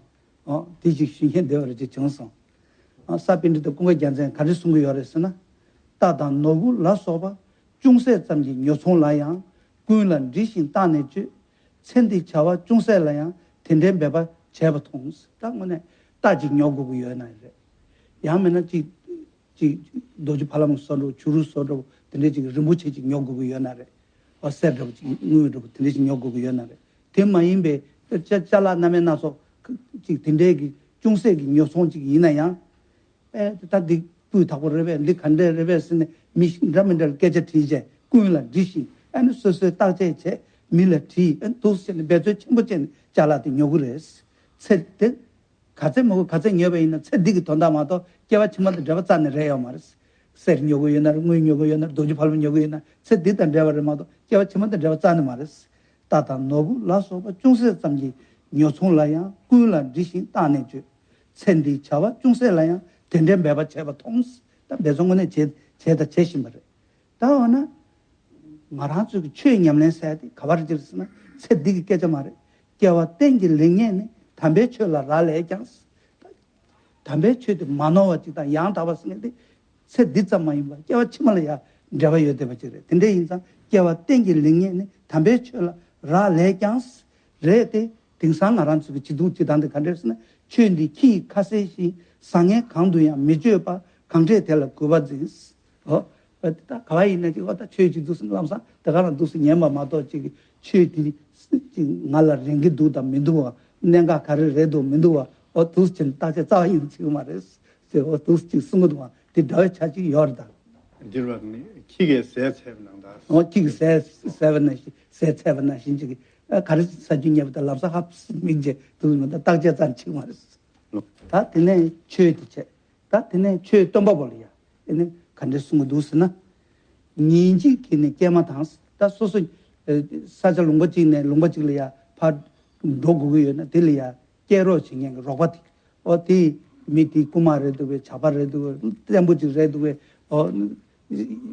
འོ་དེ་ཅིག་ཞུ་མཁན་བདེ་བ་རེ་ཅིག་བྱུང་སོང་། ཨ་ས་པཎྜི་ཏ་ཀུན་དགའ་རྒྱལ་མཚན་ག་རེ་གསུང་གི་ཡོད་རེད་ཟེར་ན། རྟ་དང་ནོར་བུ་ལ་སོགས་པ། ཅུང་ཟད་ཙམ་གྱིས་ཉོ་ཚོང་ལ་ཡང་། ཀུན་ལ་འདྲི་ཞིང་བརྟགས་ནས་སྤྱོད། ཚེ་འདིའི་བྱ་བ་ཅུང་ཟད་ལ་ཡང་། དེ་འདྲའི་འབད་པ་བྱས་པ་མཐོང་། ད་དངོས་གནས་རྟ་ཅིག་ཉོ་དགོས་ཀྱི་ཡོད་ན་རེད། ཡང་མིན་ན་ཅིག་ཅིག་རྡོ་རྗེ་ཕ་ལམ་བཟོ་འདྲ་བོ་བྱུ་རུ་བཟོ་འདྲ་བོ་དེ་འདྲའི་ཅིག་རིན་པོ་ཆེ་ཅིག་ཉོ་དགོས་ཀྱི་ཡོད་ན་རེད། ཨོ་གསེར་འདྲ་བོ་ཅིག་དངུལ་འདྲ་བོ་དེ་འདྲའི་ཅིག་ཉོ་དགོས་ཀྱི་ཡོད་ན་རེད། དེ་མ་ཡིན་པའི་ཅ་ཅ་ལག་སྣ་མིན་སྣ་ཚོགས་ཅིག་དེ་འདྲའི་གི་ཅུང་ཟད་ཀྱི་ཉོ་ཚོང་ཅིག་ཡིན་ན་ཡང་། ཨེ་ད་འདི་སྤུས་དག་པོ་རེད་པས། འདི་ག་འདྲས་རེད་པས་ཟེར་ནས་མི་འདྲ་མི་འདྲ་ལ་སྐད་ཆ་དྲིས་བྱས་ཀུན་ལ་འདྲི་ཞིང་ཨ་ནི་སོ་སོའི་བརྟག་དཔྱད་བྱས་མི་ལ་དྲིས་ཨ་ནི་འདུག་ཟེར་ནས་འབད་རྩོལ་ཆེན་པོ་བྱས་ནས་ཅ་ལག་དེ་ཉོ་གི་རེད། ཚེ་འདི། ག་ཚད་མང་པོ་ག་ཚད་ཉོས་པ་ཡིན་ན་ཚེ་འདི་གི་དོན་དག་མ་གཏོགས་སྐྱེ་བ་ཕྱི་མ་དང་འབྲེལ་བ་རྩ་ནས་རེད་ཡོད་མ་རེད། གསེར་ཉོ་གི་ཡོད་ན་རེད། དངུལ་ཉོ་གི་ཡོད་ན་རེད། རྡོ་རྗེ་ཕ་ལམ་ཉོ་གི་ཡོད་ན་ཚེ་འདི་དང་འབྲེལ་བ་རེད་མ་གཏོགས་སྐྱེ་བ་ཕྱི་མ་དང་འབྲེལ་བ་རྩ་ནས་མ་རེད། རྟ་དང་ནོར་བུ་ལ་སོགས་པ་ཅུང་ཟད་ཙམ་གྱིས་ཉོ་ཚོང་ལ་ཡང་། ཀུན་ལ་འདྲི་ཞིང་བརྟགས་ནས་སྤྱོད། ཚེ་འདིའི་བྱ་བ་ཅུང་ཟད་ལ་ཡང་། དེ་འདྲའི་འབད་པ་བྱས་པ་མཐོང་། ད་འབད་བརྩོན་དངོས་གནས་བྱས་བྱས་དང་བྱེད་བཞིན་པ་རེད། ད་འོ་ན། ང་རང་ཚོའི་གི་ཆོས་ཉམས་ལེན་ཟེར་ཡ་དེ་ག་པར་འགྱུར་ཟེར་ན་ཚེ་འདི་གི་སྐད་ཆ་མ་རེད། སྐྱེ་བ་གཏན་གྱི་ལེགས་ཉེས་ནི་དམ་པའི་ཆོས་ལ་རག་ལས་ཀྱང་། དམ་པའི་ཆོས་དེ་མ་ནོར་བ་ཅིག་དང་ཡང་དག་པ་ཟེར་མཁན་དེ་ཚེ་འདི་ཙམ་མ་ཡིན་པར་སྐྱེ་བ་ཕྱི་མ་ལ་ཡང་འབྲེལ་བ་ཡོད་བསྡད་པ་ཅིག་རེད། དེ་འདྲ་ཡིན་ཙང་སྐྱེ་བ་གཏན་གྱི་ལེགས་ཉེས་ནི་དམ་པའི་ཆོས་ལ་རག་ལས་ཀྱང་། རེད་དེ། དེང་སང་ང་རང་ཚོ་གི་བྱེད་ལུགས་བྱེད་སྟངས་དེ་ག་འདྲ་ཟེར་ན། ཆོས་འདི་ཁྱི་ཡི་ཁ་ཟས་བཞིན། བཟང་ངན་གང་དུ་ཡང་མི་སྤྱོད་པ། གང་འཕྲད་དེ་ལ་གུས་པ་འཛིན། ཨོ། ད་ག་བ་ཡིན་ན་ཅིག་ཨོ་ད་ཆོས་ཅིག་འདུག་ཟེར་ན་ལམ་སང་དེ་ག་རང་འདུག་ཟེར་ཉན་པ་མ་གཏོགས་ཅིག་ཆོས་དེ་ཅིག་ང་ལ་རན་གྱི་འདུག་དང་མི་འདུག་བ། གནད་འགག་ག་རེ་རེད་འདུག་མི་འདུག་བ། ཨོ་འདུག་ཟེར་ནས་བརྟག་དཔྱད་རྩ་བ་ཡིན་བྱེད་ཀྱི་མ་རེད་ཟེར། ཨོ་འདུག་ཅིག་གསུང་གི་འདུག་བ། དེ་འདྲ་བའི་ཆ་ཅིག་ཡོད་རེད་ད། འདིར་བ་ནི་ཁྱི་གས་ཟས་འཚལ་བ་ནང་ད། ཨོ་ཁྱི་གས་ཟས་འཚལ་བ་ནང་བཞིན་ཟས་འཚལ་བ་ནང་བཞིན་ཅིག་ག་རེ་ཟ་རྒྱུ་ཉལ་བ་དང་ལམ་སང་ཧབ་སིབ་མིག་བྱས་འདུག་མི་འདུག་བརྟག་དཔྱད་རྩ་ནས་བྱེད་ཀྱི་མ་རེད། ད་དེ་ནས་ཆོས་དེ་བྱས། ད་དེ་ནས་ཆོས་སྟོན་པ་པོ་ལ་ཡ། དེ་ནས་ག་འདྲས་གསུང་གི་འདུག་ཟེར་ན། ཉོན་ཅིག་གིས་ནི་སྐྱེལ་མ་དང་། ད་སོ་སོ་ས་ཆ་ལུང་པ་གཅིག་ནས་ལུང་པ་གཅིག་ལ་ཡ་ཕར་འགྲོ་དགོས་ཀྱི་ཡོད་ན་དེ་ལ་ཡ་སྐྱེལ་རོགས་བྱེད་མཁན་གྱི་རོགས་པ་དེ། ཨོ་དེ་མི་དེ་རྐུན་མ་རེད་འདུག་པས། ཇག་པ་རེད་འདུག་པས། བཙན་པོ་གཅིག་རེད་འདུག་པས། ཨོ་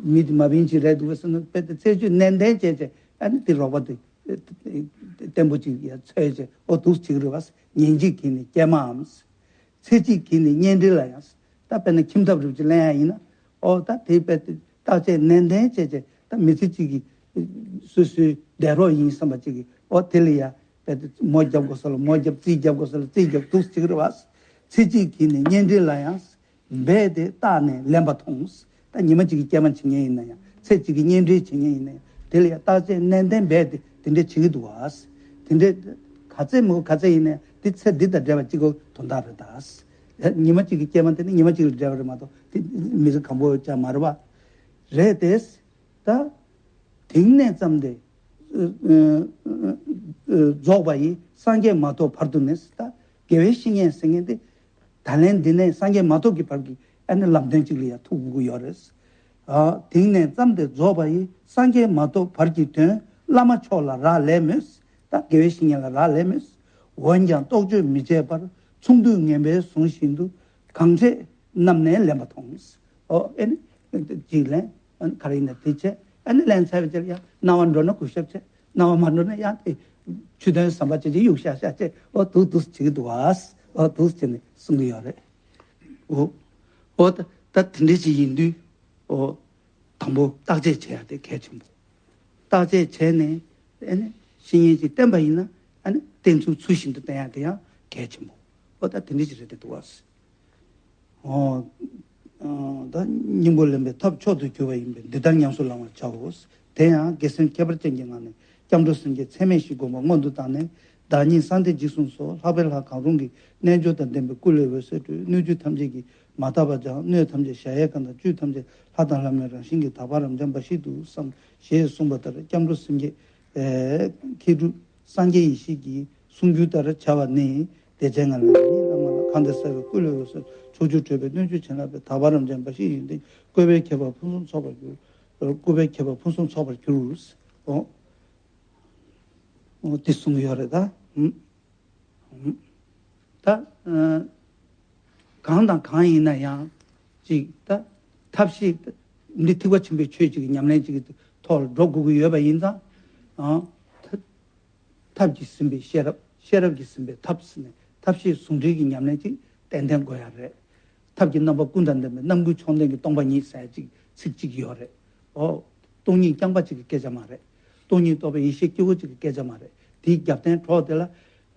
མི་དེ་མ་བིན་གཅིག་རེད་འདུག་པས་ཟེར་ན་དཔེ་དེ་རྩད་གཅོད་ནན་ཏན་བྱས་བྱས་ཨ་ནི་དེ་རོགས་པ་དེ་བཙན་པོ་གཅིག་ཡ་འཚོལ་བྱས་ཨོ་འདུག་བྱེད་ཀྱི་རེད་བ། ཉོན་ཅིག་གིས་ནི་སྐྱེལ་མའམ། ཚེ་གཅིག་གིས་ནི་གཉེན་འབྲེལ་ལ་ཡང་། ད་དཔེར་ན་ཁྱིམ་ཐབ་རུ་ཅིག་ལེན་ཡ་ཡིན་ན། ཨོ་ད་དེ་དཔེ་དེ་བརྟག་དཔྱད་ནན་ཏན་བྱས་བྱས་ད་མི་ཚེ་གཅིག་གི་སོ་སོའི་འདས་རོགས་ཡིན་བསམ་པ་ཅིག་གིས་ཨོ་དེ་ལ་ཡ་དཔེ་དེ་མོ་རྒྱབ་དགོས་ས་ལ་མོ་རྒྱབ། རྩིས་རྒྱབ་དགོས་ས་ལ་རྩིས་རྒྱབ་འདུག་ཅིག་རེད་བ། ཚེ་གཅིག་གིས་ནི་གཉེན་འབྲེལ་ལ་ཡང་། འབད་དེ་བརྟགས་ནས་ལེན་པ་མཐོང་། ད་ཉི་མ་གཅིག་གི་སྐྱེལ་མ་བྱེད་མཁན་ཡིན་ན་ཡང་། ཚེ་གཅིག་གི་གཉེན་འབྲེལ་བྱེད་མཁན་ཡིན་ན་ཡང་། དེ་ལ་ཡང་བརྟག་དཔྱད་ནན་ཏན་འབད་དེ་དེ་འདྲ་བྱེད་ཀྱི་འདུག་བ། དེ་འདྲ་ག་ཚད་མང་པོ་ག་ཚད་ཡིན་ན་ཡང་དེ་ཚེ་འདི་དང་འབྲེལ་བ་གཅིག་གི་དོན་དག་རེད་ད། ཉི་མ་གཅིག་གི་སྐྱེལ་མ་དེ་ནི་ཉི་མ་གཅིག་ལ་འབྲེལ་བ་རེད་མ་གཏོགས་དེ་མི་ཚེ་གང་པོ་ཅང་མ་རེད་བ། རེད་དེ། ད། དེང་ནས་བརྩམས་ཏེ། རྫོགས་པ་ཡི་སངས་རྒྱས་མ་ཐོབ་བར་དུ་ནི། ད། དགེ་བའི་བཤེས་གཉེན་ཟེར་མཁན་དེ། ད་ལན་འདི་ནས་སངས་རྒྱས་མ་ཐོབ་ཀྱི་བར་གྱི་ཨ་ནི་ལམ་སྟོན་གཅིག་ལ་ཡང་ཐུག་དགོས་ཀྱི་ཡོད་རེད། ཨ། དེང་ནས་བརྩམས་ཏེ་རྫོགས་པ་ཡི་སངས་རྒྱས་མ་ཐོབ་བར་གྱི་དོན། བླ་མ་མཆོག་ལ་རག་ལས་མོད། ད་དགེ་བའི་བཤེས་གཉེན་ལ་རག་ལས་མོད། འོན་ཀྱང་རྟོག་དཔྱོད་མི་བྱེད་པར། ཚོགས་འདུས་ངན་པས་བཟུང་བཞིན་དུ། གང་འཕྲད་རྣམས་ནས་ལེན་པ་མཐོང་། ཨོ་ཨེ་ནི། གཅིག་ལེན། ཨ་ནི་ག་རེ་ཡིན་ན་དེ་བྱས། ཨ་ནི་ལེན་ཚར་བའི་རྗེས་ལ་ཡང་སྣང་བ་འགྲོ་ན་གུས་ཞབས་བྱས། སྣང་བ་མ་འགྲོ་ན་ཡང་དེ་ཆུ་དོན་ཟམ་པ་བྱས་རྗེས་གཡུག་ཤག་ཤག་བྱས། ཨོ་འདུག་འདུག་བྱེད་ཀྱི་འདུག་བ། ཨོ་འདུག་བྱས་ནས་གསུང་གི་ཡོད་རེད། ཨོ། ཨོ་ད་ད་དེ་འདྲ་ཞིག་ཡིན་དུས། ཨོ། དང་པོ་བརྟག་དཔྱད་བྱེད་ཡ་དེ་གལ་ཆེན་པོ། བརྟག་དཔྱད་བྱས་ནས་ཨ་ནི་བཤེས་གཉེན་ཅིག་བསྟེན་པ་ཡིན་ན་ཨ་ནི་བསྟེན་ཚུལ་ཚུལ་བཞིན་དུ་བསྟེན་ཡ་དེ་ཡང་གལ་ཆེན་པོ། ཨོ་ད་དེ་འདྲ་ཞིག་རེད་དེ་འདུག་བ། ཨོ། ཨ་ད་སྙིང་པོ་ལེན་པའི་ཐབས་མཆོག་ཏུ་གྱུར་པ་ཡིན་པས་འདི་ལྟར་ཉམས་སུ་བླང་བར་བྱའོ། དེ་ཡང་དགེ་སེམས་ཁྱད་པར་ཅན་གྱི་ངང་ནས་སྐྱབས་འགྲོ་སེམས་བསྐྱེད་ཚད་མེད་བཞི་བསྒོམ་པ་སྔོན་དུ་བཏང་ནས་བདག་ཉིད་གསང་བདེ་འཇིགས་གསུམ་སོགས་ལྷག་པའི་ལྷ་གང་རུང་གི་རྣལ་འབྱོར་དང་ལྡན་པའི་སྐུ་ལས་འོད་ཟེར་འཕྲོས་སྣོད་བཅུད་ཐམས་ཅད་ཀྱིས་མ་དག་པར་སྦྱངས། སྣོད་ཐམས་ཅད་གཞལ་ཡས་ཁང་དང་བཅུད་ཐམས་ཅད་ལྷ་དང་ལྷ་མོའི་རང་བཞིན་གྱིས་དག་པ་རབ་འབྱམས་འབའ་ཞིག་ཏུ་བསམ་ཞེས་གསུངས་པ་ལྟར་སྐྱབས་འགྲོ་སེམས་བསྐྱེད་མཁས་གྲུབ་ སངས་རྒྱས་ཡེ་ཤེས་ཀྱིས་གསུངས་རྒྱུ་ལྟར་བྱ་བ་ནི། བདེ་ཆེན་ངང་ལས་ནི་བླ་མ་ལ། གང་དེ་ཟ་བའི་ཀུན་ལས་འོད་ཟེར། ཕྱོགས་བཅུར་འཕྲོས་པས་སྣོད་བཅུད་བྱིན་བརླབས་པའི། དག་པ་རབ་འབྱམས་འབའ་ཞིག་ཡོན་ཏན། བཀོད་པས་ཁྱབ་པ་ཕུན་སུམ་ཚོགས་པར་འགྱུར། བཀོད་པས་ཁྱབ་པ་ཕུན་སུམ་ཚོགས་པར་འགྱུར། འོ། འོ་དེ་གསུངས་ཡོད་རེད་ད། ད། གང་དང་གང་ཡིན་ན་ཡང་། ཅིག་ད། ཐབས་ཤེས། འདི་ཐེག་པ་ཆེན་པོའི་ཆོས་ཅིག་གི་ཉམས་ལེན་ཅིག་གི་ཐོག་ལ་འགྲོ་དགོས་ཀྱི་ཡོད་པ་ཡིན་ཙང་། ཨང་། ཐ། ཐབས་ཀྱིས་ཟིན་པའི་ཤེས་རབ། ཤེས་རབ་ཀྱིས་ཟིན་པའི་ཐབས་ཟེར་ནས་ཐབས་ཤེས་ཟུང་འབྲེལ་གྱི་ཉམས་ལེན་ཅིག་ཏན་ཏན་དགོས་ཡ་རེད། ཐབས་ཀྱི་རྣམ་པ་ཀུན་དང་ལྡན་པའི་རྣམ་ཀུན་མཆོག་ལྡན་གྱི་སྟོང་པ་ཉིད་ཟེར་ཅིག་ཚིག་ཅིག་ཡོད་རེད། ཨོ། སྟོང་ཉིད་རྐྱང་པ་ཅིག་གི་སྐད་ཆ་མ་རེད། སྟོང་ཉིད་རྟོགས་པའི་ཡེ་ཤེས་སྐྱེ་བོ་ཅིག་གི་སྐད་ཆ་མ་རེད། དེའི་རྒྱབ་རྟེན་གྲོགས་དེ་ལ།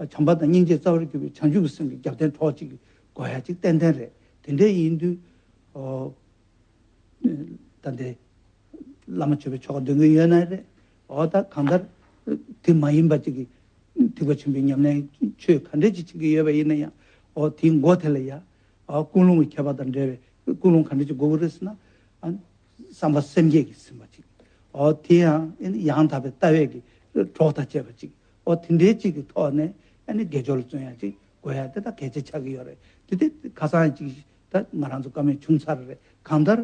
བྱམས་པ་དང་སྙིང་རྗེ་རྩ་བར་གྱུར་པའི་བྱང་ཆུབ་ཀྱི་སེམས་ཀྱི་རྒྱབ་རྟེན་གྲོགས་ཅིག་དགོས་ཡ་ཅིག་ཏན་ཏན་རེད། དེ་འདྲ་ཡིན་དུས། ཨོ། ད་འདི། བླ་མ་མཆོད་པའི་ཆོ་ག་འདོན་གྱི་ཡོད་ན་རེད། འོ་ད་གང་ལྟར། དེ་མ་ཡིན་པ་ཅིག་གི། ཐེག་པ་ཆེན་པོའི་ཉམས་ལེན་ཆོས་ག་འདྲ་ཅིག་བྱེད་ཀྱི་ཡོད་པ་ཡིན་ན་ཡང་། འོ་དེའི་མགོ་དེ་ལ་ཡ། འོ་ཀུན་སློང་གི་ཁྱད་པར་དང་འབྲེལ་བའི་ཀུན་སློང་ག་འདྲ་ཅིག་དགོས་ཀྱི་རེད་ཟེར་ན། ཨ། བསམ་པ་སེམས་བསྐྱེད་ཀྱིས་ཟིན་པ་ཅིག་འོ་དེ་ཡང་ཡང་དག་པའི་ལྟ་བས་ཀྱི་གྲོགས་དང་བཅས་པ་ཅིག་འོ་དེ་འདྲའི་ཅིག་གི་ཐོག་ནས་ཨ་ནི་དགེ་སྦྱོར་ལ་བརྩོན་ཡ་ཅིག་དགོས་ཡ་དེ་ད་གལ་ཆེ་ཆགས་ཀྱི་ཡོད་རེད། དེ་དེ་ཁ་སང་ཅིག་ད་ང་རང་ཚོ་བཀའ་མོལ་བྱུང་ཚར་རེད། གང་ལྟར།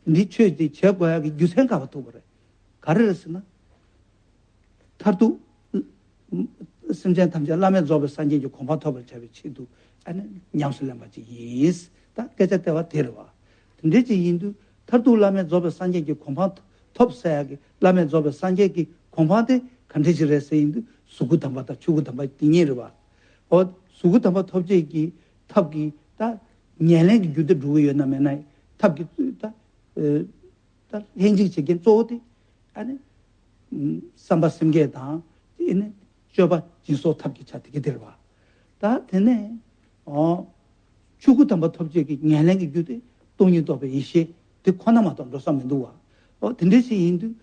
འདི་ཆོས་འདི་བྱེད་དགོས་ཡག་གི་རྒྱུ་མཚན་ག་པར་ཐུག་པ་རེད། ག་རེ་རེད་ཟེར་ན། མཐར་ཐུག་སེམས་ཅན་ཐམས་ཅད་བླ་མེད་རྫོགས་པའི་སངས་རྒྱས་ཀྱི་གོ་འཕང་ཐོབ་པར་བྱ་བའི་ཆེད་དུ་ཨ་ནི་ཉམས་སུ་ལེན་པ་ཅིག་ཡིན། ད་སྐད་ཆ་དེ་བ་དེ་རེད་བ། དེ་འདྲའི་ཅིག་ཡིན་དུས་མཐར་ཐུག་བླ་མེད་རྫོགས་པའི་སངས་རྒྱས་ཀྱི་གོ་འཕང་ཐོབ་ཟེར་ཡག་གི་བླ་མེད་རྫོགས་པའི་སངས་རྒྱས་ཀྱི་གོ་འཕང་དེ་ག་འདྲ་ཅིག་རེད་ཟེར་ཡིན་དུས་གཟུགས་སྐུ་དམ་པ་དང་ཆོས་སྐུ་དམ་པ་དེ་གཉིས་རེད་བ། འོ། གཟུགས་སྐུ་དམ་པ་ཐོབ་བྱེད་ཀྱི་ཐབས་ཀྱི་ད་ཉམས་ལེན་གྱི་རྒྱུ་དེ་འགྲོ་གི་ཡོད་ན་མེད་ན་ཐབས་ཀྱི་ད། ད་ལྷན་ཅིག་བྱེད་མཁན་གཙོ་བོ་དེ་ཨ་ནི་བསམ་པ་སེམས་བསྐྱེད་དང་ཨ་ནི་སྤྱོད་པ་སྦྱིན་སོགས་ཐབས་ཀྱི་ཆ་དེ་ག་དེ་རེད་བ། ད་དེ་ནས་ཨོ། ཆོས་སྐུ་དམ་པ་ཐོབ་བྱེད་ཀྱི་ཉམས་ལེན་གྱི་རྒྱུ་དེ་སྟོང་ཉིད་རྟོགས་པའི་ཡེ་ཤེས་དེ་ཁོ་ན་མ་གཏོགས་འགྲོ་ས་མི་འདུག་བ། ཨོ་དེ་འདྲ་ཞིག་ཡིན་དུས།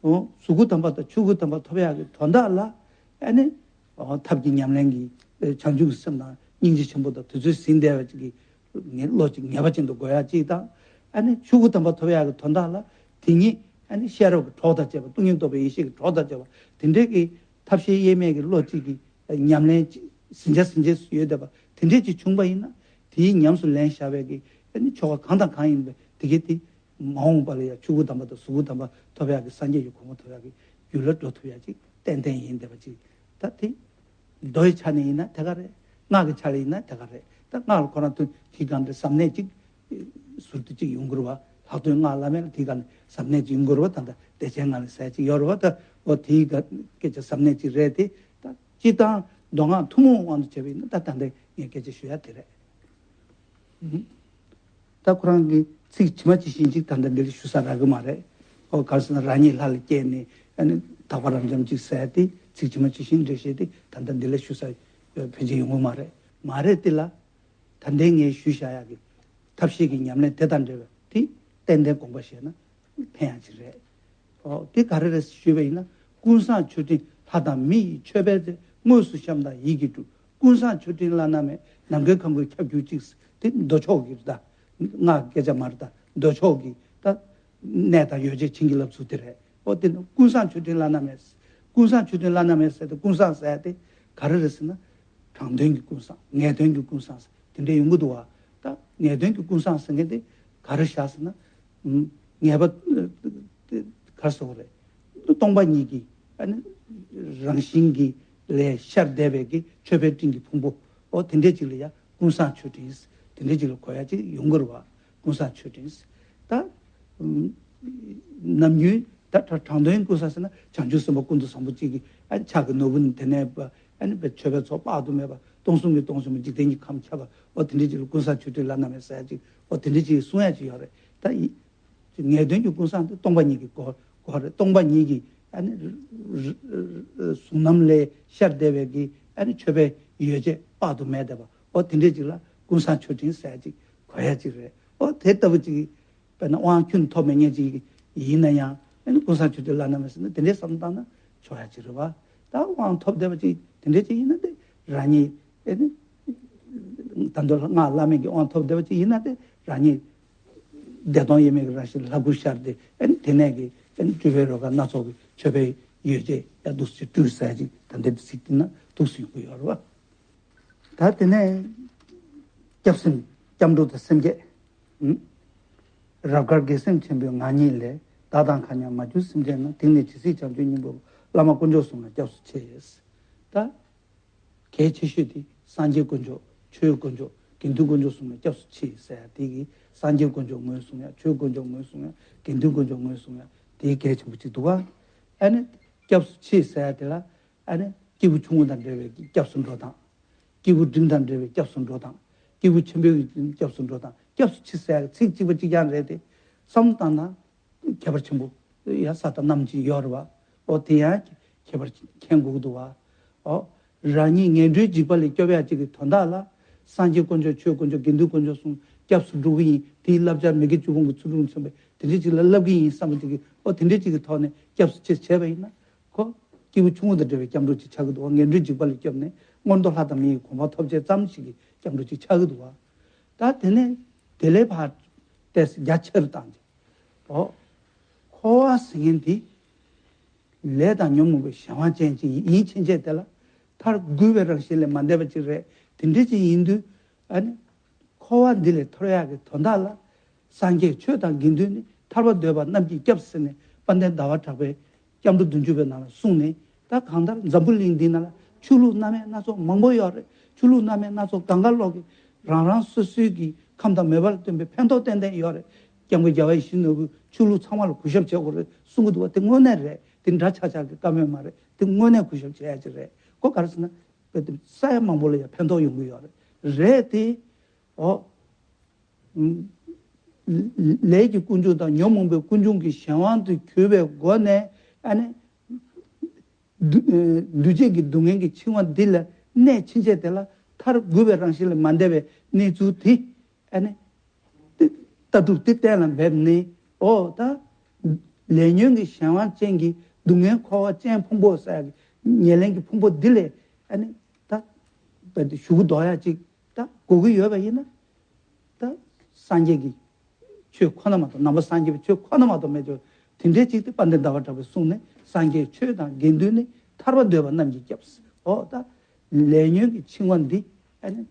ཨོ། གཟུགས་སྐུ་དམ་པ་དང་ཆོས་སྐུ་དམ་པ་ཐོབ་ཡག་གི་དོན་དག་ལ་ཨ་ནི། ཨོ། ཐབས་ཀྱི་ཉམས་ལེན་གྱི་བྱང་ཆུབ་ཀྱི་སེམས་དང་སྙིང་རྗེ་ཆེན་པོ་དང་དེ་ཚོའི་ཟིན་བདེ་བ་ཅིག་གི་ངེས་བློ་ཅིག་ངེས་པ་ཅན་དུ་དགོས་ཡག་ཅིག་དང་། ཨ་ནི་ཆོས་སྐུ་དམ་པ་ཐོབ་ཡག་གི་དོན་དག་ལ་དེ་ཉིད་ཨ་ནི་ཤེས་རབ་ཀྱི་གྲོགས་དང་བཅས་པ་སྟོང་ཉིད་རྟོགས་པའི་ཡེ་ཤེས་ཀྱི་གྲོགས་དང་བཅས་པ་དེ་འདྲའི་གི་ཐབས་ཤེས་དབྱེར་མེད་ཀྱི་བློ་གཅིག་གི་ཉམས་ལེན་ཅིག་ཟིན་ཆ་ཟིན་ཆ་ཡོད་བསྡད་པ་དེ་འདྲས་ཅིག་བྱུང་པ་ཡིན་ན། དེའི་ཉམས་སུ་ལེན་བྱ་བའི་གི་ཨ་ནི་ཆོ་ག་གང་དང་གང་ཡིན་པའི་དེ་གའི་དེ་མ་འོངས་པ་ལ་ཡང་ཆོས་སྐུ་དམ་པ་དང་གཟུགས་སྐུ་དམ་པ་ཐོབ་ཡག་གི་སངས་རྒྱས་ཀྱི་གོ་འཕང་ཐོབ་ཡག་གི་རྒྱུ་ལ་འགྲོ་ཐུབ་ཡག་ཅིག་ཏན་ཏན་ཡིན་བསྡད་པ་ཅིག་ད་དེ་མདོ་ཡི་ཆ་ནས་ཡིན་ན་དེ་ག་རེད། སྔགས་ཀྱི་ཆ་ལ་ཡིན་ན་དེ་ག་རེད། ད་སྔགས་ལ་ཁོ་རང་དོན་དེའི་སྒང་དེ་ཟབ་གནད་ཅིག་ཟུར་དུ་ཅིག་ཡོང་དགོས་རེད་བ། ལྷག་དོན་སྔགས་བླ་མེད་ལ་དེའི་སྒང་ནས་ཟབ་གནད་ཅིག་ཡོང་དགོས་རེད་བ། ད་ལྟ་བདེ་ཆེན་ངང་ལས་ཟེར་ཅིག་ཡོད་རེད་བ། ད་འོ་དེའི་སྒང་སྐད་ཆ་ཟབ་གནད་ཅིག་རེད་དེ། ད་སྤྱིར་བཏང་མདོ་སྔགས་ཐུན་མོང་དབང་དུ་བྱས་པ་ཡིན་ན་ད་ད་ལྟ་ངས་སྐད་ཆ་ཞུ་ཡ་དེ་རེད། ད་ཁོ་རང་གིས་ཚིག་ཇི་མ་ཇི་བཞིན་ཅིག་ད་ལྟ་འདི་ལ་ཞུ་ས་རག་གི་མ་རེད། ཨོ་ག་རེ་ཟེར་ན་རང་ཉིད་ལྷ་ལ་སྐྱེས་ནས་ཨ་ནི་དག་པ་རབ་འབྱམས་ཅིག་ཟེར་ཏེ་ཚིག་ཇི་མ་ཇི་བཞིན་འགྲེལ་བཤད་དེ་ད་ལྟ་འདི་ལ་ཞུ་ས་ཕལ་ཆེར་ཡོང་གི་མ་རེད། མ་རེད་དེ་ལ། ད་ལྟའི་ངས་ཞུ་བཞག་ཡག་གི་ཐབས་ཤེས་ཀྱི་ཉམས་ལེན་དེ་དང་འབྲེལ་བའི་དེ་ཏན་ཏན་དགོངས་པ་བཞེས་ན་ཕན་ཡག་ཅིག་རེད། ཨོ་དེ་ག་རེ་རེད་ཞུས་པ་ཡིན་ན། ཀུན་བཟང་མཆོད་སྤྲིན་ལྷ་དང་མི་ཡི་མཆོད་པའི་རྫས། དངོས་སུ་བཤམས་དང་ཡིད་ཀྱིས་སྒྲུབ། ཀུན་བཟང་མཆོད་སྤྲིན་བླ་ན་མེད། ནམ་མཁའི་ཁམས་ཀུན་ཁྱབ་གྱུར་ཅིག་དེ་མདོ་ཕྱོགས་ཀྱི་རེད་ད། སྔགས་སྐད་ཆ་མ་རེད་ད། མདོ་ཕྱོགས་ཀྱི་ད། གནས་དང་ཡོ་བྱད་བྱིན་གྱིས་བརླབས་ཚུལ་དེ་རེད། ཨོ་དེ་ནི་ཀུན་བཟང་མཆོད་སྤྲིན་བླ་ན་མེད། ཀུན་བཟང་མཆོད་སྤྲིན་བླ་ན་མེད་ཟེར་ཏེ་ཀུན་བཟང་ཟེར་ཏེ་ག་རེ་རེད་ཟེར་ན། དྲང་དོན་གྱི་ཀུན་བཟང་། ངེས་དོན་གྱི་ཀུན་བཟང་ཟེར་དེ་འདྲ་ཡོང་གི་འདུག་བ། ད་ངེས་དོན་གྱི་ཀུན་བཟང་ཟེར་མཁན་དེ་ག་རེ་བཞག་ཟེར་ན། ངེས་པ་ག་རེ་ཟེར་དགོས་རེད། སྟོང་པ་ཉིད་ཀྱི་ཨ་ནི་རང་བཞིན་གྱི་ལས་ཤར་བསྡད་པའི་གི་མཆོད་པའི་སྤྲིན་གྱི་ཕུང་པོ། ཨོ་དེ་འདྲས་ཅིག་ལ་ཡ་ཀུན་བཟང་མཆོད་སྤྲིན་དེ་འདྲས་ཅིག་ལ་གོ་ཡ་ཅིག་ཡོང་གི་རེད་བ། ཀུན་བཟང་མཆོད་སྤྲིན། ད། ནམ་རྒྱུན་ད་དྲང་དོན་ཀུན་བཟང་ཟེར་ན་བྱང་ཆུབ་སེམས་དཔའ་ཀུན་ཏུ་བཟང་པོ་གཅིག་གིས་ཨ་ནི་ཕྱག་གི་ནོར་བུ་ནི་དེ་ནས་ཨ་ནི་མཆོད་པའི་ཚོགས་དཔག་ཏུ་མེད་པ་སྟོང་གསུམ་གྱི་སྟོང་གསུམ་འཇིག་རྟེན་གྱི་ཁམས་ཁྱབ་པ་འོ་དེ་འདྲ་ཅིག་ལ་ཀུན་བཟང་མཆོད་སྤྲིན་བླ་ན་མེད་ཟེར་ཡ་ཅིག་འོ་དེ་འདྲ་ཅིག་གསུང་ཡ་ཅིག་ཡོད་རེད། ད་ཡི་ངེས་དོན་གྱི་ཀུན་བཟང་དེ་སྟོང་པ་ཉིད་ཀྱི་སྒོ་སྒོ་རེད། སྟོང་པ་ཉིད་ཀྱི་ཨ་ནི་གཟུང་རྣམ་ལས་ཤར་བསྡད་པའི་གི་ཨ་ནི་མཆོད་པའི་ཡོ་བྱད་དཔག་ཏུ་མེད་བསྡད་པ་འོ་དེ་འདྲ་ཅིག་ལ་ཀུན་བཟང་མཆོད་སྤྲིན་ཟེར་ཡ་ཅིག་གོ་ཡ་ཅིག་རེད། འོ་དེ་ལྟ་བུ་ཅིག་དཔེར་ན་དབང་ཁྱོན་ཐོབ་མེད་མཁན་ཅིག་ཡིན་ན་ཡང་ཨ་ནི་ཀུན་བཟང་མཆོད་སྤྲིན་བླ་ན་མེད་ཟེར་ན་དེ་འདྲའི་བསམ་བློ་བཏང་ན་ཆོག་ཡ་ཅིག་རེད་བ། ད་དབང་ཐོབ་བསྡད་པ་ཅིག་དེ་འདྲའི་ཅིག་ཡིན་ན་དེ་རང་ཉིད་ཨ་ནི་ད་དུང་སྔགས་བླ་མེད་ཀྱི་དབང་ཐོབ་བསྡད་པ་ཅིག་ཡིན་ན་དེ་རང་ཉིད་བདེ་སྟོང་དབྱེར་མེད་ཀྱི་རང་བཞིན་ལྷ་སྐུར་ཤར་ཏེ་ཨ་ནི་དེ་ནས་ཀྱི་ཨ་ནི་སྤྲུལ་པའི་རོལ་གར་སྣ་ཚོགས་ཀྱི་མཆོད་པའི་ ཡོ་བྱད་ཡ་འདུག་སེ་སྤྲུལ་ཟེར་ཅིག་ད་འདི་འདི་ཚིག་འདི་ན་འདུག་སེ་ཡོང་གི་ཡོད་རེད་བ། ད་དེ་ནས་སྐྱབས་སེམས་སྐྱབས་འགྲོ་དང་སེམས་བསྐྱེད། ཨུམ། རབ་དཀར་དགེ་སེམས་ཆེན་པོའི་ངང་ཉིད་ལས། བདག་དང་མཁའ་མཉམ་མ་གྱུར་སེམས་ཅན་རྣམས། དེང་ནས་ཇི་སྲིད་བྱང་ཆུབ་སྙིང་པོའི་བླ་མ་དཀོན་མཆོག་གསུམ་ལ་སྐྱབས་སུ་མཆི། ད། གལ་ཆེ་ཤོས་དེ་སངས་རྒྱས་དཀོན་མཆོག་ཆོས་དཀོན་མཆོག་དགེ་འདུན་དཀོན་མཆོག་གསུམ་ལ་སྐྱབས་སུ་མཆི་ཟེར་ཡ་དེ་གི་སངས་རྒྱས་དཀོན་མཆོག་ངོས་བཟུང་ཡ། ཆོས་དཀོན་མཆོག་ངོས་བཟུང་ཡ། དགེ་འདུན་དཀོན་མཆོག་ངོས་བཟུང་ཡ་དེ་གལ་ཆེན་པོ་གཅིག་འདུག་ག་ཨ་ནི་སྐྱབས་སུ་མཆི་ཟེར་ཡ་དེ་ལ་ཨ་ནི་སྐྱེས་བུ་ཆུང་ངུ་དང་འབྲེལ་བའི་སྐྱབས་སུ་འགྲོ་སྟངས། སྐྱེས་བུ་འབྲིང་དང་འབྲེལ་བའི་སྐྱབས་སུ་འགྲོ་སྟངས། སྐྱེས་བུ་ཆེན་པོའི་སྐྱབས་སུ་འགྲོ་སྟངས། སྐྱབས་སུ་མཆི་ཟེར་ཡ་གི་ཚིག་གཅིག་པ་གཅིག་རྐྱང་རེད་དེ། བསམ་བློ་བཏང་ན། ཁྱད་པར་ཆེན་པོ་ཡང་ས་དང་གནམ་གཅིག་ཡོད་རེད་བ། ཨོ་དེ་ཡང་ཁྱད་པར་མཁྱེན་དགོས་ཀྱི་འདུག་བ། ཨོ། རང་ཉིད་ངན་འགྲོའི་འཇིགས་པ་ལས་སྐྱོབ་ཡ་གཅིག་གི་དོན་དག་ལ། སངས་རྒྱས་དཀོན་མཆོག་ཆོས་དཀོན་མཆོག་དགེ་འདུན་དཀོན་མཆོག་གསུམ་སྐྱབས་སུ་འགྲོ་གི་ཡིན། དེའི་བསླབ་བྱ་མི་དགེ་བཅུ་སྤོང་གི་ཚུལ་ཁྲིམས་མཚོན་པའི་དེ་འདྲ་ཅིག་ལ་བསླབ་ཀྱི་ཡིན་བསམ་པ་ཅིག་གིས་ཨོ་དེ་འདྲ་ཅིག་གི་ཐོག་ནས་སྐྱབས་སུ་མཆི་བྱས་པ་ཡིན་ན། ཁོ་སྐྱེས་བུ་ཆུང་ངུ་དང་འབྲེལ་བའི་སྐྱབས་འགྲོ་ཅིག་ཆགས་ཀྱི་འདུག་བ། ངན་འགྲོའི་འཇིགས་པ་ལས་སྐྱོབ་ནས་མངོན་མཐོ་ལྷ་དང་མི་ཡི་གོ་འཕང་ཐོབ་བྱེད་ཙམ་ཞིག་གི་སྐྱབས་འགྲོ་ཅིག་ཆགས་ཀྱི་འདུག་བ། ད་དེ་ནས་དེ་ལས་ཕར་ཏོག་ཙམ་རྒྱ་ཆེ་རུ་བཏང་རྗེས། ཨོ། འཁོར་བ་ཟེར་མཁན་དེ་ལས་དང་ཉོན་མོངས་པའི་གཞན་དབང་ཅན་ཅིག་ཡིན་ཕྱིན་ཆད་དེ་ལ་མཐར་གུད་པའི་རང་བཞིན་ལས་མ་འདས་པ་ཅིག་རེད། དེ་འདྲ་ཅིག་ཡིན་དུས་ཨ་ནི། འཁོར་བ་འདི་ལས་ཐར་ཡག་གི་དོན་དག་ལ། སངས་རྒྱས་ཆོས་དང་དགེ་འདུན་ནི། ཐར་པ་འདོད་པ་རྣམས་ཀྱི་སྐྱབས་ཟེར་ནས་དཔལ་ལྡན་ཟླ་བ་གྲགས་པའི་སྐྱབས་འགྲོ་བདུན་ཅུ་པའི་ནང་ལ་གསུངས་ནས། ད་གང་ལྟར་འཛམ་བུ་གླིང་འདི་ནང་ལ་ཆོས་ལུགས་སྣ་མིན་སྣ་ཚོགས་མང་པོ་ཡོད་རེད། ཆོས་ལུགས་སྣ་མིན་སྣ་ཚོགས་གང་ག་ལོག་གི་རང་རང་སོ་སོའི་གི་ཁམས་དང་མོས་པ་ལ་བསྟུན་པའི་ཕན་ཐོགས་ཏན་ཏན་ཡོད་རེད། སྐྱབས་མགོན་རྒྱལ་བ་ཡིད་བཞིན་ནོར་བུས་ཆོས་ལུགས་ཚང་མ་ལ་གུས་ཞབས་བྱེད་དགོས་རེད་གསུང་གི་འདུག་བ། དེ་དངོས་གནས་རེད། དེ་འདྲ་ཆགས་ཆགས་ཀྱི་བཀའ་མོལ་མ་རེད། དེ་དངོས་གནས་གུས་ཞབས་བྱེད་ཡ་ཅིག་རེད། ཁོ་ག་རེ་ཟེར་ན། ས་ཡ་མང་པོ་ལ་ཡང་ཕན་ཐོགས་ཡོང་གི་ཡོད་རེད། རེད་དེ། ཨོ། ལས་ཀྱི་ཀུན་འབྱུང་དང་ཉོན་མོངས་པའི་ཀུན་འབྱུང་གི་གཞན་དབང་དུ་གྱུར་པའི་སྒོ་ནས་ཨ་ནི། འདུ་འདུ་བྱེད་ཀྱི་སྡུག་བསྔལ་གྱི་འཆིང་བ་འདི་ལ་གནས་ཕྱིན་ཆད་དེ་ལ་མཐར་གུད་པའི་རང་བཞིན་ལས་མ་འདས་པའི་གནས་ཚུལ་དེ་ཨ་ནི། ལྟ་གྲུབ་དེ་གཏན་ལ་འབེབས་ནས་ཨོ་ད། ལས་ཉོན་གྱི་གཞན་དབང་ཅན་གྱི་སྡུག་བསྔལ་འཁོར་བ་ཅན་ཕུང་པོ་ཟེར་ཡག་གི་ཉེར་ལེན་གྱི་ཕུང་པོ་འདི་ལས་ཨ་ནི་ད། རྦད་དེ་གཞུག་གུ་ལྡོག་ཡ་ཅིག་ད་དགོས་ཀྱི་ཡོད་པ་ཡིན་ན། ད་སངས་རྒྱས་ཀྱི་ཆོས་ཁོ་ན་མ་གཏོགས་ནང་པ་སངས་རྒྱས་པའི་ཆོས་ཁོ་ན་མ་གཏོགས་མེད་ཅོ། དེ་འདྲའི་ཅིག་དེ་དཔལ་ལྡན་ཟླ་བ་གྲགས་པས་གསུངས་ནས་སངས་རྒྱས་ཆོས་དང་དགེ་འདུན་ནི་ཐར་པ་འདོད་པ་རྣམས་ཀྱི་སྐྱབས། ཨོ་ད་ལས་ཉོན་གྱི་འཆིང་བ་འདི་ཨ་ནི་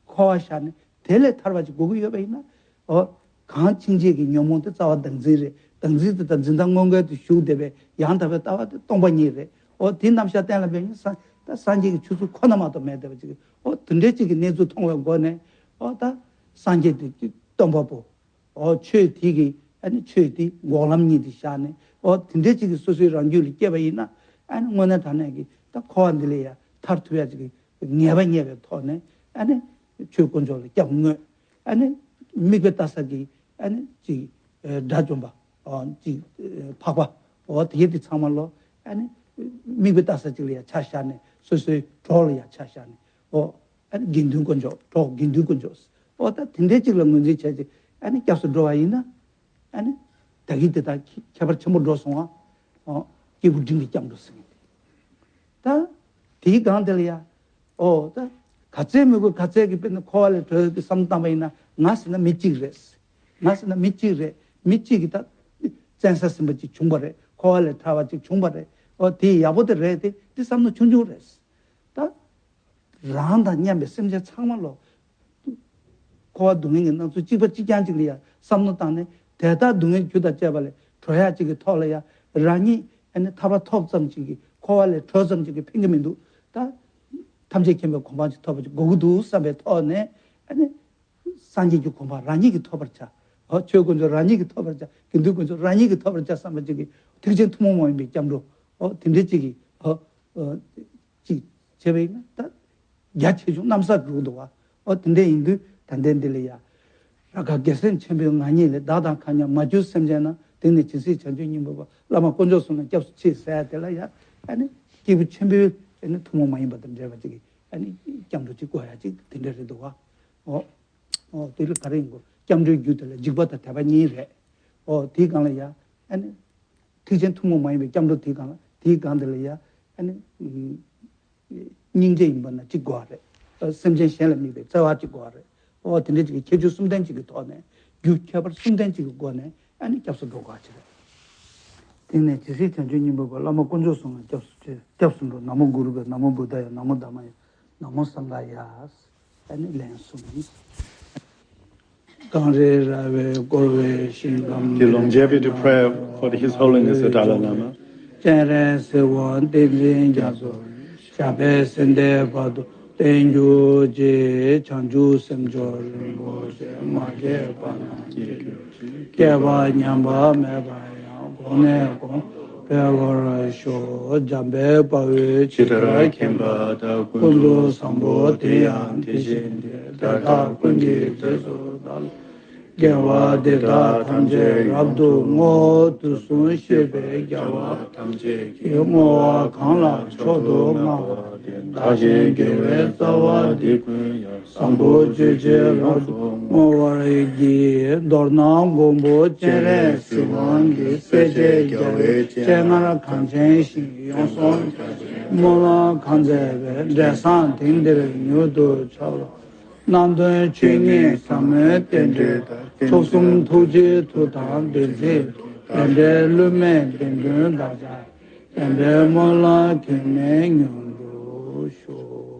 འཁོར་བ་ཤར་ནས་དེ་ལས་ཐར་པ་ཅིག་དགོས་ཀྱི་ཡོད་པ་ཡིན་ན། ཨོ་གང་ཕྱིན་ཆད་ཀྱི་ཉོན་མོངས་དེ་རྩ་བ་བདག་འཛིན་རེད། བདག་འཛིན་དེ་དང་འཛིན་སྟངས་མངོན་གསལ་དུ་ཞུགས་བསྡད་པའི་ཡང་དག་པའི་ལྟ་བ་དེ་སྟོང་པ་ཉིད་རེད། ཨོ་དེ་རྣམ་གཞག་གཏན་ལ་འབེབས་ཡིན་ས་ད་སངས་རྒྱས་ཀྱི་ཆོས་ཚུལ་ཁོ་ན་མ་གཏོགས་མེད་བསྡད་པ་ཅིག་ཨོ་དེ་འདྲའི་ཅིག་གི་གནས་ཚུལ་མཐོང་བའི་སྒོ་ནས་ཨོ་ད་སངས་རྒྱས་དེ་སྟོན་པ་པོ། ཨོ་ཆོས་དེ་གི་ཨ་ནི་ཆོས་དེ་འགོག་ལམ་ཉིད་དུ་བཞག་ནས་ཨོ་དེ་འདྲའི་ཅིག་གི་སོ་སོའི་རང་རྒྱུད་ལ་སྐྱེས་པ་ཡིན་ན་ཨ་ནི་དངོས་གནས་དྲང་གནས་ཀྱི་ད་འཁོར་བ་འདི་ལས་ཡང་ཐར་ཐུབ་ཡ་ཅིག་གི་ངེས་པ་རྙེད་པའི་ཐོག་ནས་ཨ་ནི་ཆོས་དཀོན་མཆོག་ལ་སྐྱབས་དངོས། ཨ་ནི་དམིགས་པའི་ལྟ་ས་གི་ཨ་ནི་ཅིག་དགྲ་བཅོམ་པ་ཨོ་ཅིག་འཕགས་པ་ཨོ་དེ་དེ་ཚང་མ་ལོ་ཨ་ནི་དམིགས་པའི་ལྟ་ས་ཅིག་ལ་ཡང་ཆ་བཞག་ནས་སོ་སོའི་གྲོགས་ལ་ཡང་ཆ་བཞག་ནས་ཨོ། ཨ་ནི་དགེ་འདུན་དཀོན་མཆོག་གྲོགས་དགེ་འདུན་དཀོན་མཆོག་ཨོ་ད་དེ་འདྲའི་ཅིག་ལ་ངོས་འཛིན་བྱས་ཏེ་ཨ་ནི་སྐྱབས་སུ་འགྲོ་བ་ཡིན་ན་ཨ་ནི་ད་གིན་དེ་དག་ཁྱད་པར་ཆེན་པོ་འགྲོ་སོང་ཨ། ཨོ་སྐྱེས་བུ་འབྲིང་གི་སྐྱབས་འགྲོ་ཟེར་མཁན་དེ། ད་དེའི་སྒང་དེ་ལ་ཡ་ཨོ་ད་ག་ཚད་མི་དགོས་ག་ཚད་ཀྱི་དཔེར་ན་འཁོར་བ་ལས་གྲོལ་ཏེ་བསམ་བློ་བཏང་པ་ཡིན་ན་ང་ཟེར་ན་མི་གཅིག་རེད། ང་ཟེར་ན་མི་གཅིག་རེད། མི་གཅིག་གིས་ད་བཙན་ས་ཟིན་པ་ཅིག་བྱུང་བ་རེད། འཁོར་བ་ལས་ཐར་བ་ཅིག་བྱུང་བ་རེད། ཨོ་དེ་ཡག་པོ་དེ་རེད་དེ་དེ་བསམ་བློ་ཆུང་ཆུང་རེད། ད། རང་དང་མཉམ་པའི་སེམས་ཅན་ཚང་མ་ལོ། འཁོར་བ་སྡུག་བསྔལ་གྱི་སྣང་ཚུལ་གཅིག་པ་གཅིག་རྐྱང་གཅིག་ལ་ཡང་བསམ་བློ་བཏང་ནས་དེ་ལྟར་སྡུག་བསྔལ་རྒྱུ་དང་བཅས་པ་ལས་གྲོལ་ཡག་ཅིག་གི་ཐོག་ལ་ཡང་རང་ཉིད་ཨ་ནི་ཐར་པ་ཐོབ་ཙམ་ཅིག་གིས་འཁོར་བ་ལས་གྲོལ་ཙམ་ཅིག་གིས་ཕན་གྱི་མི་འདུག་ད། ཐམས་ཅད་མཁྱེན་པའི་གོ་འཕང་ཅིག་ཐོབ་པ་ཅིག་དགོས་ཀྱི་འདུག་བསམ་པའི་ཐོག་ནས་ཨ་ནི། སངས་རྒྱས་ཀྱི་གོ་འཕང་རང་ཉིད་ཀྱིས་ཐོབ་པར་བྱ། འོ་ཆོས་དཀོན་མཆོག་རང་ཉིད་ཀྱིས་ཐོབ་པར་བྱ། དགེ་འདུན་དཀོན་མཆོག་རང་ཉིད་ཀྱིས་ཐོབ་པར་བྱ་བསམ་པ་ཅིག་གིས་ཐེག་ཆེན་ཐུན་མོང་མ་ཡིན་པའི་སྐྱབས་འགྲོ། འོ་དེ་འདྲའི་ཅིག་གིས་འོ་ཅིག་བྱས་པ་ཡིན་ན་ད་རྒྱ་ཆེ་ཆུང་གནམ་ས་འགྲོ་གི་འདུག་བ། འོ་དེ་འདྲ་ཡིན་དུས་ད་ལྟའི་འདི་ལ་ཡ། རབ་དཀར་དགེ་སེམས་ཆེན་པོའི་ངང་ཉིད་ལས། བདག་དང་མཁའ་མཉམ་མ་གྱུར་སེམས་ཅན་རྣམས། དེང་ནས་ཇི་སྲིད་བྱང་ཆུབ་སྙིང་པོའི་བླ་མ་དཀོན་མཆོག་གསུམ་ལ་སྐྱབས་སུ་མཆི་ཟེར་ཡ་དེ་ལ་ཡ། ཨ་ནི་སྐྱེས་བུ་ཆེན་པོའི་ཨ་ནི་ཐུན་མོང་མ་ཡིན་པ་དང་འབྲེལ་བ་ཅིག་གིས་ཨ་ནི་སྐྱབས་འགྲོ་ཅིག་དགོས་ཡ་ཅིག་དེ་འདྲ་རེད་འདུག་བ། འོ། འོ་དེ་ལ་ག་རེ་ཡིན་དགོས། སྐྱབས་འགྲོའི་རྒྱུ་དེ་ལ་འཇིགས་པ་དང་དད་པ་གཉིས་རེད། འོ་དེའི་སྒང་ལ་ཡ། ཨ་ནི། ཐེག་ཆེན་ཐུན་མོང་མ་ཡིན་པའི་སྐྱབས་འགྲོ་དེའི་སྒང་ལ་དེའི་སྒང་དེ་ལ་ཡ། ཨ་ནི། སྙིང་རྗེ་ཡིན་པ་ན་གཅིག་དགོས་པ་རེད། སེམས་ཅན་གཞན་ལ་དམིགས་པའི་བརྩེ་བ་གཅིག་དགོས་པ་རེད། འོ་དེ་འདྲ་ཅིག་གི་ཁྱད་ཆོས་གསུམ་ལྡན་ཅིག་གི་ཐོག་ནས་རྒྱུ་ཁྱད་པར་གསུམ་ལྡན་ཅིག་གི་སྒོ་ནས་ཨ་ནི་སྐྱབས་སུ་འགྲོ་དགོས་པ་ཅིག་རེད། དེ་ནས་ཇི་སྲིད་བྱང་ཆུབ་སྙིང་པོའི་བར་བླ་མ་དཀོན་མཆོག་གསུམ་ལ་སྐྱབས་སུ་མཆི། སྐྱབས་སུ་འགྲོ། ན་མོ་གུ་རུ་བྷྱཿ། ན་མོ་བུདྡྷཱ་ཡ། ན་མོ་དྷརྨ་ཡ། ན་མོ་སངྒྷཱ་ཡ། ཨ་ནི་ལན་གསུམ། གངས་རི་ར་བས་བསྐོར་བའི་ཞིང་ཁམས། The longevity prayer for His Holiness the Dalai Lama. སྤྱན་རས་གཟིགས་དབང་བསྟན་འཛིན་རྒྱ་མཚོ། ཞབས་པད་སྲིད་མཐའི་བར་དུ་བརྟན་གྱུར་ཅིག་བྱང་ཆུབ་སེམས་མཆོག་རིན་པོ་ཆེ་མ་སྐྱེས་པ་རྣམས་སྐྱེ་གྱུར་ཅིག་སྐྱེས་པ་ཉམས་པ་མེད་པ་ཡང་། གོང་ནས་གོང་འཕེལ་བར་ཤོག་འཇམ་དཔལ་དཔའ་བོས་ཇི་ལྟར་མཁྱེན་པ་དང་། ཀུན་རྫོབ་བཟང་པོ་དེ་ཡང་དེ་བཞིན་ཏེ། དེ་དག་ཀུན་གྱི་རྗེས་སུ་བདག་སློབ། དགེ་བ་འདི་དག་ཐམས་ཅད་རབ་ཏུ་བསྔོ། དུས་གསུམ་གཤེགས་པའི་རྒྱལ་བ་ཐམས་ཅད་ཀྱིས། བསྔོ་བ་གང་ལ་མཆོག་ཏུ་བསྔགས་པ་དེས། བདག་གཞན་དགེ་བའི་རྩ་བ་འདི་ཀུན་ཀྱང་། བཟང་པོ་སྤྱོད་ཕྱིར་རབ་ཏུ་བསྔོ་བར་བགྱི། མདོར་ན་མགོན་པོ་སྤྱན་རས་གཟིགས་དབང་གིས། སྲས་བཅས་རྒྱལ་བའི་སྤྱན་སྔར་གངས་ཅན་ཞིང་། ཡོངས་སུ་རྒྱ་ཆེན་སྨོན་ལམ་གང་མཛད་པའི། འབྲས་བཟང་དེང་འདིར་མྱུར་དུ་ཁྱབ་པར། རྣམ་གྲོལ་ཆོས་ཉིད་ཟབ་མོའི་རྟེན་འབྲེལ་དང་། མཆོག་གསུམ་ཐུགས་རྗེའི་མཐུ་དང་བདེན་ཚིག་དང་། དེ་འདྲའི་བསླུ་མེད་བདེན་དོན་བདག་ཅག་བདེན་པའི་སྨོན་ལམ་གེགས་མེད་མྱུར་འགྲུབ་ཤོག